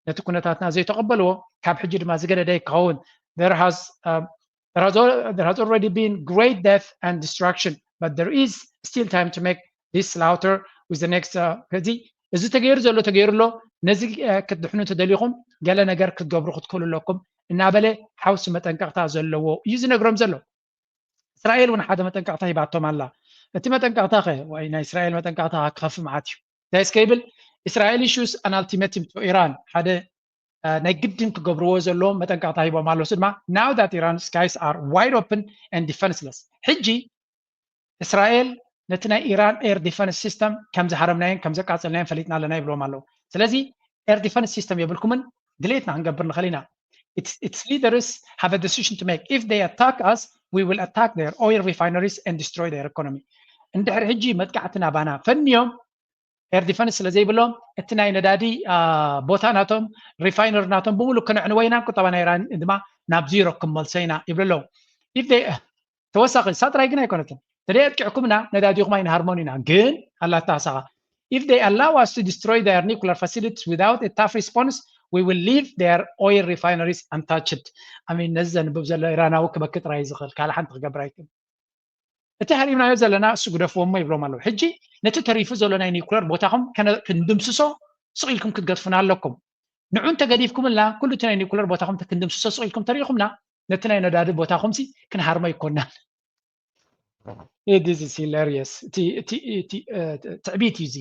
ነቲ ኩነታትና ዘይተቐበልዎ። ካብ ሕጂ ድማ ዝገደደ ይከውን። There has uh, there has, al- there has already been great death and destruction, but there is still time to make this slaughter with the next uh, ከዚ እዚ ተገይሩ ዘሎ ተገይሩ ኣሎ። ነዚ ክትድሕኑ ተደሊኹም ገለ ነገር ክትገብሩ ክትክእሉ ኣለኩም እናበለ ሓውሲ መጠንቀቕታ ዘለዎ እዩ ዝነግሮም ዘሎ። እስራኤል እውን ሓደ መጠንቀቕታ ሂባቶም ኣላ። እቲ መጠንቀቕታ ከ ወይ ናይ እስራኤል መጠንቀቕታ ክኸፍ መዓት እዩ። እንታይ እስከ ይብል? Israel issues an ultimatum to Iran ሓደ ናይ ግድን ክገብርዎ ዘለዎም መጠንቀቕታ ሂቦም ኣለዉ። እሱ ድማ now that Iran skies are wide open and defenseless ሕጂ እስራኤል ነቲ ናይ ኢራን air defense system ከም ዝሃረምናዮን ከም ዘቃፀልናዮን ፈሊጥና ኣለና ይብልዎም ኣለዉ። ስለዚ air defense system የብልኩምን ድሌትና ክንገብር ንኽእል ኢና። Its leaders have a decision to make. If they attack us, we will attack their oil refineries and destroy their economy. እንድሕሪ ሕጂ መጥቃዕቲ ናባና ፈንዮም air defense ስለ ዘይብሎም እቲ ናይ ነዳዲ ቦታ ናቶም refiner ናቶም ብምሉእ ክነዕንዎ ኢና። ቁጠባ ናይ ኢራን ድማ ናብ ዚሮ ክንመልሶ ኢና ይብሉ ኣለዉ። If they ተወሳኺ እሳ ጥራይ ግን ኣይኮነትን። ተደይ ኣጥቂዕኩምና ነዳዲኹም ኣይንሃርሞን ኢና ግን ኣላታ ሳኻ if they allow us to destroy their nuclear facilities without a tough response, we will leave their oil refineries untouched. I mean ነዚ ዘንብብ ዘሎ ኢራናዊ ክበኪ ጥራይ ዝኽእል ካልእ ሓንቲ ክገብር ኣይክእል። እቲ ሃሪምናዮ ዘለና እሱ ግደፍዎ እሞ ይብሎም ኣለዉ። ሕጂ ነቲ ተሪፉ ዘሎ ናይ ኒኩለር ቦታኹም ክንድምስሶ ስቕ ኢልኩም ክትገድፉና ኣለኩም። ንዑ እንተገዲፍኩምልና ኩሉ እቲ ናይ ኒኩለር ቦታኹም ክንድምስሶ ስቕ ኢልኩም ተሪኹምና ነቲ ናይ ነዳዲ ቦታኹምሲ ክንሃርሞ ኣይኮናን። This is hilarious። ትዕቢት እዩ እዚ።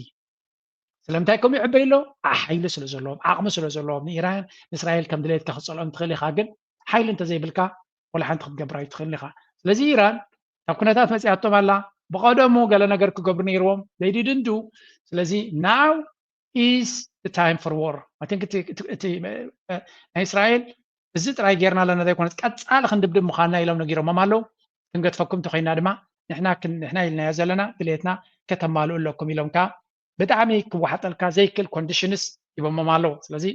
ስለምንታይ ከምኡ ይዕበይ ኣሎ? ሓይሊ ስለ ዘለዎም ዓቕሚ ስለ ዘለዎም ንኢራን ንእስራኤል ከም ድሌትካ ክፀልኦም ትኽእል ኢኻ ግን ሓይሊ እንተዘይብልካ ወላ ሓንቲ ክትገብር ኣይትኽእልን ኢኻ። ስለዚ ኢራን ካብ ኩነታት መፂኣቶም ኣላ። ብቐደሙ ገለ ነገር ክገብሩ ነይርዎም they didn't do። ስለዚ now is the time for war። I think እቲ ናይ እስራኤል እዚ ጥራይ ጌርና ኣለና ዘይኮነስ ቀጻሊ ክንድብድብ ምዃንና ኢሎም ነጊሮሞም ኣለዉ። ክንገድፈኩም እንተኮይና ድማ ንሕና ኢልናዮ ዘለና ድሌትና ከተማልኡ ኣለኩም ኢሎም ከዓ ብጣዕሚ ክወሓጠልካ ዘይክእል ኮንዲሽንስ ሂቦሞም ኣለዉ። ስለዚ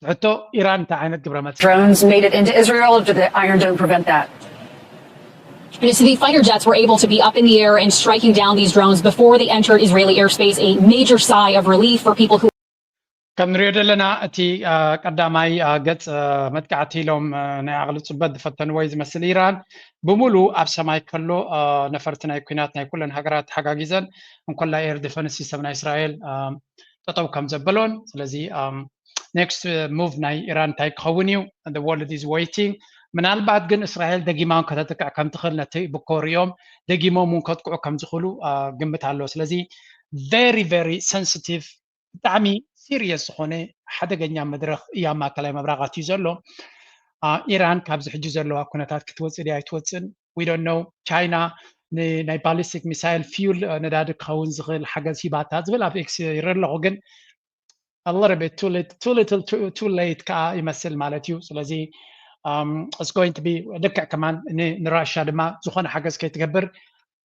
ሕቶ ኢራን እንታይ ዓይነት ግብረ መልሲ Drones made it into Israel. Did the Iron Dome prevent that? It's the fighter jets were able to be up in the air and striking down these drones before they entered Israeli airspace, a major sigh of relief for people who ከም ንሪኦ ዘለና እቲ ቀዳማይ ገፅ መጥቃዕቲ ኢሎም ናይ ዓቕሊ ፅበት ዝፈተንዎ እዩ ዝመስል። ኢራን ብምሉእ ኣብ ሰማይ ከሎ ነፈርቲ ናይ ኩናት ናይ ኩለን ሃገራት ተሓጋጊዘን እንኮላይ ኤር ዲፈንስ ሲስተም ናይ እስራኤል ጠጠው ከም ዘበሎን ስለዚ next move ናይ ኢራን እንታይ ክኸውን እዩ the world is waiting። ምናልባት ግን እስራኤል ደጊማ እውን ከተጥቅዕ ከም ትኽእል ነቲ ብኮ ሪኦም ደጊሞም እውን ከጥቅዑ ከም ዝኽእሉ ግምት ኣሎ። ስለዚ very very sensitive ብጣዕሚ serious ዝኾነ ሓደገኛ መድረኽ እያ ማእከላይ ምብራቕ ኣትዩ ዘሎ። ኢራን ካብዚ ሕጂ ዘለዋ ኩነታት ክትወፅእ ድያ ኣይትወፅእን we don't know። ቻይና ናይ ballistic missile fuel ነዳዲ ክኸውን ዝኽእል ሓገዝ ሂባታ ዝብል ኣብ ኤክስ ይርኢ ኣለኹ ግን a little bit too little too late ከዓ ይመስል ማለት እዩ። ስለዚ it's going to be ልክዕ ከማን ንራሻ ድማ ዝኾነ ሓገዝ ከይትገብር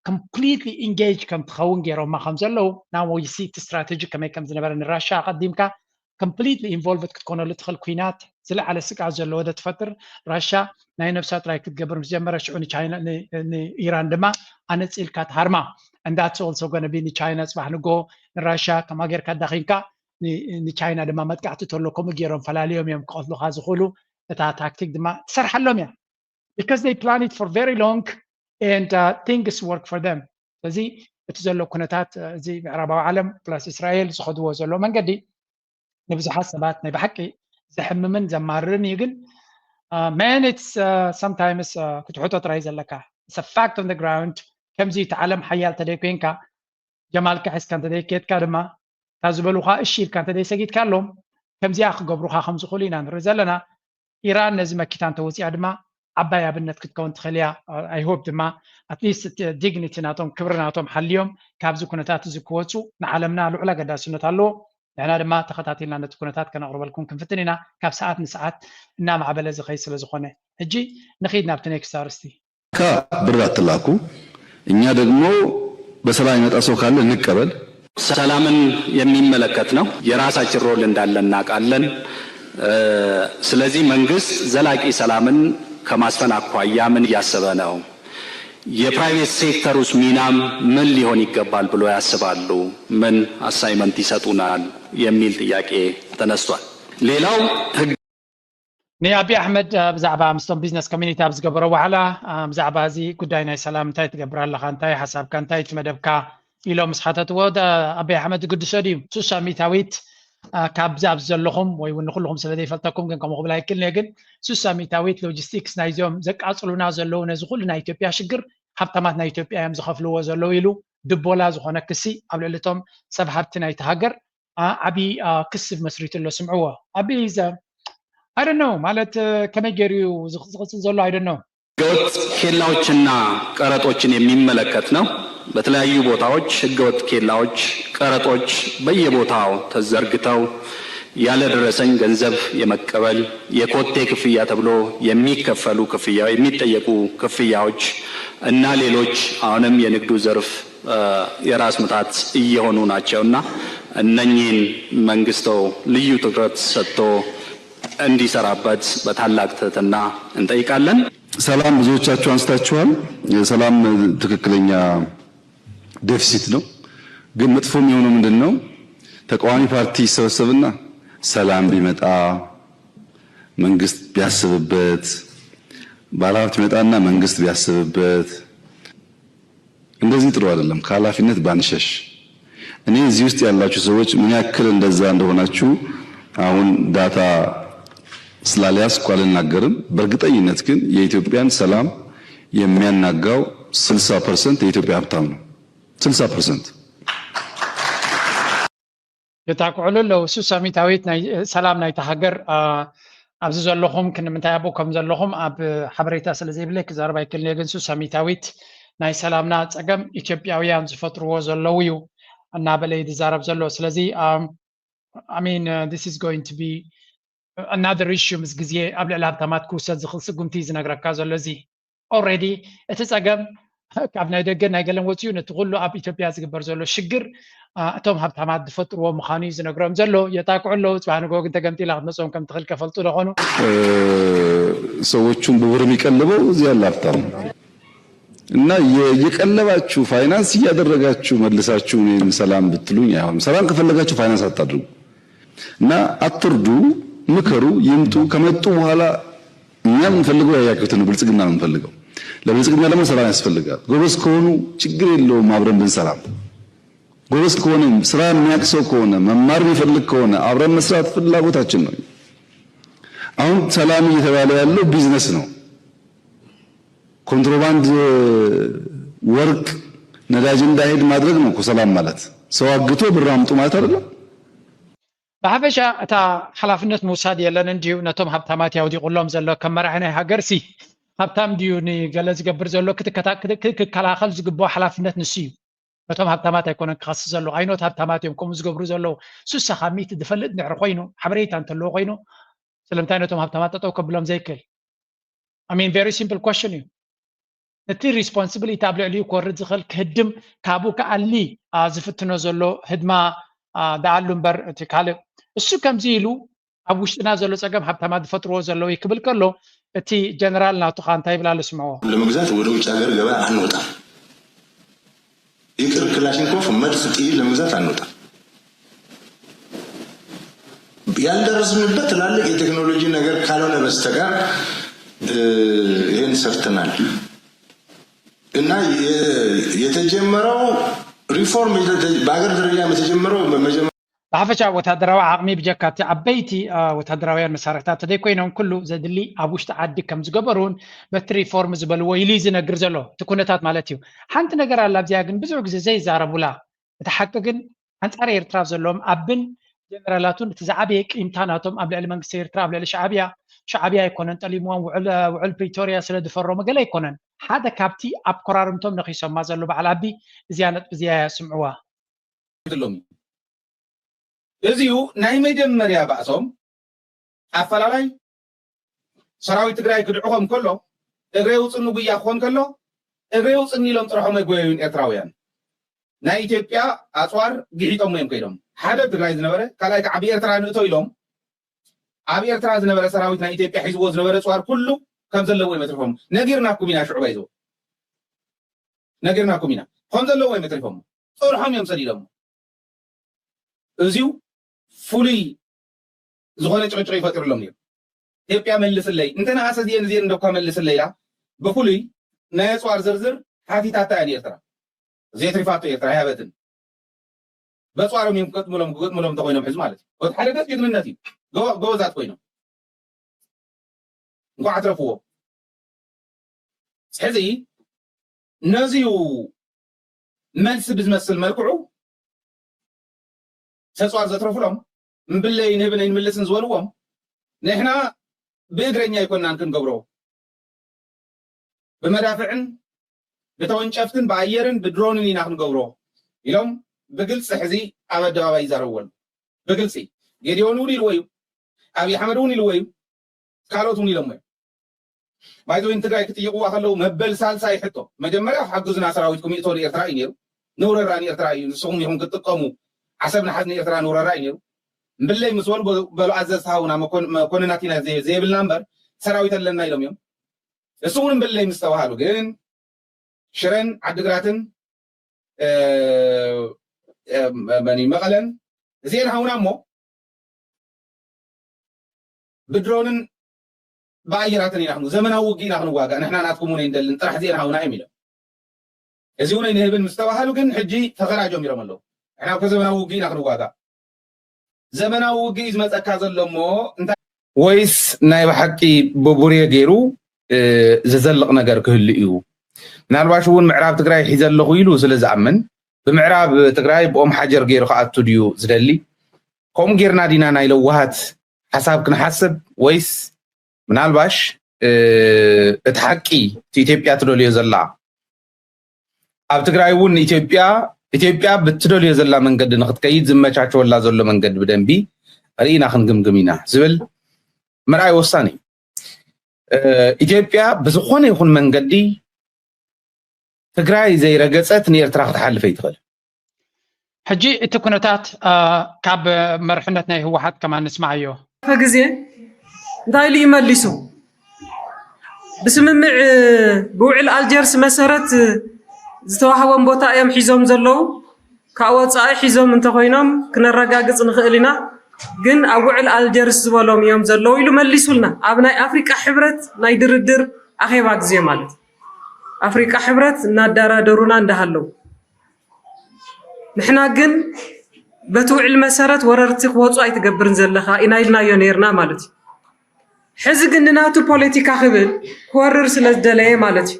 completely engage ከም ትኸውን ገይሮማ ከም ዘለዉ now we see እቲ strategy ከመይ ከም ዝነበረ ንራሻ ኣቐዲምካ completely involved ክትኮነሉ ትኽእል ኩናት ዝለዓለ ስግኣት ዘለዎ ዶ ትፈጥር። ራሻ ናይ ነብሳ ጥራይ ክትገብር ምስ ጀመረ ሽዑ ንቻይና ንኢራን ድማ ኣነፂልካ ትሃርማ and that's also gonna be ንቻይና ፅባሕ ንጎ ንራሻ ከማ ጌርካ ዳኺንካ ንቻይና ድማ መጥቃዕቲ ተሎ ከምኡ ገይሮም ፈላልዮም እዮም ክቐትሉኻ ዝኽእሉ። እታ ታክቲክ ድማ ትሰርሓሎም እያ because they plan it for very long and uh, things work for them። ስለዚ እቲ ዘሎ ኩነታት እዚ ምዕራባዊ ዓለም plus እስራኤል ዝኸድዎ ዘሎ መንገዲ ንብዙሓት ሰባት ናይ ብሓቂ ዘሕምምን ዘማርርን እዩ። ግን man it's sometimes ክትሕቶ ጥራይ ዘለካ fact on the ground። ከምዚ እቲ ዓለም ሓያል ተደይ ኮንካ ጀማልካ ሒዝካ እንተደይ ከድካ ድማ ካብ ዝበሉኻ እሺ ኢልካ እንተደይ ሰጊድካ ኣሎም ከምዚኣ ክገብሩኻ ከም ዝኽእሉ ኢና ንርኢ ዘለና። ኢራን ነዚ መኪታ እንተወፂኣ ድማ ዓባይ ኣብነት ክትከውን ትኽእል እያ። I hope ድማ at least dignity ናቶም ክብሪ ናቶም ሓልዮም ካብዚ ኩነታት እዚ ክወፁ ንዓለምና ልዑል ኣገዳስነት ኣለዎ። ንሕና ድማ ተኸታቲልና ነቲ ኩነታት ከነቕርበልኩም ክንፍትን ኢና ካብ ሰዓት ንሰዓት እናማዕበለ ዝኸይድ ስለ ዝኾነ። ሕጂ ንኺድ ናብቲ next ኣርእስቲ። ካ ብር አትላኩ፣ እኛ ደግሞ በሰላም ይመጣ ሰው ካለ እንቀበል። ሰላምን የሚመለከት ነው። የራሳችን role እንዳለ እናውቃለን። ስለዚህ መንግስት ዘላቂ ሰላምን ከማስፈን አኳያ ምን እያሰበ ነው? የ private sector ውስ ሚናም ምን ሊሆን ይገባል ብሎ ያስባሉ? ምን assignment ይሰጡናል የሚል ጥያቄ ተነስቷል። ሌላው ህግ ንኣቢ ኣሕመድ ብዛዕባ ምስቶም business community ኣብ ዝገበሮ ዋዕላ ብዛዕባ እዚ ጉዳይ ናይ ሰላም እንታይ ትገብር ኣለኻ እንታይ ሓሳብካ እንታይ እቲ መደብካ ኢሎም ምስ ሓተትዎ ኣቢ ኣሕመድ ዝግድሶ ድዩ ሱሳ ሚታዊት ካብዚ ኣብዚ ዘለኹም ወይ እውን ንኩልኹም ስለ ዘይፈልጠኩም ግን ከምኡ ክብል ኣይክልን እየ ግን ሱሳ ሚታዊት ሎጂስቲክስ ናይዚኦም ዘቃፅሉና ዘለዉ ነዚ ኩሉ ናይ ኢትዮጵያ ሽግር ሃብታማት ናይ ኢትዮጵያ እዮም ዝኸፍልዎ ዘለዉ ኢሉ ድቦላ ዝኾነ ክሲ ኣብ ልዕሊ እቶም ሰብ ሃብቲ ናይቲ ሃገር ዓቢ ክሲ መስሪቱ ኣሎ ስምዕዎ ዓቢ ዘ I don't know ማለት ከመይ ገይሩ እዩ ዝቕጽል ዘሎ I don't know ህገወጥ ኬላዎችና ቀረጦችን የሚመለከት ነው። በተለያዩ ቦታዎች ህገወጥ ኬላዎች፣ ቀረጦች በየቦታው ተዘርግተው ያለ ደረሰኝ ገንዘብ የመቀበል፣ የኮቴ ክፍያ ተብሎ የሚከፈሉ ክፍያ የሚጠየቁ ክፍያዎች እና ሌሎች አሁንም የንግዱ ዘርፍ የራስ ምታት እየሆኑ ናቸው እና እነኚህን መንግስቶ ልዩ ትኩረት ሰጥቶ እንዲሰራበት በታላቅ ትህትና እንጠይቃለን። ሰላም ብዙዎቻችሁ አንስታችኋል። የሰላም ትክክለኛ deficit ነው። ግን መጥፎ የሚሆነው ምንድን ነው? ተቃዋሚ ፓርቲ ይሰበሰብና ሰላም ቢመጣ መንግስት ቢያስብበት፣ ባለሀብት ቢመጣና መንግስት ቢያስብበት እንደዚህ ጥሩ አይደለም። ከሀላፊነት ባንሸሽ። እኔ እዚህ ውስጥ ያላችሁ ሰዎች ምን ያክል እንደዛ እንደሆናችሁ አሁን data ስላልያዝኩ አልናገርም። በእርግጠኝነት ግን የኢትዮጵያን ሰላም የሚያናጋው ስልሳ percent የኢትዮጵያ ሀብታም ነው። ስልሳ percent የታክዑሉ ኣለዉ ሱሳ ሚታዊት ናይ ሰላም ናይታ ሃገር ኣብዚ ዘለኹም ክንምንታይ ኣብኡ ከም ዘለኹም ኣብ ሓበሬታ ስለ ዘይብለይ ክዛረብ ኣይክልን እየ ግን ሱሳ ሚታዊት ናይ ሰላምና ፀገም ኢትዮጵያውያን ዝፈጥርዎ ዘለዉ እዩ እናበለ እዩ ዝዛረብ ዘሎ። ስለዚ um, I mean uh, this is going to be another issue ምስ ግዜ ኣብ ልዕሊ ሃብታማት ክውሰድ ዝኽእል ስጉምቲ እዩ ዝነግረካ ዘሎ። እዚ already እቲ ጸገም ካብ ናይ ደገ ናይ ገለን ወፂኡ ነቲ ኩሉ ኣብ ኢትዮጵያ ዝግበር ዘሎ ሽግር እቶም ሃብታማት ዝፈጥርዎ ምዃኑ እዩ ዝነግሮም ዘሎ። የጣቅዑ ኣለዉ። ፅባሕ ንግሆ ግን ተገምጢላ ክትመፅኦም ከም ትኽእል ከፈልጡ ዶ ኾኑ? ሰዎቹን ብብር የሚቀልበው እዚህ ያለ ሀብታም እና እየቀለባችሁ ፋይናንስ እያደረጋችሁ መልሳችሁ እኔን ሰላም ብትሉኝ አይሆንም። ሰላም ከፈለጋችሁ ፋይናንስ አታድርጉ እና አትርዱ፣ ምከሩ፣ ይምጡ። ከመጡ በኋላ እኛ የምንፈልገው ያያችሁትን ብልጽግና ነው የምንፈልገው። ለብልጽግና ደግሞ ሰላም ያስፈልጋል። ጎበዝ ከሆኑ ችግር የለውም አብረን ብንሰራም። ጎበዝ ከሆነ፣ ስራ የሚያውቅ ሰው ከሆነ፣ መማር የሚፈልግ ከሆነ አብረን መስራት ፍላጎታችን ነው። አሁን ሰላም እየተባለ ያለው ቢዝነስ ነው። ኮንትሮባንድ ወርቅ፣ ነዳጅ እንዳይሄድ ማድረግ ነው እኮ ሰላም ማለት። ሰው አግቶ ብር አምጡ ማለት አይደለም። ብሓፈሻ እታ ሓላፍነት ምውሳድ የለን እንድዩ። ነቶም ሃብታማት ያውዲቑሎም ዘሎ ከም መራሒ ናይ ሃገር ሲ ሃብታም ድዩ ንገለ ዝገብር ዘሎ ክትከታ- ክት- ክከላኸል ዝግብኦ ሓላፍነት ንሱ እዩ። ነቶም ሃብታማት ኣይኮነን ክኸስስ ዘለዎ። ኣይኖት ሃብታማት እዮም ከምኡ ዝገብሩ ዘለዉ። ሱሳ ካብ ሚት ዝፈልጥ እንድሕር ኮይኑ ሓበሬታ እንተለዎ ኮይኑ ስለምንታይ ነቶም ሃብታማት ጠጠው ከብሎም ዘይክእል? I mean very simple question እዩ። እቲ responsibility ኣብ ልዕሊኡ ክወርድ ዝኽእል ክህድም ካብኡ ክኣሊ ዝፍትኖ ዘሎ ህድማ ደኣሉ እምበር እቲ ካልእ እሱ ከምዚ ኢሉ ኣብ ውሽጥና ዘሎ ጸገም ሃብታማት ዝፈጥርዎ ዘለዉ እዩ ክብል ከሎ እቲ ጀነራል ናቱኻ እንታይ ይብል ኣሎ ስምዕዎ። ለመግዛት ወደ ውጭ ሀገር ገበያ አንወጣም። ይቅር ክላሽንኮፍ መድፍ ጥይት ለመግዛት አንወጣም። ያልደረስንበት ትላልቅ የቴክኖሎጂ ነገር ካልሆነ በስተቀር ይህን ሰርተናል እና የተጀመረው reform በሀገር ደረጃ የተጀመረው ብሓፈሻ ወታደራዊ ዓቕሚ ብጀካ እቲ ዓበይቲ ወታደራውያን መሳርሕታት ተዘይኮይኖም ኩሉ ዘድሊ ኣብ ውሽጢ ዓዲ ከም ዝገበሩን በቲ ሪፎርም ዝበልዎ ኢሉ እዩ ዝነግር ዘሎ እቲ ኩነታት ማለት እዩ። ሓንቲ ነገር ኣላ ኣብዚኣ ግን ብዙሕ ግዜ ዘይዛረቡላ እቲ ሓቂ ግን ኣንጻር ኤርትራ ዘለዎም ኣብን ጀነራላቱን እቲ ዝዓበየ ቂምታ ናቶም ኣብ ልዕሊ መንግስቲ ኤርትራ ኣብ ልዕሊ ሻዕብያ ሻዕብያ ኣይኮነን ጠሊምዎም ውዕል ፕሪቶርያ ስለ ዝፈረሙ ገለ ኣይኮነን ሓደ ካብቲ ኣብ ኮራርምቶም ነኺሶማ ዘሎ በዓል ኣቢ እዚኣ ነጥቢ እዚኣ እያ ስምዕዋ። ሎም እዚዩ ናይ መጀመርያ ባእሶም ኣፈላላይ ሰራዊት ትግራይ ክድዕኾም ከሎ እግረ ውፅኒ ጉያ ክኾን ከሎ እግረ ውፅኒ ኢሎም ጥረሖም ኣይጎየዩን ኤርትራውያን ናይ ኢትዮጵያ ኣፅዋር ግሒጦሞ እዮም ከይዶም ሓደ ትግራይ ዝነበረ ካልኣይ ከዓ ብኤርትራ ንእቶ ኢሎም ኣብ ኤርትራ ዝነበረ ሰራዊት ናይ ኢትዮጵያ ሒዝዎ ዝነበረ ፅዋር ኩሉ ከም ዘለዎ እዮም ኣትሪፎም ነጊርናኩም ኢና ሽዑ ባይዘው ነጊርናኩም ኢና ከም ዘለዎ እዮም ኣትሪፎም ጥርሖም እዮም ሰዲዶም እዚው ፍሉይ ዝኾነ ጭቕጭቕ ይፈጢሩሎም ነይሩ ኢትዮጵያ መልስለይ እንተ ንኣሰ እዚኤን እዚኤን እንደኳ መልስለይ ኢላ ብፍሉይ ናይ ኣፅዋር ዝርዝር ሓቲታታ እያ ንኤርትራ ዘይትሪፋቶ ኤርትራ ኣይሃበትን በፅዋሮም እዮም ክገጥሙሎም ክገጥሙሎም እንተኮይኖም ሕዚ ማለት እዩ እቲ ሓደ ገፅ ጅግንነት እዩ ጎበዛት ኮይኖም እንኳዕ ኣትረፍዎ ሕዚ ነዚዩ መልሲ ብዝመስል መልክዑ ተፅዋር ዘትረፉሎም እምብለይ ንህብን ኣይንምልስን ዝበልዎም ንሕና ብእግረኛ ኣይኮናን ክንገብሮ ብመዳፍዕን ብተወንጨፍትን ብኣየርን ብድሮንን ኢና ክንገብሮ ኢሎም ብግልፂ ሕዚ ኣብ ኣደባባይ ይዛረብዎ ኣለዉ ብግልፂ ጌዲዮን እውን ኢልዎ እዩ ኣብይ ኣሕመድ እውን ኢልዎ እዩ ካልኦት እውን ኢሎሞ እዮም ባይዘወይ ንትግራይ ክጥይቅዋ ከለዉ መበል ሳልሳይ ሕቶ መጀመርያ ሓግዙና ሰራዊትኩም ይእቶ ንኤርትራ እዩ ነይሩ ንውረራ ንኤርትራ እዩ ንስኹም ኢኹም ክትጥቀሙ ዓሰብ ንሓዝ ንኤርትራ ንውረራ እዩ ነይሩ እምብለይ ምስ በሉ በሉ ኣዘዝቲ ሃውና መኮንናት ኢና ዘይብልና እምበር ሰራዊት ኣለና ኢሎም እዮም እሱ እውን እምብለይ ምስ ተባሃሉ ግን ሽረን ዓድግራትን መን መቐለን እዚኤን ሃውና እሞ ብድሮንን ብኣየራትን ኢና ክንው ዘመናዊ ውግእ ኢና ክንዋጋእ ንሕና ናትኩም እውን ኣይንደልን ጥራሕ እዚኤን ሃውና እዮም ኢሎም እዚ እውን ኣይንህብን ምስ ተባሃሉ ግን ሕጂ ፈኸራ ጀሚሮም ኣለዉ ንሕና እኮ ዘመናዊ ውግእ ኢና ክንዋጋእ ዘመናዊ ውግእ እዩ ዝመፀካ ዘሎ እሞ እንታይ ወይስ ናይ ብሓቂ ብቡሬ ገይሩ ዝዘልቕ ነገር ክህሉ እዩ ምናልባሽ እውን ምዕራብ ትግራይ ሒዘ ኣለኹ ኢሉ ስለ ዝኣምን ብምዕራብ ትግራይ ብኦም ሓጀር ገይሩ ክኣቱ ድዩ ዝደሊ ከምኡ ጌርና ዲና ናይ ለዋሃት ሓሳብ ክንሓስብ ወይስ ምናልባሽ እቲ ሓቂ እቲ ኢትዮጵያ ትደልዮ ዘላ ኣብ ትግራይ እውን ንኢትዮጵያ ኢትዮጵያ ብትደልዮ ዘላ መንገዲ ንክትከይድ ዝመቻቸወላ ዘሎ መንገዲ ብደንቢ ርኢና ክንግምግም ኢና ዝብል ምርኣይ ወሳኒ እዩ። ኢትዮጵያ ብዝኾነ ይኹን መንገዲ ትግራይ ዘይረገፀት ንኤርትራ ክትሓልፍ ኣይትኽእል። ሕጂ እቲ ኩነታት ካብ መርሕነት ናይ ህወሓት ከማን ንስማዓዮ። ግዜ እንታይ ኢሉ ይመሊሱ? ብስምምዕ ብውዕል ኣልጀርስ መሰረት ዝተዋህቦም ቦታ እዮም ሒዞም ዘለዉ። ካብ ወፃኢ ሒዞም እንተኮይኖም ክነረጋግፅ ንኽእል ኢና፣ ግን ኣብ ውዕል ኣልጀርስ ዝበሎም እዮም ዘለዉ ኢሉ መሊሱልና። ኣብ ናይ ኣፍሪቃ ሕብረት ናይ ድርድር ኣኼባ ግዜ ማለት ኣፍሪቃ ሕብረት እናዳራደሩና እንዳሃለዉ ንሕና ግን በቲ ውዕል መሰረት ወረርቲ ክወፁ ኣይትገብርን ዘለኻ ኢና ኢልናዮ ነይርና ማለት እዩ። ሕዚ ግን ንናቱ ፖለቲካ ክብል ክወርር ስለ ዝደለየ ማለት እዩ።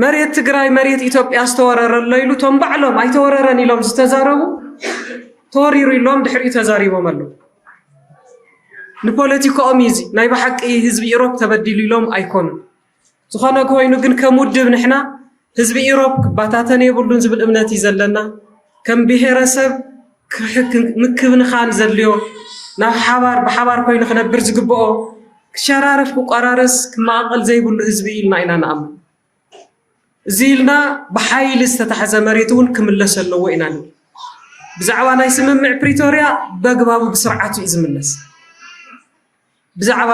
መሬት ትግራይ መሬት ኢትዮጵያ ዝተወረረ ኣሎ ኢሉ እቶም ባዕሎም ኣይተወረረን ኢሎም ዝተዛረቡ ተወሪሩ ኢሎም ድሕሪኡ ተዛሪቦም ኣለዉ። ንፖለቲካኦም እዩ እዚ። ናይ ብሓቂ ህዝቢ ኢሮብ ተበዲሉ ኢሎም ኣይኮኑን። ዝኾነ ኮይኑ ግን ከም ውድብ ንሕና ህዝቢ ኢሮብ ክባታተን የብሉን ዝብል እምነት እዩ ዘለና። ከም ብሄረሰብ ምክብንኻን ዘድልዮ ናብ ሓባር ብሓባር ኮይኑ ክነብር ዝግብኦ ክሸራረፍ ክቆራረስ ክመቓቐል ዘይብሉ ህዝቢ እዩ ኢልና ኢና ንኣምን። እዚ ኢልና ብሓይሊ ዝተታሕዘ መሬት እውን ክምለስ ኣለዎ ኢና ንብል። ብዛዕባ ናይ ስምምዕ ፕሪቶርያ በግባቡ ብስርዓቱ እዩ ዝምለስ። ብዛዕባ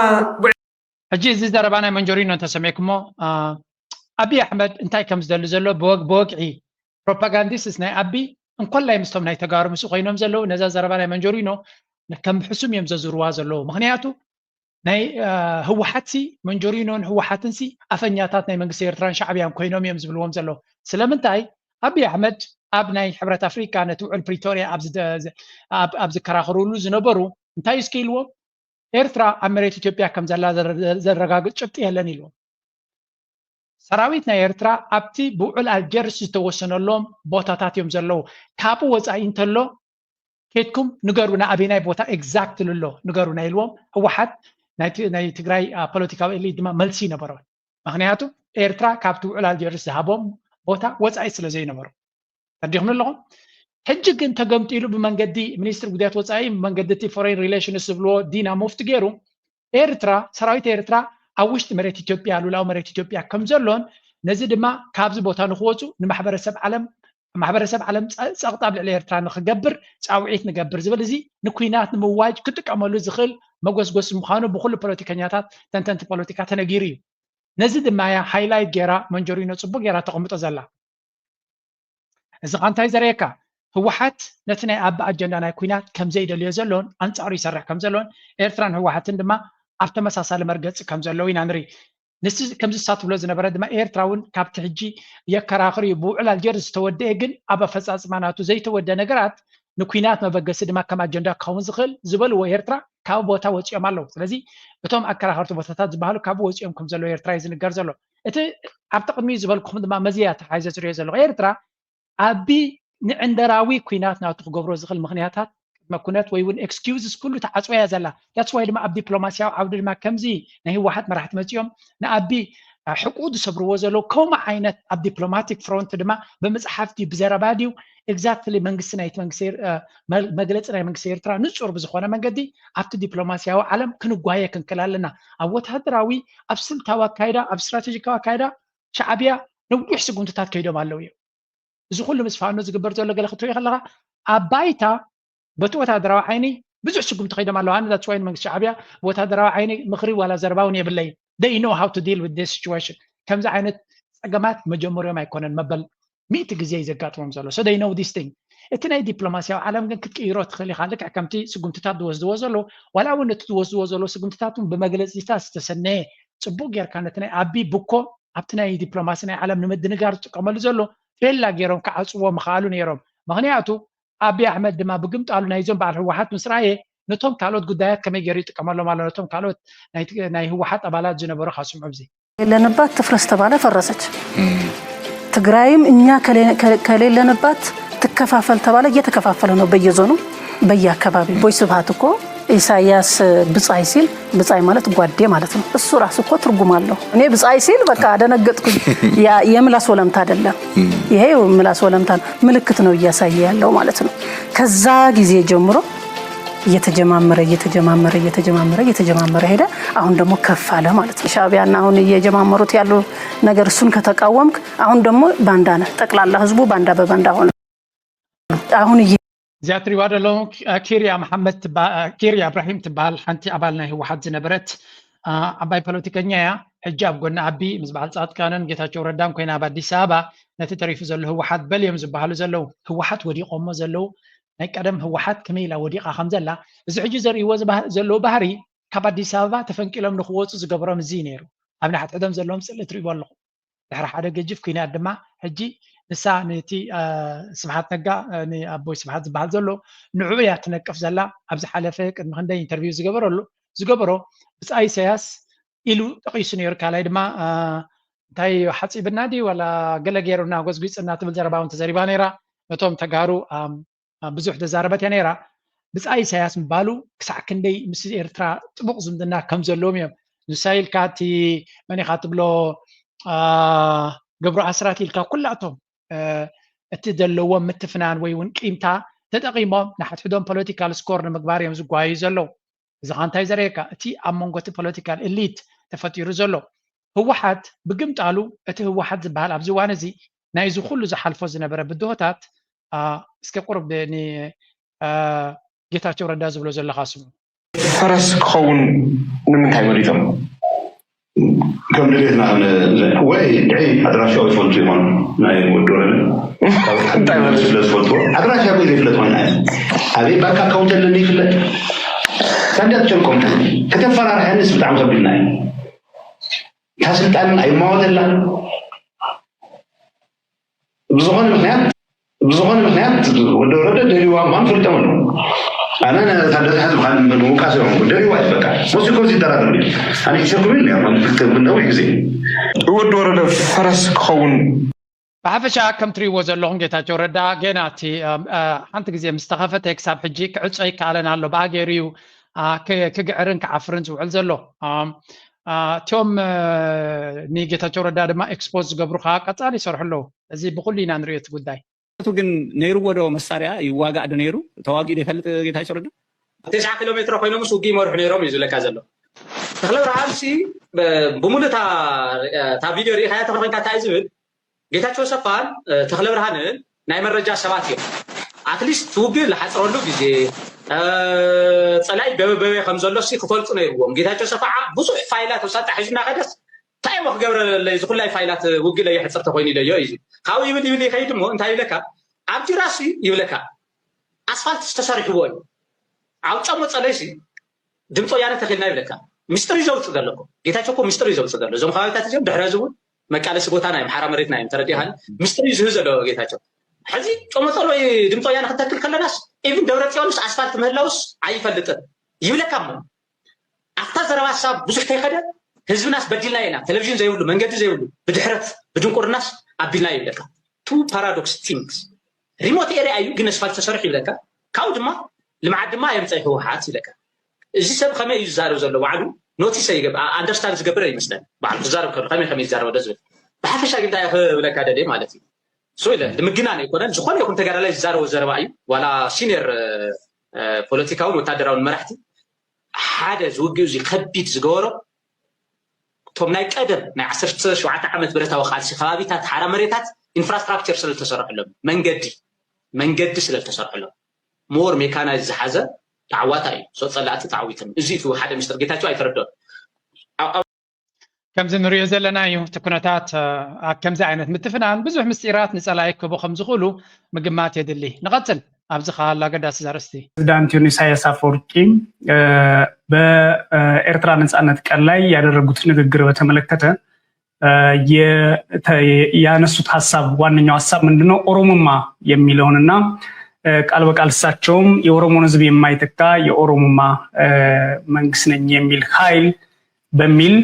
ሕጂ እዚ ዘረባ ናይ መንጀሪኖ እንተሰሚዕኩሞ ኣቢ ኣሕመድ እንታይ ከም ዝደሊ ዘሎ ብወግዒ ፕሮፓጋንዲስትስ ናይ ኣቢ እንኮላይ ምስቶም ናይ ተጋሩ ምስ ኮይኖም ዘለዉ ነዛ ዘረባ ናይ መንጀሪኖ ከም ሕሱም እዮም ዘዝርዋ ዘለዉ። ምክንያቱ ናይ ህወሓትሲ መንጀሪኖን ህወሓትንሲ ኣፈኛታት ናይ መንግስቲ ኤርትራን ሻዕብያን ኮይኖም እዮም ዝብልዎም ዘለዉ። ስለምንታይ ኣቢ ኣሕመድ ኣብ ናይ ሕብረት ኣፍሪካ ነቲ ውዕል ፕሪቶርያ ኣብ ዝከራኸሩሉ ዝነበሩ እንታይ እዩ እስኪ ኢልዎም? ኤርትራ ኣብ መሬት ኢትዮጵያ ከም ዘላ ዘረጋግጽ ጭብጢ የለን ኢልዎም። ሰራዊት ናይ ኤርትራ ኣብቲ ብውዕል ኣልጀርስ ዝተወሰነሎም ቦታታት እዮም ዘለዉ። ካብኡ ወፃኢ እንተሎ ኬድኩም ንገሩና ኣበይናይ ቦታ exactly ኣሎ ንገሩና ኢልዎም። ህወሓት ናይ ትግራይ ፖለቲካዊ ኤሊት ድማ መልሲ ይነበሮ። ምክንያቱ ኤርትራ ካብቲ ውዕል ኣልጀርስ ዝሃቦም ቦታ ወፃኢ ስለ ዘይነበሩ ተረዲኹም ኣለኹም። ሕጂ ግን ተገምጢሉ ብመንገዲ ሚኒስትሪ ጉዳያት ወፃኢ ብመንገዲ እቲ foreign relations ዝብልዎ ዲና ሙፍቲ ገይሩ ኤርትራ ሰራዊት ኤርትራ ኣብ ውሽጢ መሬት ኢትዮጵያ ሉላዊ መሬት ኢትዮጵያ ከም ዘሎን ነዚ ድማ ካብዚ ቦታ ንክወፁ ንማሕበረሰብ ዓለም ማሕበረሰብ ዓለም ፀቕጣ ኣብ ልዕሊ ኤርትራ ንክገብር ፃውዒት ንገብር ዝብል እዚ ንኩናት ንምዋጅ ክጥቀመሉ ዝኽእል መጎስጎሲ ምዃኑ ብኩሉ ፖለቲከኛታት ተንተንቲ ፖለቲካ ተነጊሩ እዩ። ነዚ ድማ እያ ሃይላይት ገይራ መንጀሪኖ ፅቡቅ ገይራ ተቐምጦ ዘላ። እዚ ኸ እንታይ ዘርእየካ? ህወሓት ነቲ ናይ ኣቢ ኣጀንዳ ናይ ኩናት ከም ዘይደልዮ ዘሎን ኣንጻሩ ይሰርሕ ከም ዘሎን ኤርትራን ህወሓትን ድማ ኣብ ተመሳሳሊ መርገጺ ከም ዘለዉ ኢና ንርኢ። ንስ ከምዚ እሳ ትብሎ ዝነበረ ድማ ኤርትራ እውን ካብቲ ሕጂ የከራኽር እዩ። ብውዕል ኣልጀርስ ዝተወደኤ ግን ኣብ ኣፈጻጽማ ናቱ ዘይተወደ ነገራት ንኩናት መበገሲ ድማ ከም ኣጀንዳ ክኸውን ዝኽእል ዝበልዎ ኤርትራ ካብ ቦታ ወፂኦም ኣለዉ። ስለዚ እቶም ኣከራኸርቲ ቦታታት ዝበሃሉ ካብ ወፂኦም ከም ዘለዉ ኤርትራ እዩ ዝንገር ዘሎ። እቲ ኣብቲ ቅድሚ ዝበልኩኹም ድማ መዝያ ተሓይዘ ዝሪኦ ዘለኹ ኤርትራ ኣቢ ንዕንደራዊ ኩናት ናቱ ክገብሮ ዝኽእል ምኽንያታት ቅድመ ኩነት ወይ እውን ኤክስኪውዝስ ኩሉ ተዓፅወያ ዘላ። ዳትስ ዋይ ድማ ኣብ ዲፕሎማሲያዊ ዓውዲ ድማ ከምዚ ናይ ህወሓት መራሕቲ መፂኦም ንኣቢ ሕቁ ዝሰብርዎ ዘለዉ ከምኡ ዓይነት ኣብ ዲፕሎማቲክ ፍሮንት ድማ ብምፅሓፍ ድዩ ብዘረባ ድዩ ኤግዛክትሊ መንግስቲ ናይቲ መንግስቲ መግለፂ ናይ መንግስቲ ኤርትራ ንፁር ብዝኾነ መንገዲ ኣብቲ ዲፕሎማሲያዊ ዓለም ክንጓየ ክንክል ኣለና። ኣብ ወታደራዊ ኣብ ስልታዊ ኣካይዳ ኣብ ስትራቴጂካዊ ኣካይዳ ሻዕብያ ነዊሕ ስጉምትታት ከይዶም ኣለዉ እዮም። እዚ ኩሉ ምስ ፋኖ ዝግበር ዘሎ ገለ ክትሪኦ ከለካ ኣብ ባይታ በቲ ወታደራዊ ዓይኒ ብዙሕ ስጉምቲ ከይዶም ኣለዉ። ኣነ that's why መንግስቲ ሻዕብያ ብወታደራዊ ዓይኒ ምኽሪ ዋላ ዘረባ እውን የብለይ። They know how to deal with this situation። ከምዚ ዓይነት ፀገማት መጀመርዮም ኣይኮነን መበል ሚእቲ ግዜ እዩ ዘጋጥሞም ዘሎ። So they know this thing። እቲ ናይ ዲፕሎማሲያዊ ዓለም ግን ክትቅይሮ ትኽእል ኢኻ። ልክዕ ከምቲ ስጉምትታት ዝወስድዎ ዘለዉ ዋላ እውን እቲ ዝወስድዎ ዘለዉ ስጉምትታት እውን ብመግለፂታት ዝተሰነየ ፅቡቅ ጌርካ ነቲ ናይ ኣቢ ብኮ ኣብቲ ናይ ዲፕሎማሲ ናይ ዓለም ንምድንጋር ዝጥቀመሉ ዘሎ ፌላ ገይሮም ክዓፅዎ ምኽኣሉ ነይሮም። ምኽንያቱ ኣቢ ኣሕመድ ድማ ብግምጣሉ ናይዞም በዓል ህወሓት ምስ ረኣየ ነቶም ካልኦት ጉዳያት ከመይ ገይሩ ይጥቀመሎም ኣሎ ነቶም ካልኦት ናይ ህወሓት ኣባላት ዝነበሩ ካስምዑ ብዚ የለንባት ትፍረስ ተባለ ፈረሰች። ትግራይም እኛ ከሌለንባት ትከፋፈል ተባለ እየተከፋፈለ ነው በየዞኑ በየአካባቢ። ቦይ ስብሃት እኮ ኢሳያስ ብጻይ ሲል፣ ብጻይ ማለት ጓዴ ማለት ነው። እሱ ራሱ እኮ ትርጉም አለው። እኔ ብጻይ ሲል በቃ ደነገጥኩኝ። የምላስ ወለምታ አይደለም ይሄ፣ ምላስ ወለምታ ነው፣ ምልክት ነው እያሳየ ያለው ማለት ነው። ከዛ ጊዜ ጀምሮ እየተጀማመረ እየተጀማመረ እየተጀማመረ እየተጀማመረ ሄደ። አሁን ደግሞ ከፍ አለ ማለት ነው። ሻዕቢያና አሁን እየጀማመሩት ያሉ ነገር፣ እሱን ከተቃወምክ አሁን ደግሞ ባንዳ ነህ። ጠቅላላ ህዝቡ ባንዳ በባንዳ ሆነ። አሁን እየ እዚኣ ትሪዋ ዘለኹም ኪርያ መሓመድ ኪርያ እብራሂም ትበሃል፣ ሓንቲ ኣባል ናይ ህወሓት ዝነበረት ዓባይ ፖለቲከኛ እያ። ሕጂ ኣብ ጎኒ ኣቢ ምስ በዓል ፃድቃንን ጌታቸው ረዳን ኮይና ኣብ ኣዲስ ኣበባ ነቲ ተሪፉ ዘሎ ህወሓት በል እዮም ዝበሃሉ ዘለዉ። ህወሓት ወዲቖሞ ዘለዉ ናይ ቀደም ህወሓት ከመይ ኢላ ወዲቓ ከም ዘላ፣ እዚ ሕጂ ዘርእይዎ ዘለዉ ባህሪ ካብ ኣዲስ ኣበባ ተፈንቂሎም ንክወፁ ዝገበሮም እዚ ነይሩ። ኣብ ንሓድሕዶም ዘለዎም ስእሊ ትሪእዎ ኣለኹም። ድሕሪ ሓደ ገጅፍ ኩናት ድማ ሕጂ ንሳ ነቲ ስብሓት ነጋ፣ ንኣቦይ ስብሓት ዝበሃል ዘሎ፣ ንዕኡ እያ ትነቅፍ ዘላ። ኣብ ዝሓለፈ ቅድሚ ክንደይ ኢንተርቪው ዝገበረሉ ዝገበሮ ብፃይ ኢሳያስ ኢሉ ጠቒሱ ነይሩ። ካልኣይ ድማ እንታይ ሓፂብና ድዩ ዋላ ገለ ገይሩና ጎዝጒፅና ትብል ዘረባ እውን ተዘሪባ ነይራ። ነቶም ተጋሩ ብዙሕ ተዛረበት እያ ነይራ። ብፃይ ኢሳያስ ምባሉ ክሳዕ ክንደይ ምስ ኤርትራ ጥቡቕ ዝምድና ከም ዘለዎም እዮም። ንሳ ኢልካ እቲ መን ኢኻ ትብሎ ገብሩ ኣስራት ኢልካ ኩላቶም እቲ ዘለዎም ምትፍናን ወይ እውን ቂምታ ተጠቒሞም ንሓድሕዶም ፖለቲካል ስኮር ንምግባር እዮም ዝጓዩ ዘለዉ። እዚ ኸ እንታይ ዘርእየካ? እቲ ኣብ መንጎ እቲ ፖለቲካል ኢሊት ተፈጢሩ ዘሎ ህወሓት ብግምጣሉ፣ እቲ ህወሓት ዝበሃል ኣብዚ እዋን እዚ ናይዚ ኩሉ ዝሓልፎ ዝነበረ ብድሆታት እስከ ቁሩብ ንጌታቸው ረዳ ዝብሎ ዘለኻ ስሙ። ፈረስ ክኸውን ንምንታይ መሪጾም? ከም ድሌትና ወይ ድዒ ኣድራሻ ይፈልጡ ይኾኑ ናይ ወዲ ወረደ ስለ ዝፈልጥዎ ኣድራሻ ኮይ ዘይፍለጥ ኮይና ኣበይ ባንክ ኣካውንት ኣለኒ ይፍለጥ ሳንዲያ ትጨንቆም ከተፈራርሐንስ ብጣዕሚ ከቢድና እዩ እታ ስልጣን ኣይማወተላ ብዝኾነ ምክንያት ብዝኾነ ምክንያት ወዲ ወረደ ደልይዋ ምኳኑ ፈሊጦም ኣለዉ ኣነ ታደሰ ሕዝቢ ካብ ምውቃስ ይኹን ደልይዋ እዩ በቃ ሞሲኮ ዝደራደር እዩ ኣነ ሸኩም ኢሉ ነይሩ ነዊሕ ግዜ ወዲ ወረደ ፈረስ ክኸውን ብሓፈሻ ከም ትሪእዎ ዘለኹም ጌታቸው ረዳ ገና እቲ ሓንቲ ግዜ ምስ ተኸፈተ ክሳብ ሕጂ ክዕጾ ይከኣለን ኣሎ ብኣ ገይሩ እዩ ክግዕርን ክዓፍርን ዝውዕል ዘሎ እቲኦም ንጌታቸው ረዳ ድማ ኤክስፖዝ ዝገብሩ ከዓ ቀፃሊ ይሰርሑ ኣለዉ እዚ ብኩሉ ኢና ንሪኦ እቲ ጉዳይ ግን ነይርዎ ዶ መሳርያ ይዋጋእ ዶ ነይሩ ተዋጊኡ ዶ ይፈልጥ ጌታቸው ረዳ ተስዓ ኪሎ ሜትሮ ኮይኖምስ ውግእ ይመርሑ ነይሮም እዩ ዝብለካ ዘሎ ተክለብርሃንሲ ብምሉእ እታ ቪድዮ ርኢኻያ ተኾንካ እንታይ ዝብል ጌታቸው ሰፋን ተክለብርሃንን ናይ መረጃ ሰባት እዮም ኣትሊስት ውግእ ዝሓፅረሉ ግዜ ፀላይ በበበበ ከም ዘሎ ሲ ክፈልጡ ነይርዎም ጌታቸው ሰፋ ብዙሕ ፋይላት ውሳጣ ሒዙ እናኸደስ እንታይ እሞ ክገብረለይ እዚ ኩላይ ፋይላት ውግእ ለየሕፅር ተኮይኑ ኢለዮ እዩ ካብኡ ይብል ይብል ይኸይድ እሞ እንታይ ይብለካ ኣብቲ ራሲ ይብለካ ኣስፋልት ዝተሰርሕዎ እዩ ኣብ ጨሞ ፀለይሲ ድምፂ ወያነ ተኺልና ይብለካ ሚስጥር እዩ ዘውፅእ ዘሎ እኮ ጌታቸው እኮ ሚስጥር እዩ ዘውፅእ ዘሎ እዞም ከባቢታት እዚኦም ድሕረዚ እውን መቃለሲ ቦታና እዮም ሓራ መሬትና እዮም ተረዲኻኒ ሚስጥር እዩ ዝህብ ዘሎ ጌታቸው ሕዚ ጨሞ ፀሎ ድምፂ ወያነ ክንተክል ከለናስ ኢቭን ደብረ ፅዮንስ ኣስፋልት ምህላውስ ኣይፈልጥን ይብለካ እሞ ኣብታ ዘረባ ሳብ ብዙሕ ተይኸደ ህዝብናስ በዲልና ኢና ቴሌቪዥን ዘይብሉ መንገዲ ዘይብሉ ብድሕረት ብድንቁርናስ ኣቢልና ይብለካ two paradox things remote area እዩ ግን ኣስፋልት ተሰርሑ ይብለካ ካብኡ ድማ ልምዓት ድማ የምፀእ ህወሓት ይብለካ እዚ ሰብ ከመይ እዩ ዝዛረብ ዘሎ ባዕሉ ኖቲስ ኣይገብ ኣንደርስታንድ ዝገብር ኣይመስለን ባዕሉ ክዛረብ ከሎ ከመይ ከመይ ይዛረብ ዶ ዝብል ብሓፈሻ ግን እንታይ ክብለካ ደልየ ማለት እዩ ሶ ኢለ ንምግናን ኣይኮነን ዝኾነ ይኹን ተጋዳላይ ዝዛረቦ ዘረባ እዩ ዋላ ሲኒየር ፖለቲካውን ወታደራውን መራሕቲ ሓደ ዝውግእ እዚ ከቢድ ዝገበሮ እቶም ናይ ቀደም ናይ ዓሰርተ ሸውዓተ ዓመት ብረታዊ ቃልሲ ከባቢታት ሓራ መሬታት ኢንፍራስትራክቸር ስለዝተሰርሐሎም መንገዲ መንገዲ ስለዝተሰርሐሎም ሞር ሜካናይዝ ዝሓዘ ተዓዋታ እዩ ሶ ፀላእቲ ተዓዊቶም እዚ እቲ ሓደ ሚስተር ጌታቸው ኣይተረድኦን ከምዚ ንሪኦ ዘለና እዩ እቲ ኩነታት ኣብ ከምዚ ዓይነት ምትፍናን ብዙሕ ምስጢራት ንፀላኢ ክህቡ ከም ዝኽእሉ ምግማት የድሊ ንቐፅል ኣብዚ ከሃሉ ኣገዳሲ ዘርእስቲ ፕሬዚዳንት ዮኒ ኢሳያስ ኣፈወርቂ በኤርትራ ነጻነት ቀን ላይ ያደረጉት ንግግር በተመለከተ ያነሱት ሀሳብ ዋነኛው ሀሳብ ምንድነው? ኦሮሙማ የሚለውንና ቃል በቃል እሳቸውም የኦሮሞን ህዝብ የማይተካ የኦሮሙማ መንግስት ነኝ የሚል ኃይል በሚል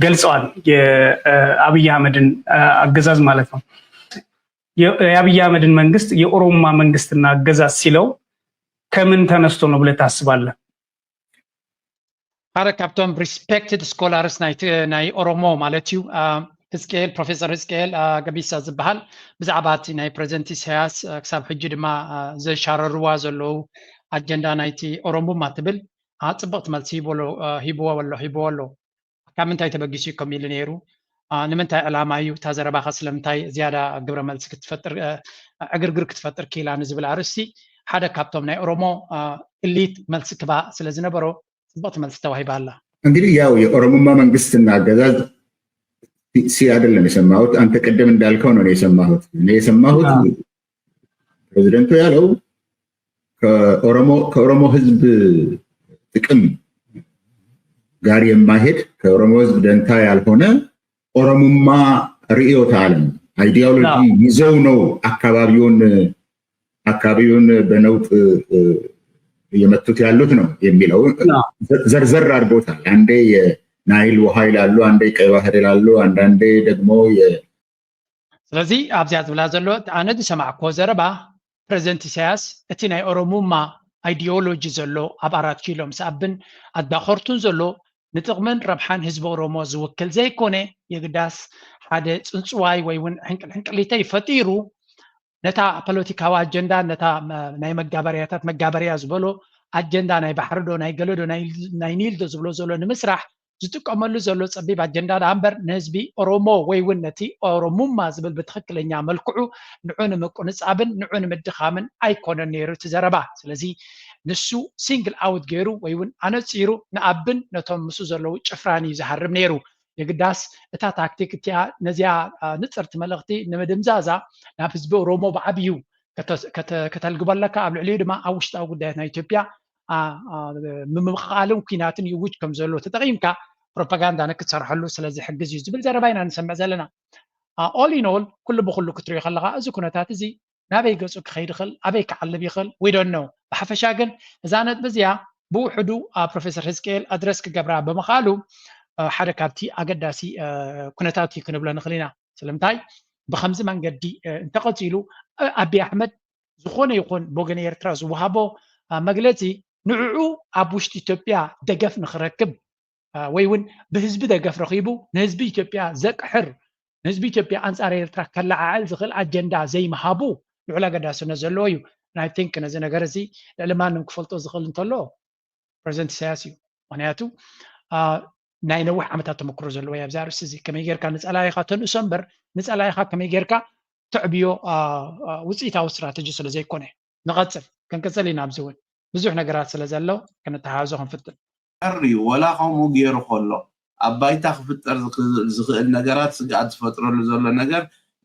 ገልጸዋል። የአብይ አህመድን አገዛዝ ማለት ነው። የአብይ አህመድን መንግስት የኦሮሙማ መንግስትና አገዛዝ ሲለው ከምን ተነስቶ ነው ብለህ ታስባለህ? ሓደ ካብቶም respected scholars ናይ ኦሮሞ ማለት እዩ። ህዝቅኤል፣ ፕሮፌሰር ህዝቅኤል ገቢሳ ዝበሃል ብዛዕባ እቲ ናይ ፕሬዚደንት ኢሳያስ ክሳብ ሕጂ ድማ ዘሻረርዋ ዘለዉ ኣጀንዳ ናይቲ ኦሮሙማ ትብል ጽብቕቲ መልሲ ሂብዎ ኣሎ። ካብ ምንታይ ተበጊሱ እዩ ከምኡ ኢሉ ነይሩ? ንምንታይ ዕላማ እዩ? እታ ዘረባኸ ስለምንታይ ዝያዳ ግብረ መልሲ ክትፈጥር ዕግርግር ክትፈጥር ክኢላ ንዝብል ኣርእስቲ ሓደ ካብቶም ናይ ኦሮሞ ኢሊት መልሲ ክባ ስለ ዝነበሮ ጽብቕቲ መልሲ ተዋሂባ ኣላ። እንግዲህ ያው የኦሮሙማ መንግስትና አገዛዝ ሲ አይደለም የሰማሁት፣ አንተ ቅድም እንዳልከው ነው የሰማሁት። እኔ የሰማሁት ፕሬዚደንቱ ያለው ከኦሮሞ ህዝብ ጥቅም ጋር የማይሄድ ከኦሮሞ ህዝብ ደንታ ያልሆነ ኦሮሙማ ርዕዮተ ዓለም ideology ይዘው ነው አካባቢውን አካባቢውን በነውጥ እየመቱት ያሉት ነው የሚለው ዘርዘር አድርጎታል። አንዴ የናይል ውሃ ይላሉ፣ አንዴ ቀይ ባህር ይላሉ፣ አንዳንዴ ደግሞ ስለዚ ኣብዚኣ ዝብላ ዘሎ ኣነ ዝሰማዕኮ ዘረባ ፕሬዚደንት ኢሳያስ እቲ ናይ ኦሮሙማ ideology ዘሎ ኣብ ኣራት ኪሎ ምስ ኣብን ኣዳኸርቱን ዘሎ ንጥቕምን ረብሓን ህዝቢ ኦሮሞ ዝውክል ዘይኮነ የግዳስ ሓደ ፅንፅዋይ ወይ እውን ሕንቅልሕንቅሊተይ ፈጢሩ ነታ ፖለቲካዊ ኣጀንዳ ነታ ናይ መጋበርያታት መጋበርያ ዝበሎ ኣጀንዳ ናይ ባሕሪ ዶ ናይ ገለ ዶ ናይ ኒል ዶ ዝብሎ ዘሎ ንምስራሕ ዝጥቀመሉ ዘሎ ፀቢብ ኣጀንዳ ደኣ እምበር ንህዝቢ ኦሮሞ ወይ እውን ነቲ ኦሮሙማ ዝብል ብትኽክለኛ መልክዑ ንዑ ንምቁንፃብን ንዑ ንምድኻምን ኣይኮነን ነይሩ እቲ ዘረባ። ስለዚ ንሱ single out ገይሩ ወይ እውን ኣነፂሩ ንኣብን ነቶም ምስኡ ዘለዉ ጭፍራን እዩ ዝሃርም ነይሩ። የግዳስ እታ ታክቲክ እቲኣ ነዚኣ ንፅርቲ መልእኽቲ ንምድምዛዛ ናብ ህዝቢ ኦሮሞ ብዓብዩ ከተልግቦ ኣለካ። ኣብ ልዕሊኡ ድማ ኣብ ውሽጣዊ ጉዳያት ናይ ኢትዮጵያ ምምቕቓልን ኩናትን ይውጅ ከም ዘሎ ተጠቒምካ ፕሮፓጋንዳ ንክትሰርሐሉ ስለዝሕግዝ እዩ ዝብል ዘረባ ኢና ንሰምዕ ዘለና። All in all ኩሉ ብኩሉ ክትሪኦ ከለካ እዚ ኩነታት እዚ ናበይ ገፁ ክኸይድ ይኽእል፣ ኣበይ ክዓልብ ይኽእል we don't know። ብሓፈሻ ግን እዛ ነጥቢ እዚኣ ብውሕዱ ፕሮፌሰር ህዝቅኤል ኣድረስ ክገብራ ብምኽኣሉ ሓደ ካብቲ ኣገዳሲ ኩነታት እዩ ክንብሎ ንኽእል ኢና። ስለምንታይ ብከምዚ መንገዲ እንተቐፂሉ ኣቢ ኣሕመድ ዝኾነ ይኹን ብወገን ኤርትራ ዝወሃቦ መግለፂ ንዕዑ ኣብ ውሽጢ ኢትዮጵያ ደገፍ ንክረክብ ወይ እውን ብህዝቢ ደገፍ ረኺቡ ንህዝቢ ኢትዮጵያ ዘቅሕር ንህዝቢ ኢትዮጵያ ኣንፃር ኤርትራ ከለዓዕል ዝኽእል ኣጀንዳ ዘይምሃቡ ልዑል ኣገዳስነት ዘለዎ እዩ። I think ነዚ ነገር እዚ ልዕሊ ማንም ክፈልጦ ዝኽእል እንተሎ ፕሬዚደንት ኢሳያስ እዩ። ምክንያቱ ናይ ነዊሕ ዓመታት ተመክሮ ዘለዎ ኣብዚ ኣርእስቲ እዚ ከመይ ጌርካ ንፀላኢኻ ተንእሶ እምበር ንፀላኢኻ ከመይ ጌርካ ተዕብዮ ውፅኢታዊ ስትራተጂ ስለ ዘይኮነ። ንቐፅል ክንቅፅል ኢና ኣብዚ እውን ብዙሕ ነገራት ስለ ዘሎ ክንተሓዞ ክንፍትን። እዩ ወላ ከምኡ ገይሩ ከሎ ኣብ ባይታ ክፍጠር ዝኽእል ነገራት ስግኣት ዝፈጥረሉ ዘሎ ነገር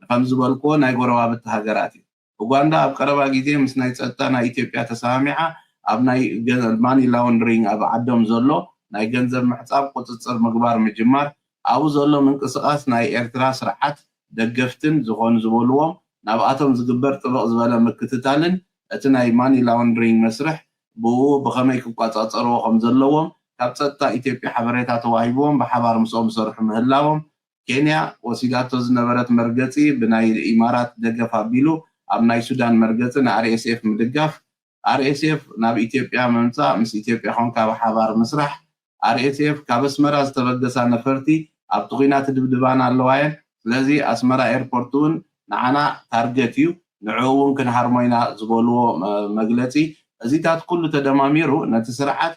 ከም ዝበልክዎ ናይ ጎረባብቲ ሃገራት እዩ። ኡጋንዳ ኣብ ቀረባ ግዜ ምስ ናይ ጸጥታ ናይ ኢትዮጵያ ተሰማሚዓ ኣብ ናይ money laundering ኣብ ዓዶም ዘሎ ናይ ገንዘብ ምሕጻብ ቁጽጽር ምግባር ምጅማር ኣብኡ ዘሎ ምንቅስቓስ ናይ ኤርትራ ስርዓት ደገፍትን ዝኾኑ ዝበልዎም ናብኣቶም ዝግበር ጥብቕ ዝበለ ምክትታልን እቲ ናይ money laundering መስርሕ ብኡ ብኸመይ ክቋጻጸርዎ ከም ዘለዎም ካብ ጸጥታ ኢትዮጵያ ሓበሬታ ተዋሂብዎም ብሓባር ምስኦም ዝሰርሑ ምህላዎም ኬንያ ወሲዳቶ ዝነበረት መርገጺ ብናይ ኢማራት ደገፍ ኣቢሉ ኣብ ናይ ሱዳን መርገጺ ን RSF ምድጋፍ RSF ናብ ኢትዮጵያ ምምጻእ ምስ ኢትዮጵያ ኮንካ ብሓባር ምስራሕ RSF ካብ ኣስመራ ዝተበገሳ ነፈርቲ ኣብቲ ኲናት ድብድባን ኣለዋየን ስለዚ ኣስመራ airport እውን ንዓና target እዩ ንዕኡ እውን ክንሃርሞ ኢና ዝበልዎ መግለጺ እዚታት ኩሉ ተደማሚሩ ነቲ ስርዓት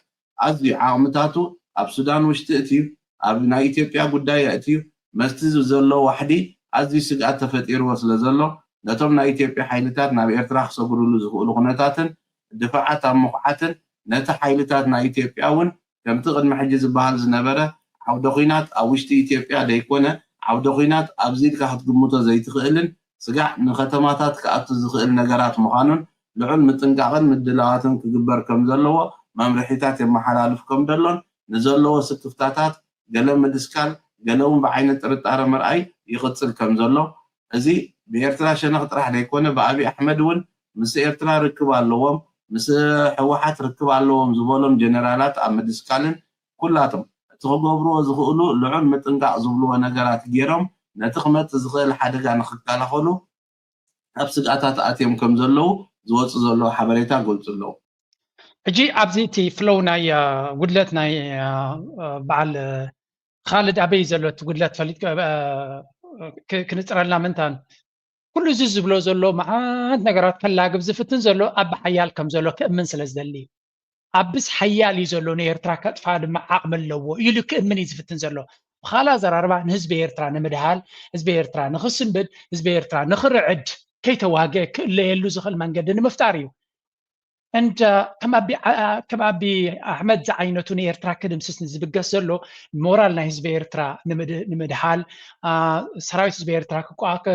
ኣዝዩ ዓቕምታቱ ኣብ ሱዳን ውሽጢ እትዩ ኣብ ናይ ኢትዮጵያ ጉዳይ ኣእትዩ መስቲ ዘሎ ዋሕዲ ኣዝዩ ስግኣት ተፈጢርዎ ስለ ዘሎ ነቶም ናይ ኢትዮጵያ ሓይልታት ናብ ኤርትራ ክሰግሩሉ ዝኽእሉ ኩነታትን ድፋዓት ኣብ ምኹዓትን ነቲ ሓይልታት ናይ ኢትዮጵያ እውን ከምቲ ቅድሚ ሕጂ ዝበሃል ዝነበረ ዓውደ ኹናት ኣብ ውሽጢ ኢትዮጵያ ደይኮነ ዓውደ ኹናት ኣብዚ ኢልካ ክትግምቶ ዘይትኽእልን ስጋዕ ንከተማታት ክኣቱ ዝኽእል ነገራት ምዃኑን ልዑል ምጥንቃቕን ምድላዋትን ክግበር ከም ዘለዎ መምርሒታት የመሓላልፍ ከም ደሎን ንዘለዎ ስክፍታታት ገለ ምድስካል ገለ እውን ብዓይኒ ጥርጣረ ምርኣይ ይቕጽል ከም ዘሎ እዚ ብኤርትራ ሸነኽ ጥራሕ ዘይኮነ ብኣብይ ኣሕመድ እውን ምስ ኤርትራ ርክብ ኣለዎም ምስ ህወሓት ርክብ ኣለዎም ዝበሎም ጀነራላት ኣብ ምድስካልን ኩላቶም እቲ ክገብርዎ ዝኽእሉ ልዑል ምጥንቃቕ ዝብልዎ ነገራት ገይሮም ነቲ ክመጽእ ዝኽእል ሓደጋ ንኽከላኸሉ ኣብ ስግኣታት ኣትዮም ከም ዘለዉ ዝወፁ ዘለዉ ሓበሬታ ገልፁ ኣለዉ። ሕጂ ኣብዚ እቲ ፍሎው ናይ ጉድለት ናይ በዓል ካልድ ኣበይ ዘሎ እቲ ጉድለት ፈሊጥ ክንፅረልና ምንታን ኩሉ እዚ ዝብሎ ዘሎ መዓት ነገራት ከላግብ ዝፍትን ዘሎ ኣብ ሓያል ከም ዘሎ ክእምን ስለ ዝደሊ ኣብስ ሓያል እዩ ዘሎ ንኤርትራ ከጥፋ ድማ ዓቕሚ ኣለዎ ኢሉ ክእምን እዩ ዝፍትን ዘሎ። ብኻላ ዘራርባ ንህዝቢ ኤርትራ ንምድሃል፣ ህዝቢ ኤርትራ ንክስንብድ፣ ህዝቢ ኤርትራ ንክርዕድ ከይተዋገ ክእለየሉ ዝኽእል መንገዲ ንምፍጣር እዩ። እንደ ከም ኣቢ ኣሕመድ ዝዓይነቱ ንኤርትራ ክድምስስ ንዝብገስ ዘሎ ሞራል ናይ ህዝቢ ኤርትራ ንምድሃል ሰራዊት ህዝቢ ኤርትራ ክቋዋከ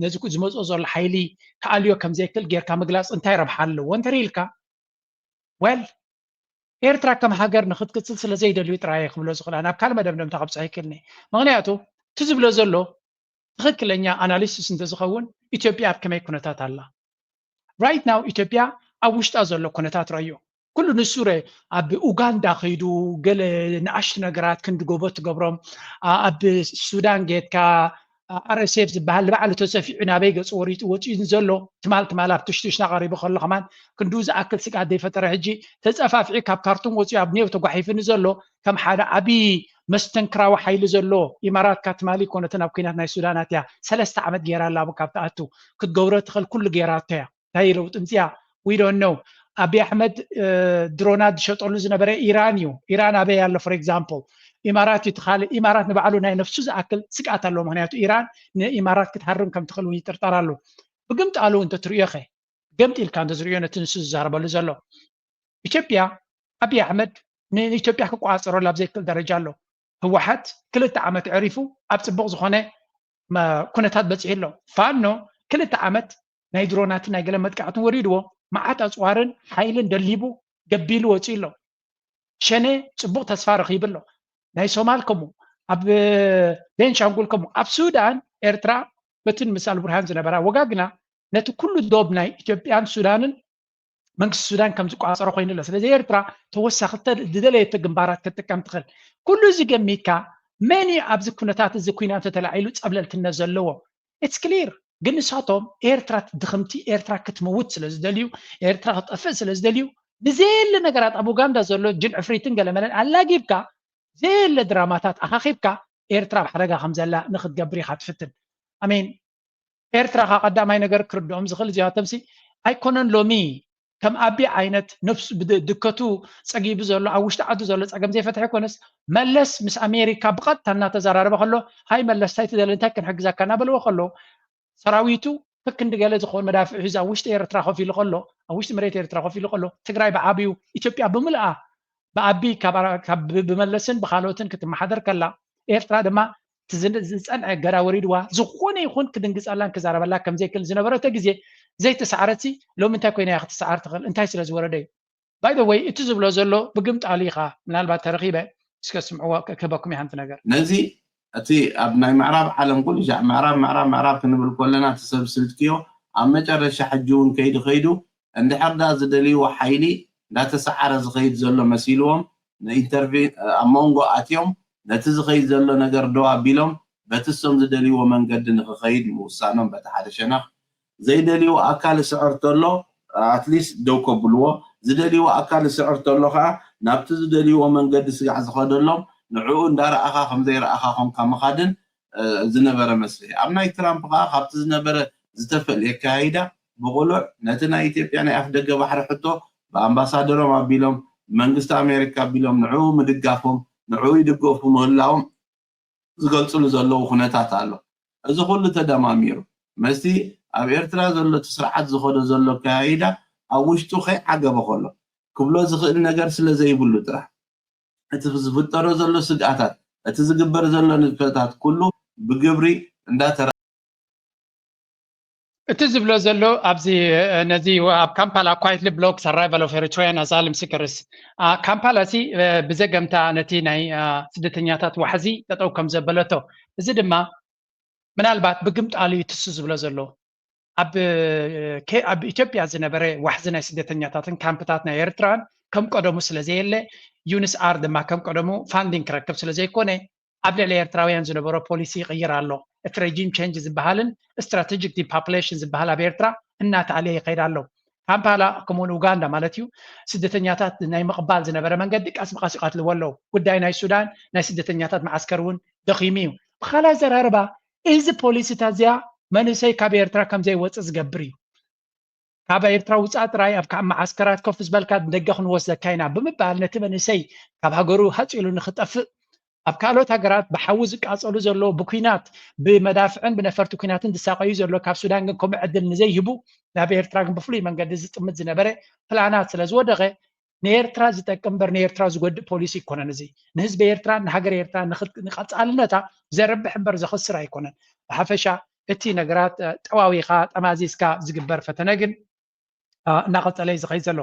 ነዚ ዝመፅኦ ዘሎ ሓይሊ ክኣልዮ ከም ዘይክእል ጌርካ ምግላፅ እንታይ ረብሓ ኣለዎ እንተሪኢልካ ወል ኤርትራ ከም ሃገር ንክትቅፅል ስለ ዘይደልዩ ጥራየ ክብሎ ዝኽእላ ናብ ካልእ መደምደምታ ከብፅሕ ይክእልኒ ምክንያቱ እቲ ዝብሎ ዘሎ ትኽክለኛ ኣናሊሲስ እንተዝኸውን ኢትዮጵያ ኣብ ከመይ ኩነታት ኣላ right now ኢትዮጵያ ኣብ ውሽጣ ዘሎ ኩነታት ረዮ ኩሉ ንሱረ ኣብ ኡጋንዳ ከይዱ ገለ ንኣሽቱ ነገራት ክንዲ ጎቦ ትገብሮም ኣብ ሱዳን ጌትካ ኣረሴፍ ዝበሃል ንባዕሉ ተሰፊዑ ናበይ ገፁ ወሪጡ ወፂኡ ዘሎ ትማል ትማል ኣብ ትሽትሽና ቀሪቡ ከሎ ከማን ክንዱ ዝኣክል ስግኣት ዘይፈጠረ ሕጂ ተፀፋፊዑ ካብ ካርቱም ወፂኡ ኣብ ኔው ተጓሒፉ ንዘሎ ከም ሓደ ዓብዪ መስተንክራዊ ሓይሊ ዘሎ ኢማራት ካትማሊ ኮነትን ኣብ ኩናት ናይ ሱዳናት እያ ሰለስተ ዓመት ገይራ ኣላ ካብ ትኣቱ ክትገብሮ ትኽእል ኩሉ ገይራቶ እያ እንታይ ለውጢ ምፅያ we don't know ኣቢ ኣሕመድ ድሮናት ዝሸጠሉ ዝነበረ ኢራን እዩ ኢራን ኣበይ ኣሎ for example ኢማራት እዩ ትካልእ ኢማራት ንባዕሉ ናይ ነፍሱ ዝኣክል ስግኣት ኣለዎ ምክንያቱ ኢራን ንኢማራት ክትሃርም ከም ትኽእል እውን ይጥርጠር ኣሎ ብግምጣሉ እንተትርእዮ ኸ ገምጢልካ እንተዝርእዮ ነቲ ንሱ ዝዛረበሉ ዘሎ ኢትዮጵያ ኣቢ ኣሕመድ ንኢትዮጵያ ክቋፀረሉ ኣብ ዘይክእል ደረጃ ኣሎ ህወሓት ክልተ ዓመት ዕሪፉ ኣብ ፅቡቕ ዝኾነ ኩነታት በፂሑ ኣሎ ፋኖ ክልተ ዓመት ናይ ድሮናትን ናይ ገለ መጥቃዕትን ወሪድዎ መዓት ኣፅዋርን ሓይልን ደሊቡ ገቢሉ ወፂኡ ኣሎ ሸነ ፅቡቕ ተስፋ ረኺቡ ኣሎ ናይ ሶማል ከምኡ ኣብ ቤንሻንጉል ከምኡ ኣብ ሱዳን ኤርትራ በትን ምስ ኣልቡርሃን ዝነበራ ወጋግና ነቲ ኩሉ ዶብ ናይ ኢትዮጵያን ሱዳንን መንግስቲ ሱዳን ከም ዝቋፀሮ ኮይኑ ኣሎ ስለዚ ኤርትራ ተወሳኺ ዝደለየቶ ግንባራት ክትጥቀም ትኽእል ኩሉ እዚ ገሚትካ መን እዩ ኣብዚ ኩነታት እዚ ኩናት ተተላዒሉ ፀብለልትነት ዘለዎ it's clear ግን ንሳቶም ኤርትራ ድኽምቲ ኤርትራ ክትምውት ስለ ዝደልዩ ኤርትራ ክጠፍእ ስለ ዝደልዩ ብዘየለ ነገራት ኣብ ኡጋንዳ ዘሎ ጅን ዕፍሪትን ገለመለን ኣላጊብካ ዘየለ ድራማታት ኣኻኺብካ ኤርትራ ኣብ ሓደጋ ከም ዘላ ንክትገብር ኢኻ ትፍትን ኣሜን ኤርትራ ካብ ቀዳማይ ነገር ክርድኦም ዝኽእል እዚኣቶምሲ ኣይኮነን ሎሚ ከም ኣቢ ዓይነት ነፍሱ ድከቱ ፀጊቡ ዘሎ ኣብ ውሽጢ ዓዱ ዘሎ ፀገም ዘይፈትሐ ይኮነስ መለስ ምስ ኣሜሪካ ብቐጥታ እናተዘራረበ ከሎ ሃይ መለስ እንታይ ትደሊ እንታይ ክንሕግዘካ እናበልዎ ከሎ ሰራዊቱ ከክንዲ ገለ ዝኾን መዳፍዕ ሒዙ ኣብ ውሽጢ ኤርትራ ኮፍ ኢሉ ከሎ ኣብ ውሽጢ መሬት ኤርትራ ኮፍ ኢሉ ከሎ ትግራይ ብዓብዩ ኢትዮጵያ ብምልኣ ብኣቢ ካብ ብመለስን ብካልኦትን ክትመሓደር ከላ ኤርትራ ድማ ዝፀንዐ እገዳ ወሪድዋ ዝኾነ ይኹን ክድንግፀላን ክዛረበላ ከም ዘይክእል ዝነበረቶ ግዜ ዘይተሰዓረትሲ ሎሚ እንታይ ኮይና እያ ክትሰዓር ትኽእል እንታይ ስለ ዝወረደ እዩ by the way እቲ ዝብሎ ዘሎ ብግምጣሉ ኢኻ ምናልባት ተረኺበ እስከ ስምዕዎ ክህበኩም እየ ሓንቲ ነገር ነዚ እቲ ኣብ ናይ ምዕራብ ዓለም ኩሉ ሻዕ ምዕራብ ምዕራብ ምዕራብ ክንብል ከለና እቲ ሰብ ስልጥክዮ ኣብ መጨረሻ ሕጂ እውን ከይዱ ከይዱ እንድሕር ዳ ዝደልይዎ ሓይሊ እንዳተሰዓረ ዝኸይድ ዘሎ መሲልዎም ንኢንተርቪ ኣብ መንጎ ኣትዮም ነቲ ዝኸይድ ዘሎ ነገር ደው ኣቢሎም በቲ እሶም ዝደልይዎ መንገዲ ንክኸይድ ምውሳኖም በቲ ሓደ ሸነኽ ዘይደልይዎ ኣካል ስዕር ተሎ ኣትሊስት ደው ከብልዎ ዝደልይዎ ኣካል ስዕር ተሎ ከዓ ናብቲ ዝደልይዎ መንገዲ ስጋዕ ዝኸደሎም ንዕኡ እንዳረኣኻ ከምዘይረኣኻ ኮንካ ምኻድን ዝነበረ መስርሒ ኣብ ናይ ትራምፕ ከዓ ካብቲ ዝነበረ ዝተፈልየ ኣካያይዳ ብቕሉዕ ነቲ ናይ ኢትዮጵያ ናይ ኣፍ ደገ ባሕሪ ሕቶ ብኣምባሳደሮም ኣቢሎም ብመንግስቲ ኣሜሪካ ኣቢሎም ንዕኡ ምድጋፎም ንዕኡ ይድገፉ ምህላዎም ዝገልፅሉ ዘለዉ ኩነታት ኣሎ። እዚ ኩሉ ተደማሚሩ መስቲ ኣብ ኤርትራ ዘሎ እቲ ስርዓት ዝኸዶ ዘሎ ኣካያይዳ ኣብ ውሽጡ ከይዓገበ ከሎ ክብሎ ዝኽእል ነገር ስለ ዘይብሉ ጥራሕ እቲ ዝፍጠሮ ዘሎ ስግኣታት እቲ ዝግበር ዘሎ ንጥፈታት ኩሉ ብግብሪ እንዳተረ እቲ ዝብሎ ዘሎ ኣብዚ ነዚ ኣብ ካምፓላ quietly blocks arrival of Eritrean asylum seekers ካምፓላ ሲ ብዘገምታ ነቲ ናይ ስደተኛታት ዋሕዚ ጠጠው ከም ዘበለቶ እዚ ድማ ምናልባት ብግምጣሉ እዩ ትሱ ዝብሎ ዘሎ ኣብ ኢትዮጵያ ዝነበረ ዋሕዚ ናይ ስደተኛታትን ካምፕታት ናይ ኤርትራን ከም ቀደሙ ስለ ዘየለ ዩንስኣር ድማ ከም ቀደሙ ፋንዲንግ ክረክብ ስለ ዘይኮነ ኣብ ልዕሊ ኤርትራውያን ዝነበሮ ፖሊሲ ይቕይር ኣሎ። እቲ regime change ዝበሃልን strategic depopulation ዝበሃል ኣብ ኤርትራ እናተኣልየ ይኸይድ ኣሎ። ካምፓላ ከምኡውን ኡጋንዳ ማለት እዩ፣ ስደተኛታት ናይ ምቕባል ዝነበረ መንገዲ ቀስ ብቐስ ይቐትልዎ ኣለዉ። ጉዳይ ናይ ሱዳን ናይ ስደተኛታት መዓስከር እውን ደኺሙ እዩ። ብኻልእ ኣዘራርባ፣ እዚ ፖሊሲታት እዚኣ መንእሰይ ካብ ኤርትራ ከም ዘይወፅእ ዝገብር እዩ። ካብ ኤርትራ ውፃእ ጥራይ፣ ኣብ ካብ መዓስከራት ኮፍ ዝበልካ ንደገ ክንወስደካ ኢና ብምባል ነቲ መንእሰይ ካብ ሃገሩ ሃፂሉ ንክጠፍእ፣ ኣብ ካልኦት ሃገራት ብሓዊ ዝቃፀሉ ዘሎ፣ ብኩናት ብመዳፍዕን ብነፈርቲ ኩናትን ዝሳቀዩ ዘሎ፣ ካብ ሱዳን ግን ከምኡ ዕድል ንዘይህቡ ናብ ኤርትራ ግን ብፍሉይ መንገዲ ዝጥምት ዝነበረ ፕላናት ስለ ዝወደቐ፣ ንኤርትራ ዝጠቅም እምበር ንኤርትራ ዝጎድእ ፖሊሲ ኣይኮነን። እዚ ንህዝቢ ኤርትራ ንሃገር ኤርትራ ንቀፃልነታ ዘርብሕ እምበር ዘኽስር ኣይኮነን። ብሓፈሻ እቲ ነገራት ጠዋዊኻ ጠማዚዝካ ዝግበር ፈተነ ግን እናቐፀለ እዩ ዝኸይድ ዘሎ።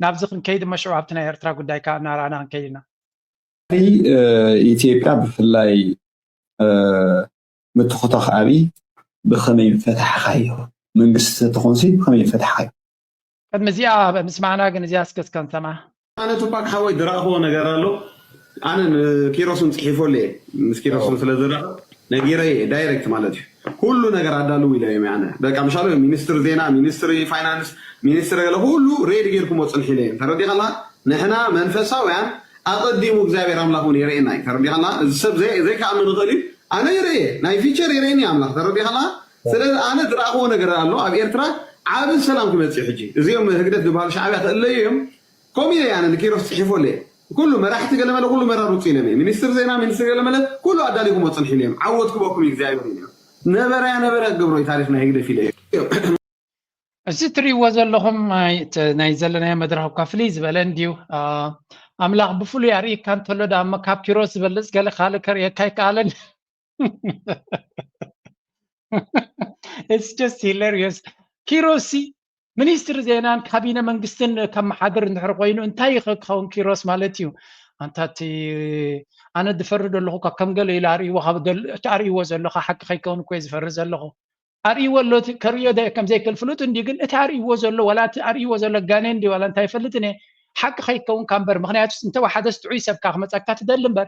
ናብዚ ክንከይድ እሞ ሽዑ ኣብቲ ናይ ኤርትራ ጉዳይካ እናረኣና ክንከይድ ኢና። ኢትዮጵያ ብፍላይ ምትኹታኽ ኣብይ ብኸመይ ፈታሕኻዮ? መንግስቲ ተኾንሲ ብኸመይ ፈታሕኻዮ? ቅድሚ እዚኣ ምስማዕና ግን እዚኣ እስከ እስከ ንሰምዓ። ኣነ ቱፓክ ሓወይ ዝረኣኽዎ ነገር ኣሎ። ኣነ ንኪሮስን ፅሒፈሉ እየ። ምስ ኪሮስን ስለ ዝረኣኽ ነጊረ እየ ዳይሬክት ማለት እዩ። ኩሉ ነገር ኣዳልው ኢለ እዮም ኣነ በቃ ምሻሉ ሚኒስትሪ ዜና፣ ሚኒስትሪ ፋይናንስ፣ ሚኒስትሪ ገለ ኩሉ ሬዲ ጌርኩሞ ፅንሑ ኢለ እዮም። ተረዲኻላ? ንሕና መንፈሳውያን ኣቐዲሙ እግዚኣብሔር ኣምላኽ እውን የርእየና እዩ። ተረዲኻላ? እዚ ሰብ ዘይከኣምን ይኽእል እዩ። ኣነ ይርእየ ናይ ፊቸር የርእየኒ ኣምላኽ። ተረዲኻላ? ስለዚ ኣነ ዝረኣኽዎ ነገር ኣሎ ኣብ ኤርትራ ዓቢ ሰላም ክመጽእ ሕጂ እዚኦም ህግደፍ ዝበሃሉ ሻዕብያ ክእለዩ እዮም። ከምኡ ኢለ ኣነ ንኪሮስ ጽሒፎ ኣለየ። ኩሉ መራሕቲ ገለመለ ኩሉ መራር ውጽእ ኢሎም እዮም። ሚኒስትር ዜና ሚኒስትር ገለመለ ኩሉ ኣዳሊኹም ወጽንሕ ኢሎም እዮም። ዓወት ክበኩም እዩ እግዚኣብሔር ኢሎም። ነበረ ያነበረ ገብሮ ታሪኽ ናይ ህግደፍ ኢለ እዮም። እዚ ትርእይዎ ዘለኹም ናይ ዘለናዮ መድረኽ እኳ ፍልይ ዝበለ እንድዩ። ኣምላኽ ብፍሉይ ኣርእካ እንተሎ ዳሞ ካብ ኪሮስ ዝበልጽ ገለ ካልእ ከርእየካ ኣይከኣለን። It's just hilarious። ኪሮሲ ሚኒስትሪ ዜናን ካቢነ መንግስትን ከመሓድር እንድሕር ኮይኑ እንታይ ክኸውን ኪሮስ ማለት እዩ? ኣንታ እቲ ኣነ ዝፈርድ ኣለኹ እኳ ከም ገለ ኢሉ ኣርእይዎ ካብ እቲ ኣርእይዎ ዘለኻ ሓቂ ከይከውን እኮ ዝፈርድ ዘለኹ። ኣርእይዎ ኣሎ ከርእዮ ከም ዘይክእል ፍሉጥ እንዲ ግን እቲ ኣርእይዎ ዘሎ ዋላ እቲ ኣርእይዎ ዘሎ ጋኔ እንዲ ዋላ እንታይ ይፈልጥን እየ ሓቂ ከይከውን ካብ በር ምክንያቱ እንተወሓደስ ጥዑይ ሰብካ ክመፀካ ትደሊ እምበር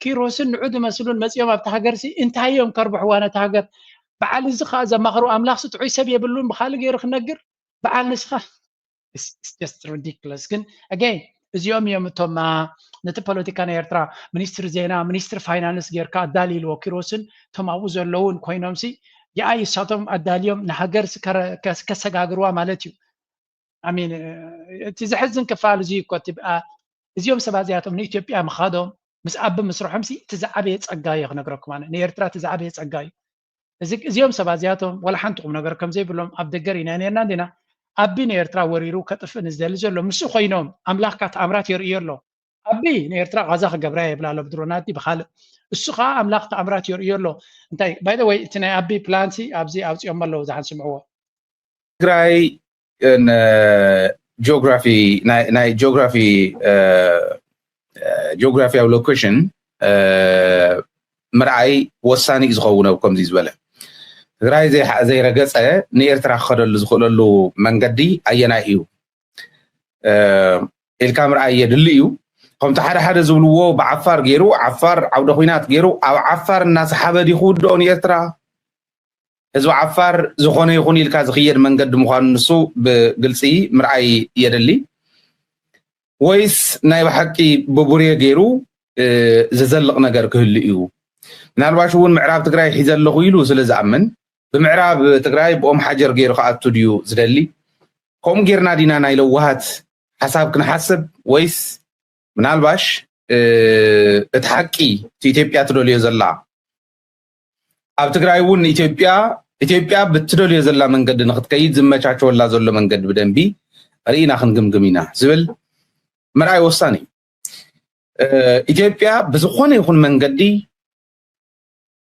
ኪሮስን ንዑ ዝመስሉን መፂኦም ኣብቲ ሃገር ሲ እንታይ እዮም ከርብሕዋ ነቲ ሃገር በዓል እዚ ከዓ ዘማኽሩ ኣምላኽ ሲ ጥዑይ ሰብ የብሉን ብካልእ ገይሩ ክነግር በዓል ንስኻ just ridiculous ግን again እዚኦም እዮም እቶም ነቲ ፖለቲካ ናይ ኤርትራ ሚኒስትሪ ዜና ሚኒስትሪ ፋይናንስ ጌርካ ኣዳልይልዎ ኪሮስን እቶም ኣብኡ ዘለውን ኮይኖም ሲ የኣይ እሳቶም ኣዳልዮም ንሃገር ከሰጋግርዋ ማለት እዩ። እቲ ዘሕዝን ክፋል እዚ እኮ እዚኦም ሰባት እዚኣቶም ንኢትዮጵያ ምኻዶም ምስ ኣቢ ምስርሖም ሲ እቲ ዝዓበየ ጸጋ እየ ክነግረኩም ኣነ ንኤርትራ እቲ ዝዓበየ ጸጋ እዩ። እዚኦም ሰባት እዚኣቶም ዋላ ሓንቲ ቁም ነገር ከም ዘይብሎም ኣብ ደገ ርኢና ነርና እንዲና። ኣቢ ንኤርትራ ወሪሩ ከጥፍእ ንዝደሊ ዘሎ ምስኡ ኮይኖም ኣምላኽካ ተኣምራት የርእዮ ኣሎ። ኣቢ ንኤርትራ ቃዛ ክገብራ የብላ ኣሎ ብድሮናት ብካልእ እሱ ከዓ ኣምላኽ ተኣምራት የርእዮ ኣሎ። እንታይ by the way እቲ ናይ ኣቢ ፕላን ሲ ኣብዚ ኣውፂኦም ኣለዉ ዝሓን ስምዕዎ። ትግራይ ጂኦግራፊ ናይ ጂኦግራፊ ጂኦግራፊያዊ ሎኬሽን ምርኣይ ወሳኒ እዩ ዝኸውን ኣብ ከምዚ ዝበለ ትግራይ ዘይረገፀ ንኤርትራ ክኸደሉ ዝኽእለሉ መንገዲ ኣየናይ እዩ ኢልካ ምርኣይ የድሊ እዩ። ከምቲ ሓደ ሓደ ዝብልዎ ብዓፋር ገይሩ ዓፋር ዓውደ ኩናት ገይሩ ኣብ ዓፋር እናሰሓበ ድዩ ክውድኦ ንኤርትራ ህዝቢ ዓፋር ዝኾነ ይኹን ኢልካ ዝኽየድ መንገዲ ምዃኑ ንሱ ብግልፂ ምርኣይ የድሊ ወይስ ናይ ብሓቂ ብቡሬ ገይሩ ዝዘልቕ ነገር ክህሉ እዩ? ምናልባሽ እውን ምዕራብ ትግራይ ሒዘ ኣለኹ ኢሉ ስለ ዝኣምን ብምዕራብ ትግራይ ብኦም ሓጀር ገይሩ ክኣቱ ድዩ ዝደሊ? ከምኡ ጌርና ዲና ናይ ለዋሃት ሓሳብ ክንሓስብ ወይስ ምናልባሽ እቲ ሓቂ እቲ ኢትዮጵያ ትደልዮ ዘላ ኣብ ትግራይ እውን ኢትዮጵያ ኢትዮጵያ ብትደልዮ ዘላ መንገዲ ንክትከይድ ዝመቻቸወላ ዘሎ መንገዲ ብደንቢ ርኢና ክንግምግም ኢና ዝብል ምርኣይ ወሳኒ እዩ። ኢትዮጵያ ብዝኾነ ይኹን መንገዲ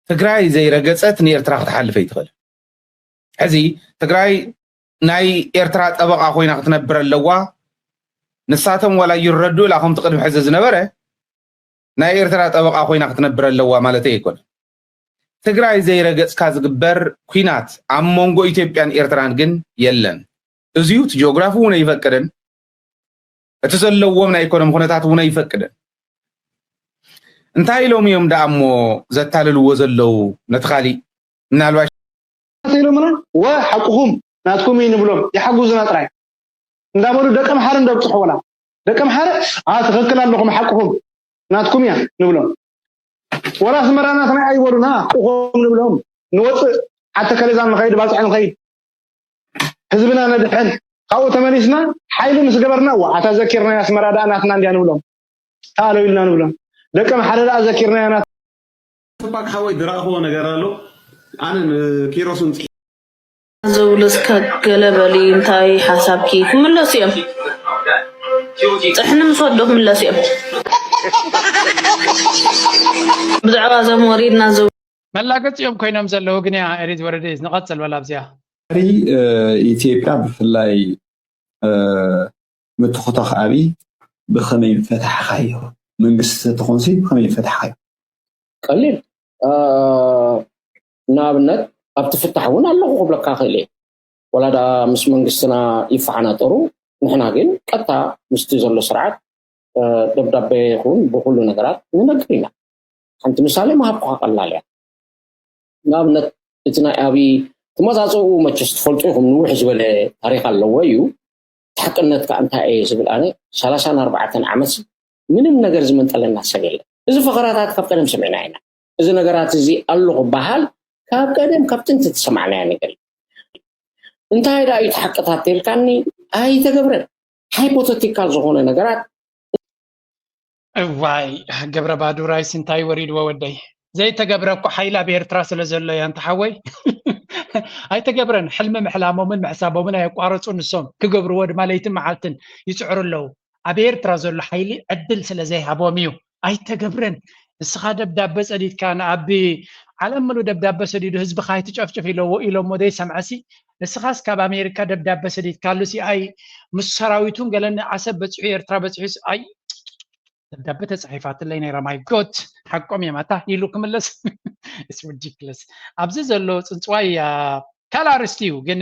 ትግራይ ዘይረገፀት ንኤርትራ ክትሓልፍ ኣይትኽእል። ሕዚ ትግራይ ናይ ኤርትራ ጠበቃ ኮይና ክትነብር ኣለዋ። ንሳቶም ዋላ ይረዱ ኢላ ከምቲ ቅድሚ ሕዚ ዝነበረ ናይ ኤርትራ ጠበቃ ኮይና ክትነብር ኣለዋ ማለት ኣይኮነ። ትግራይ ዘይረገፅካ ዝግበር ኩናት ኣብ መንጎ ኢትዮጵያን ኤርትራን ግን የለን። እዚዩ እቲ ጂኦግራፊ እውን ኣይፈቅድን፣ እቲ ዘለዎም ናይ ኢኮኖሚ ኩነታት እውን ኣይፈቅድን። እንታይ ኢሎም እዮም ደኣ እሞ ዘታልልዎ ዘለዉ ነቲ ካሊእ ምናልባሽ ኢሎምና ወ ሓቅኹም ናትኩም እዩ ንብሎም ይሓግዙና ጥራይ እንዳበሉ ደቂ ኣምሓረ እንደብፅሑ ወላ ደቂ ኣምሓረ ኣ ትኽክል ኣለኹም ሓቅኹም ናትኩም እያ ንብሎም። ወላ ኣስመራ ናትና ኣይበሉና ሓቅኹም ንብሎም። ንወፅእ ዓዲ ተከለዛ ንኸይድ ባፅዕ ንኸይድ ህዝብና ነድሕን ካብኡ ተመሊስና ሓይሊ ምስ ገበርና ዋ ኣታ ዘኪርና ኣስመራ ደኣ ናትና እንድያ ንብሎም። ተኣለው ኢልና ንብሎም። ደቂ ኣምሓረ ደኣ ዘኪርና ናት ቱፓክ ሓወይ ዝረኣኽዎ ነገር ኣሎ። ኣነ ንኪሮስ እውን ዝብሉ እስከ ገለ በሊ እንታይ ሓሳብኪ ክምለሱ እዮም። ጥሕኒ ምስ ወዱ ክምለሱ እዮም። ብዛዕባ እዞም ወሪድና ዝብሉ መላገፂኦም ኮይኖም ዘለዉ ግን እያ ኤሪት ወረደ ንቐፅል በላ ኣብዚኣ ሪ ኢትዮጵያ ብፍላይ ምትኹታኽ ኣብይ ብኸመይ ፈታሕኻዮ? መንግስቲ ተኾንሲ ብኸመይ ፈታሕኻዮ? ቀሊል ንኣብነት ኣብቲ ፍታሕ እውን ኣለኹ ክብለካ ክእል እየ። ወላ ደኣ ምስ መንግስትና ይፈሓናጠሩ፣ ንሕና ግን ቀጥታ ምስቲ ዘሎ ስርዓት ደብዳቤ ይኹን ብኩሉ ነገራት ንነግር ኢና። ሓንቲ ምሳሌ ምሃብኩኻ ቀላል እያ። ንኣብነት እቲ ናይ ኣብይ ትመፃፅኡ መቸስ ትፈልጡ ኢኹም፣ ንውሕ ዝበለ ታሪክ ኣለዎ እዩ። ሓቅነት ከዓ እንታይ እየ ዝብል ኣነ ሰላሳን ኣርባዕተን ዓመት ምንም ነገር ዝመንጠለና ሰብ የለን። እዚ ፈኸራታት ካብ ቀደም ሰሚዕና ኢና። እዚ ነገራት እዚ ኣሎ ክበሃል ካብ ቀደም ካብ ጥንቲ ዝሰማዕናዮ ነገር እዩ። እንታይ ደኣ እዩ እቲ ሓቅታት ተልካኒ ኣይተገብረን። ሃይፖተቲካል ዝኾነ ነገራት እዋይ ገብረ ባዱራይስ እንታይ ወሪድዎ ወደይ ዘይተገብረ እኮ ሓይሊ ኣብ ኤርትራ ስለ ዘሎ እያ እንተ ሓወይ ኣይተገብረን ሕልሚ ምሕላሞምን ምሕሳቦምን ኣየቋረፁ ንሶም ክገብርዎ ድማ ለይትን መዓልትን ይፅዕሩ ኣለዉ ኣብ ኤርትራ ዘሎ ሓይሊ ዕድል ስለ ዘይሃቦም እዩ ኣይተገብረን ንስኻ ደብዳበ ጸዲድካ ንኣቢ ዓለም ምሉ ደብዳበ ሰዲዱ ህዝብኻ ኣይትጨፍጭፍ ኢለዎ ኢሎሞ ዘይሰምዐሲ ንስኻስ ካብ ኣሜሪካ ደብዳበ ሰዲድካሉ ሲ ኣይ ምስ ሰራዊቱን ገለን ዓሰብ በፂሑ ኤርትራ በፂሑ ኣይ ደብዳበ ተፃሒፋትለይ ነይራ my God ሓቆም እዮም ኣታ ኢሉ ክምለስ it's ridiculous ኣብዚ ዘሎ ፅንፅዋይ ካልእ ኣርስቲ እዩ ግን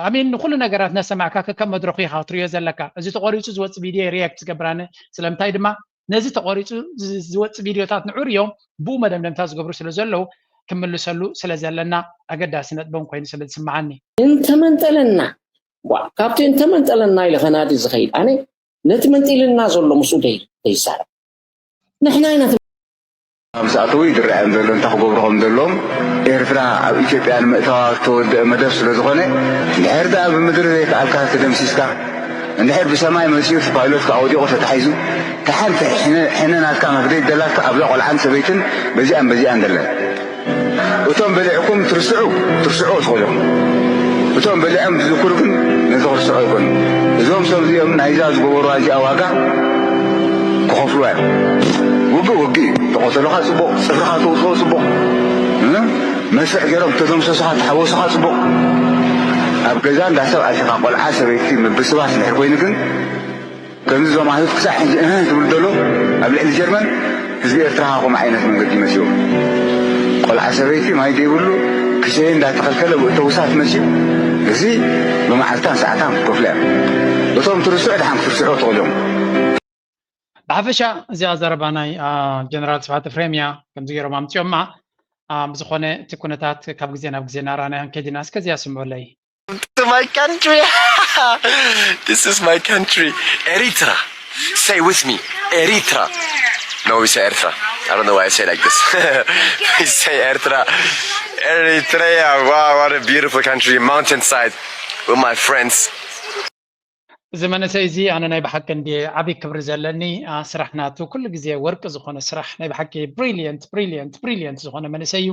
ኣሜን ንኩሉ ነገራት እናሰማዕካ ከከም መድረኩ ኢኻ ክትሪኦ ዘለካ እዚ ተቆሪፁ ዝወፅ ቪድዮ ሪያክት ዝገብራነ ስለምንታይ ድማ ነዚ ተቆሪፁ ዝወፅ ቪድዮታት ንዑር እዮም ብኡ መደምደምታ ዝገብሩ ስለ ዘለዉ ክምልሰሉ ስለ ዘለና ኣገዳሲ ነጥቦም ኮይኑ ስለ ዝስምዓኒ እንተመንጠለና ካብቲ እንተመንጠለና ኢለ ከናዲ ዝኸይድ ኣነ ነቲ መንጢልና ዘሎ ምስኡ ዘይዛረብ ንሕና ኢና ምስ ኣተዉ እዩ ዝረኣዮም ዘሎ እንታይ ክገብሩ ከም ዘለዎም ኤርትራ ኣብ ኢትዮጵያ ንምእታዋ ዝተወደአ መደብ ስለ ዝኾነ እንድሕር ደኣ ብምድሪ ዘይከኣልካ ተደምሲስካ እንድሕር ብሰማይ መፂኡ እቲ ፓይሎት ከዓ ወዲቑ ተታሒዙ ተሓንቲ ሕነ ናትካ መፍደይ ደላትካ ኣብዛ ቆልዓን ሰበይትን በዚኣን በዚኣን ደለን እቶም በሊዕኩም ትርስዑ ትርስዑ ትኽእሉ ኢኹም እቶም በሊዖም ዝዝክሩ ግን ነዚ ክርስዑ ኣይኮኑ እዞም ሰብ እዚኦም ናይዛ ዝገበሩ እዚኣ ዋጋ ክኸፍሉ እዮም ውግእ ውግእ እዩ ተቆተሉኻ ፅቡቕ ፅፍርኻ ተውፅኦ ፅቡቕ መስርዕ ገይሮም ተደምሰሱኻ ተሓወሱኻ ፅቡቕ ኣብ ገዛ እንዳ ሰብ ኣቲኻ ቆልዓ ሰበይቲ ምብስባስ ድሕር ኮይኑ ግን ከምዚ ዞም ኣህት ክሳዕ ሕጂ እህ ዝብል ዘሎ ኣብ ልዕሊ ጀርመን ህዝቢ ኤርትራ ከምኡ ዓይነት መንገዲ መሲዎ ቆልዓ ሰበይቲ ማይ ዘይብሉ ክሸየ እንዳተኸልከለ ብእተውሳት መሲሉ እዚ ብመዓልታን ሰዓታን ክከፍሉ እዮም እቶም ትርስዑ ድሓን ክትርስዑ ትኽእሉ እዮም ብሓፈሻ እዚኣ ዘረባ ናይ ጀነራል ስብሓት ፍሬም እያ ከምዚ ገይሮም ኣምፅኦማ ብዝኾነ እቲ ኩነታት ካብ ግዜ ናብ ግዜ እናረኣናዮ ከዲና እስከዚኣ ስምዑለይ to my country. This is my country. Eritrea. Say with me. Eritrea. No, we say Eritrea. I don't know why I say like this. we say Eritrea. Eritrea. Wow, what a beautiful country. Mountainside with my friends. እዚ መንእሰይ እዚ ኣነ ናይ ብሓቂ እንዲ ዓብዪ ክብሪ ዘለኒ ስራሕ ናቱ ኩሉ ግዜ ወርቂ ዝኾነ ስራሕ ናይ ብሓቂ brilliant brilliant brilliant ዝኾነ መንእሰይ እዩ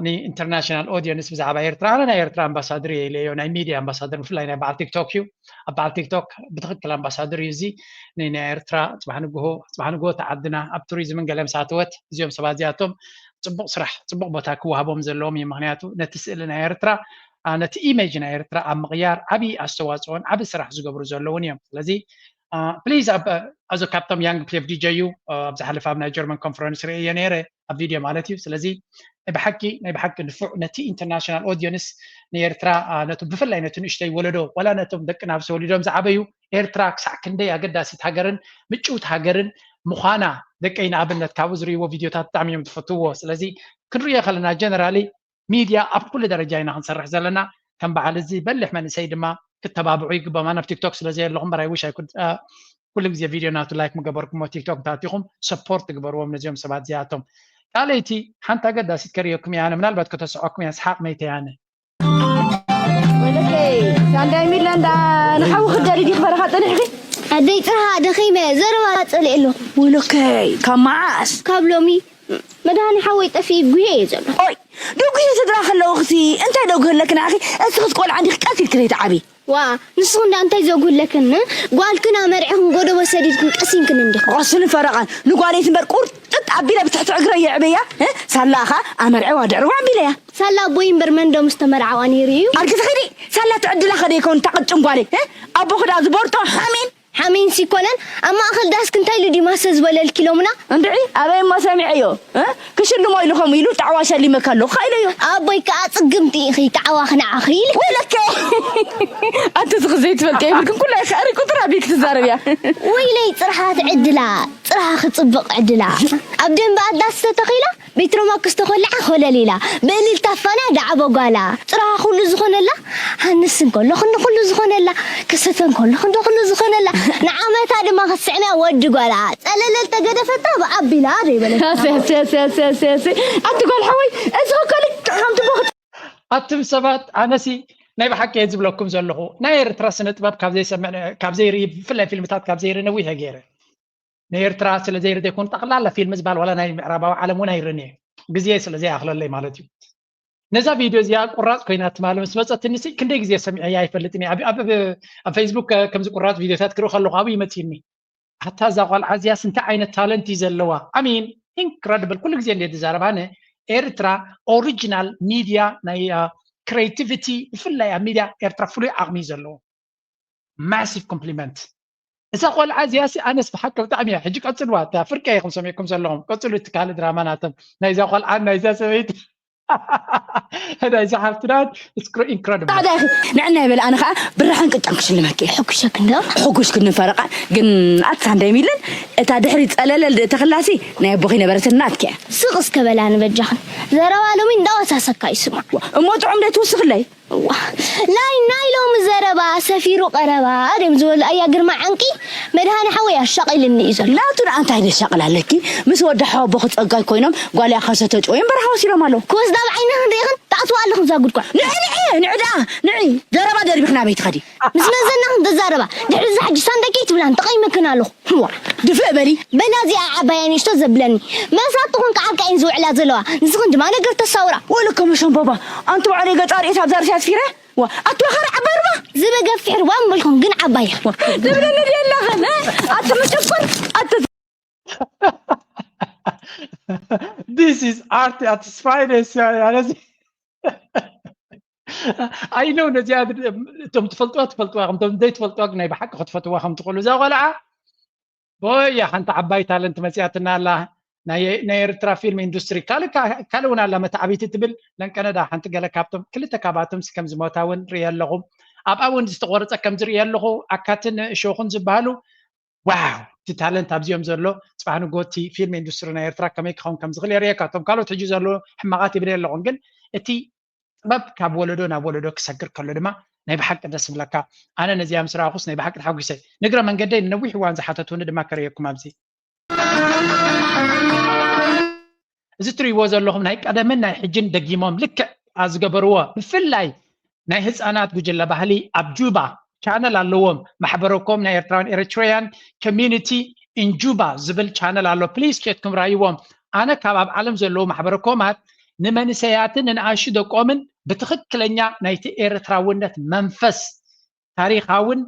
ን international audience ብዛዕባ ኤርትራ ኣነ ናይ ኤርትራ ኣምባሳደር እየ ኢለዮ ናይ ሚድያ ኣምባሳደር ብፍላይ ናይ በዓል ቲክቶክ እዩ ኣብ በዓል ቲክቶክ ብትክክል ኣምባሳደር እዩ እዚ ናይ ኤርትራ ፅባሕ ንግሆ ፅባሕ ንግሆ ተዓድና ኣብ ቱሪዝምን ገለ ምስ ኣተወት እዚኦም ሰባት እዚኣቶም ፅቡቅ ስራሕ ፅቡቅ ቦታ ክወሃቦም ዘለዎም እዩ ምክንያቱ ነቲ ስእሊ ናይ ኤርትራ ነቲ ኢሜጅ ናይ ኤርትራ ኣብ ምቕያር ዓብዪ ኣስተዋፅኦን ዓብዪ ስራሕ ዝገብሩ ዘለውን እዮም ስለዚ ፕሊዝ ኣብ ኣዞ ካብቶም young PFDJ እዩ ኣብ ዝሓለፈ ኣብ ናይ ጀርመን ኮንፈረንስ ርእየ ነይረ ኣብ ቪድዮ ማለት እዩ ስለዚ ናይ ብሓቂ ናይ ብሓቂ ንፉዕ ነቲ international audience ንኤርትራ ነቱ ብፍላይ ነቲ ንእሽተይ ወለዶ ዋላ ነቶም ደቂ ናብሲ ወሊዶም ዝዓበዩ ኤርትራ ክሳዕ ክንደይ ኣገዳሲት ሃገርን ምጭውት ሃገርን ምዃና ደቀይ ንኣብነት ካብኡ ዝርእይዎ ቪድዮታት ብጣዕሚ እዮም ዝፈትውዎ ስለዚ ክንርእዮ ከለና generally ሚድያ ኣብ ኩሉ ደረጃ ኢና ክንሰርሕ ዘለና ከም በዓል እዚ በሊሕ መንእሰይ ድማ ክተባብዑ ይግባእ። ኣነ ኣብ ቲክቶክ ስለ ዘየለኹ እምበር፣ I wish I could ኩሉ ግዜ ቪድዮ ናቱ ላይክ ምገበርኩሞ፣ ቲክቶክ እንታቲኹም ሰፖርት ግበርዎም ነዚኦም ሰባት እዚኣቶም። ካልኣይቲ ሓንቲ ኣገዳሲት ከርእየኩም እያ፣ ኣነ ምናልባት ከተስዖኩም እያ፣ ስሓቕ መይተ ያነ። ወለከይ ሳንዳይ ሚለ እንዳ ንሓዊ ክደሊ ዲኽ በረኻ ጸኒሕኺ? ኣደይ ጽርሃ ደኺመ ዘረባ ጸሊእ ኣለኹ። ወለከይ ካብ መዓስ? ካብ ሎሚ መድሃኒ ሓወይ ጠፊኡ ጉሄ እዩ ዘሎ። ኦይ ደጉ ስድራ ከለውኽሲ እንታይ ደጉ ኣለክ ንዓኺ? እስኽስ ቆልዓ እንዲኽ ቀስ ኢልክ ዘይትዓቢ። ዋ ንስኹም ዳ እንታይ ዘጉ ኣለክን? ጓልክን ኣመርዕኽን ጎደቦ ሰዲድክን ቀሲንክን እንዲኹም። ቐስን ፈረቓን ንጓለይት እምበር ቁርጥጥ ኣቢለ ብትሕቲ እግረ የዕበያ። ሳላ ኸ ኣመርዕዋ ድዕርዋ ኣቢለያ። ሳላ ኣቦይ እምበር መን ዶ ምስ ተመርዓዋ ነይሩ እዩ? ኣርግዚ ኸዲ ሳላ ትዕድላ ኸደ ይከውን እታ ቅጭን ጓለይ። ኣቦ ክዳ ዝበርጦ ሓሜን ሓሜን ሲኮነን ኣብ ማእኸል ዳስክ እንታይ ኢሉ ድዩ ማሰ ዝበለልኪ ሎምና? እንድዒ ኣበይ እሞ ሰሚዐዮ። ክሽልሞ ኢሉ ከምኡ ኢሉ ጣዕዋ ሸሊመካ ኣለኹ ኢለዮ። ኣቦይ ከዓ ፅግምቲ ኢኺ ጣዕዋ ክንዓኺ ኢሉ። ወይለከ ኣንቲ ዝኽ ዘይትፈልጥ የብልክን ኩላ ይኸሪ ቁጥር ኣበይ ክትዛረብ እያ። ወይለይ ፅርሓ ትዕድላ ፅርሓ ክፅብቕ ዕድላ ኣብ ደንበ ኣዳስ ተተኺላ ቤትሮማክስ ተኾልዓ ኮለል ኢላ ብእልልታ ፋና ዳዕቦ ጓላ። ጽርሃ ኩሉ ዝኾነላ ሃንስ እንከሎ ክንዲ ኩሉ ዝኾነላ ክሰተ እንከሎ ክንዲ ኩሉ ዝኾነላ ንዓመታ ድማ ክትስዕምያ ወዲ ጓላ። ጸለለል ተገደፈታ ብኣቢላ ደይበለት። ኣቲ ጓል ሓወይ እዚ እኮ ልክዕ ከምቲ ቦኽት ኣቱም ሰባት ኣነሲ ናይ ብሓቂ እየ ዝብለኩም ዘለኹ ናይ ኤርትራ ስነ ጥበብ ካብ ዘይሰምዕ ካብ ዘይርኢ ብፍላይ ፊልምታት ካብ ዘይርኢ ነዊሕ እየ ገይረ። ንኤርትራ ስለ ዘይርደ ይኮን ጠቕላላ ፊልም ዝበሃል ዋላ ናይ ምዕራባዊ ዓለም እውን ኣይርን እየ ግዜ ስለ ዘይኣኽለለይ ማለት እዩ። ነዛ ቪድዮ እዚኣ ቁራፅ ኮይና ትማሊ ምስ መፀትኒ ሲ ክንደይ ግዜ ሰሚዐያ ኣይፈልጥን እየ። ኣብ- ኣብ- ኣብ- ኣብ ፌስቡክ ከ- ከምዚ ቁራፅ ቪድዮታት ክርኢ ከለኹ ኣብኡ ይመፅእኒ። ኣታ እዛ ቆልዓ እዚኣስ እንታይ ዓይነት ታለንት እዩ ዘለዋ? ኣሚን ኢንክረድብል ኩሉ ግዜ እንደ ዝዛረብ ኣነ ኤርትራ ኦሪጂናል ሚድያ ናይ ክሬቲቪቲ ብፍላይ ኣብ ሚድያ ኤርትራ ፍሉይ ዓቕሚ እዩ ዘለዎ። ማሲቭ ኮምፕሊመንት እዛ ቆልዓ እዚኣ ሲ ኣነስ ብሓቂ ብጣዕሚ እያ ሕጂ ቀፅልዋ እታ ፍርቀ ኢኹም ሰሚዕኩም ዘለኹም ቀፅሉ እቲ ካልእ ድራማ ናቶም ናይዛ ቆልዓ ናይዛ ሰበይቲ ናይዛ ሓፍትናት ኢንክረዲብል ጻዕዳ ኢኺ ንዕና ይበል ኣነ ከዓ ብራሕን ቅጫን ክሽልመኪ እየ ሕጉሸክ እንዶ ሕጉሽ ክንፈረቃ ግን ኣትካ እንዳይ ሚለን እታ ድሕሪ ፀለለል ተኽላሲ ናይ ኣቦኺ ነበረትና ኣትኪያ ስቕ እስከ በላ ንበጃኽን ዘረባ ሎሚ እንዳወሳሰካ ይስማ እሞ ጥዑም ደ ትውስኽለይ እዋ ናይ ናይ ሎሚ ዘረባ ሰፊሩ ቀረባ ድዮም ዝበሉ ኣያ ግርማ ዓንቂ መድሃኒ ሓወይ ኣሻቒልኒ እዩ ዘሎ። ናቱ ደኣ እንታይ ደሻቕል ኣለኪ ምስ ወዲ ሓወቦኺ ጸጋይ ኮይኖም ጓል እያ ከሰተጭ ወይም በረኻ ወሲዶም ኣለዉ። ክወስዳ ኣብ ዓይንኽን ርኢኽን ትኣትዋ ኣለኽን እዛ ጉድጓድ። ንዒ ንዒ ንዒ ደኣ ንዒ ዘረባ ደርቢኺ ናበይ ትኸዲ? ምስ መዘናኽን ትዛረባ ድሕሪ እዚ ሕጂ ሳንደይ ከይትብላን ተቐይመክን ኣለኹ። እዋ ድፍእ በሊ። በላ እዚኣ ዓባያ ንእሽቶ ዘብለኒ መሳትኹን ከዓ ዓርቃይን ዝውዕላ ዘለዋ ንስኽን ድማ ነገር ተሳውራ። ወይለከ መሸንበባ ኣንቲ ባዕለይ ገጻ ርእየት ኣብዛ ርእሲ ኣስፊረ ዋ ኣቲ ዋኻሪ ዓባይ ሩባ ዝበገፍሕ ሩባ ምበልኩም ግን ዓባይ እያ። ትብለኒ ድየ ኣለኽን ኣቲ መጨቆር ኣቲ This is art at its finest. ኣይ ነው ነዚኣ እቶም ትፈልጥዋ ትፈልጥዋ ከምቶም ዘይትፈልጥዋ ግን ናይ ብሓቂ ክትፈትዋ ከም ትኽእሉ እዛ ቆልዓ ቦያ ሓንቲ ዓባይ ታለንት መፅያትና ኣላ ናይ ኤርትራ ፊልም ኢንዱስትሪ ካልእ እውን ኣላ መታዕቢቲ ትብል ለንቀነዳ ሓንቲ ገለ ካብቶም ክልተ ካባቶም ከም ዝሞታ እውን ርኢ ኣለኹ ኣብኣ እውን ዝተቆረፀ ከም ዝርኢ ኣለኹ ኣካትን ሾኹን ዝበሃሉ ዋው እቲ ታለንት ኣብዚኦም ዘሎ ፅባሕ ንጎ እቲ ፊልም ኢንዱስትሪ ናይ ኤርትራ ከመይ ክኸውን ከም ዝኽእል የርእየካ እቶም ካልኦት ሕጂ ዘሎ ሕማቓት ይብል የለኹን ግን እቲ ጥበብ ካብ ወለዶ ናብ ወለዶ ክሰግር ከሎ ድማ ናይ ብሓቂ ደስ ይብለካ ኣነ ነዚኣ ምስ ረኣኹስ ናይ ብሓቂ ተሓጒሰ ንግረ መንገደይ ንነዊሕ እዋን ዝሓተቱኒ ድማ ከርእየኩም ኣብዚ እዚ ትርእይዎ ዘለኹም ናይ ቀደምን ናይ ሕጅን ደጊሞም ልክዕ ዝገበርዎ ብፍላይ ናይ ህፃናት ጉጅለ ባህሊ ኣብ ጁባ ቻነል ኣለዎም ማሕበረኮም ናይ ኤርትራን ኤሪትሪያን ኮሚኒቲ ኢን ጁባ ዝብል ቻነል ኣሎ ፕሊስ ኬትኩም ራይዎም ኣነ ካብ ኣብ ዓለም ዘለዉ ማሕበረኮማት ንመንሰያትን ንንኣሹ ደቆምን ብትኽክለኛ ናይቲ ኤርትራውነት መንፈስ ታሪኻውን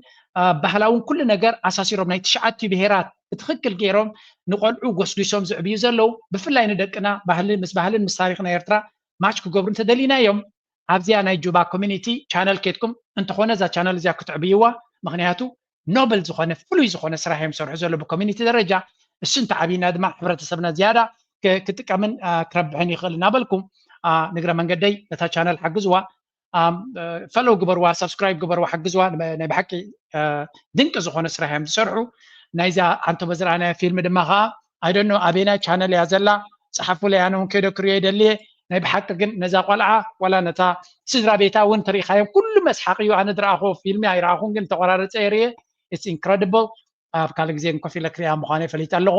ባህላውን ኩሉ ነገር ኣሳሲሮም ናይ ትሽዓቲ ብሄራት ብትኽክል ገይሮም ንቆልዑ ጎስጒሶም ዝዕብዩ ዘለዉ ብፍላይ ንደቅና ባህሊ ምስ ባህልን ምስ ታሪኽና ኤርትራ ማች ክገብሩ እንተደሊና እዮም ኣብዚኣ ናይ ጁባ ኮሚኒቲ ቻነል ኬድኩም እንተኾነ እዛ ቻነል እዚኣ ክትዕብይዋ ምኽንያቱ ኖብል ዝኾነ ፍሉይ ዝኾነ ስራሕ እዮም ሰርሑ ዘሎ ብኮሚኒቲ ደረጃ እሱ እንተዓብይና ድማ ሕብረተሰብና ዝያዳ ክጥቀምን ክረብሕን ይኽእል እናበልኩም ንግረ መንገደይ ነታ ቻነል ሓግዝዋ ፈለው ግበርዋ ሳብስክራይብ ግበርዋ ሓግዝዋ ናይ ብሓቂ ድንቂ ዝኾነ ስራሕ እዮም ዝሰርሑ ናይዛ ኣንቶበ ዝረኣናያ ፊልም ድማ ከዓ ኣይደኖ ኣበናይ ቻነል እያ ዘላ ፀሓፉለይ ኣነ እውን ከይደ ክሪኦ ይደልየ ናይ ብሓቂ ግን ነዛ ቆልዓ ዋላ ነታ ስድራ ቤታ እውን ተሪኢኻዮም ኩሉ መስሓቅ እዩ። ኣነ ዝረኣኹ ፊልሚ ኣይረኣኹን፣ ግን ተቆራረፀ የርእየ። It's incredible። ኣብ ካልእ ግዜ ኮፍ ኢለ ክሪኣ ምዃነ ይፈሊጥ ኣለኹ።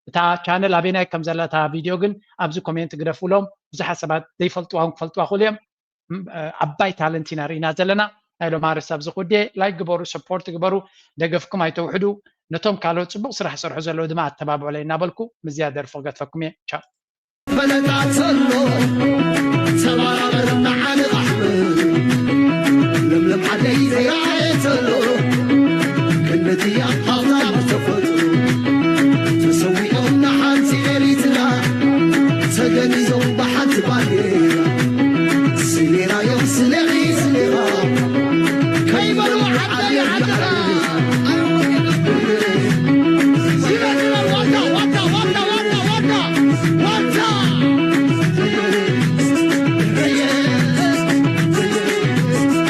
እታ ቻነል ኣበይናይ ከም ዘላ እታ ቪድዮ ግን ኣብዚ ኮሜንት ግደፉሎም። ብዙሓት ሰባት ዘይፈልጥዋ እውን ክፈልጥዋ ክእሉ እዮም። ዓባይ ታለንት ኢና ርኢና ዘለና። ናይ ሎም ኣርስት ኣብዚ ኩዴ ላይክ ግበሩ፣ ሰፖርት ግበሩ፣ ደገፍኩም ኣይተውሕዱ። ነቶም ካልኦት ፅቡቅ ስራሕ ዝሰርሑ ዘለዉ ድማ ኣተባብዑለይ እናበልኩ ምስዚኣ ደርፊ ክገድፈኩም እየ። ቻው። ፈለጣተሎ ሰባራ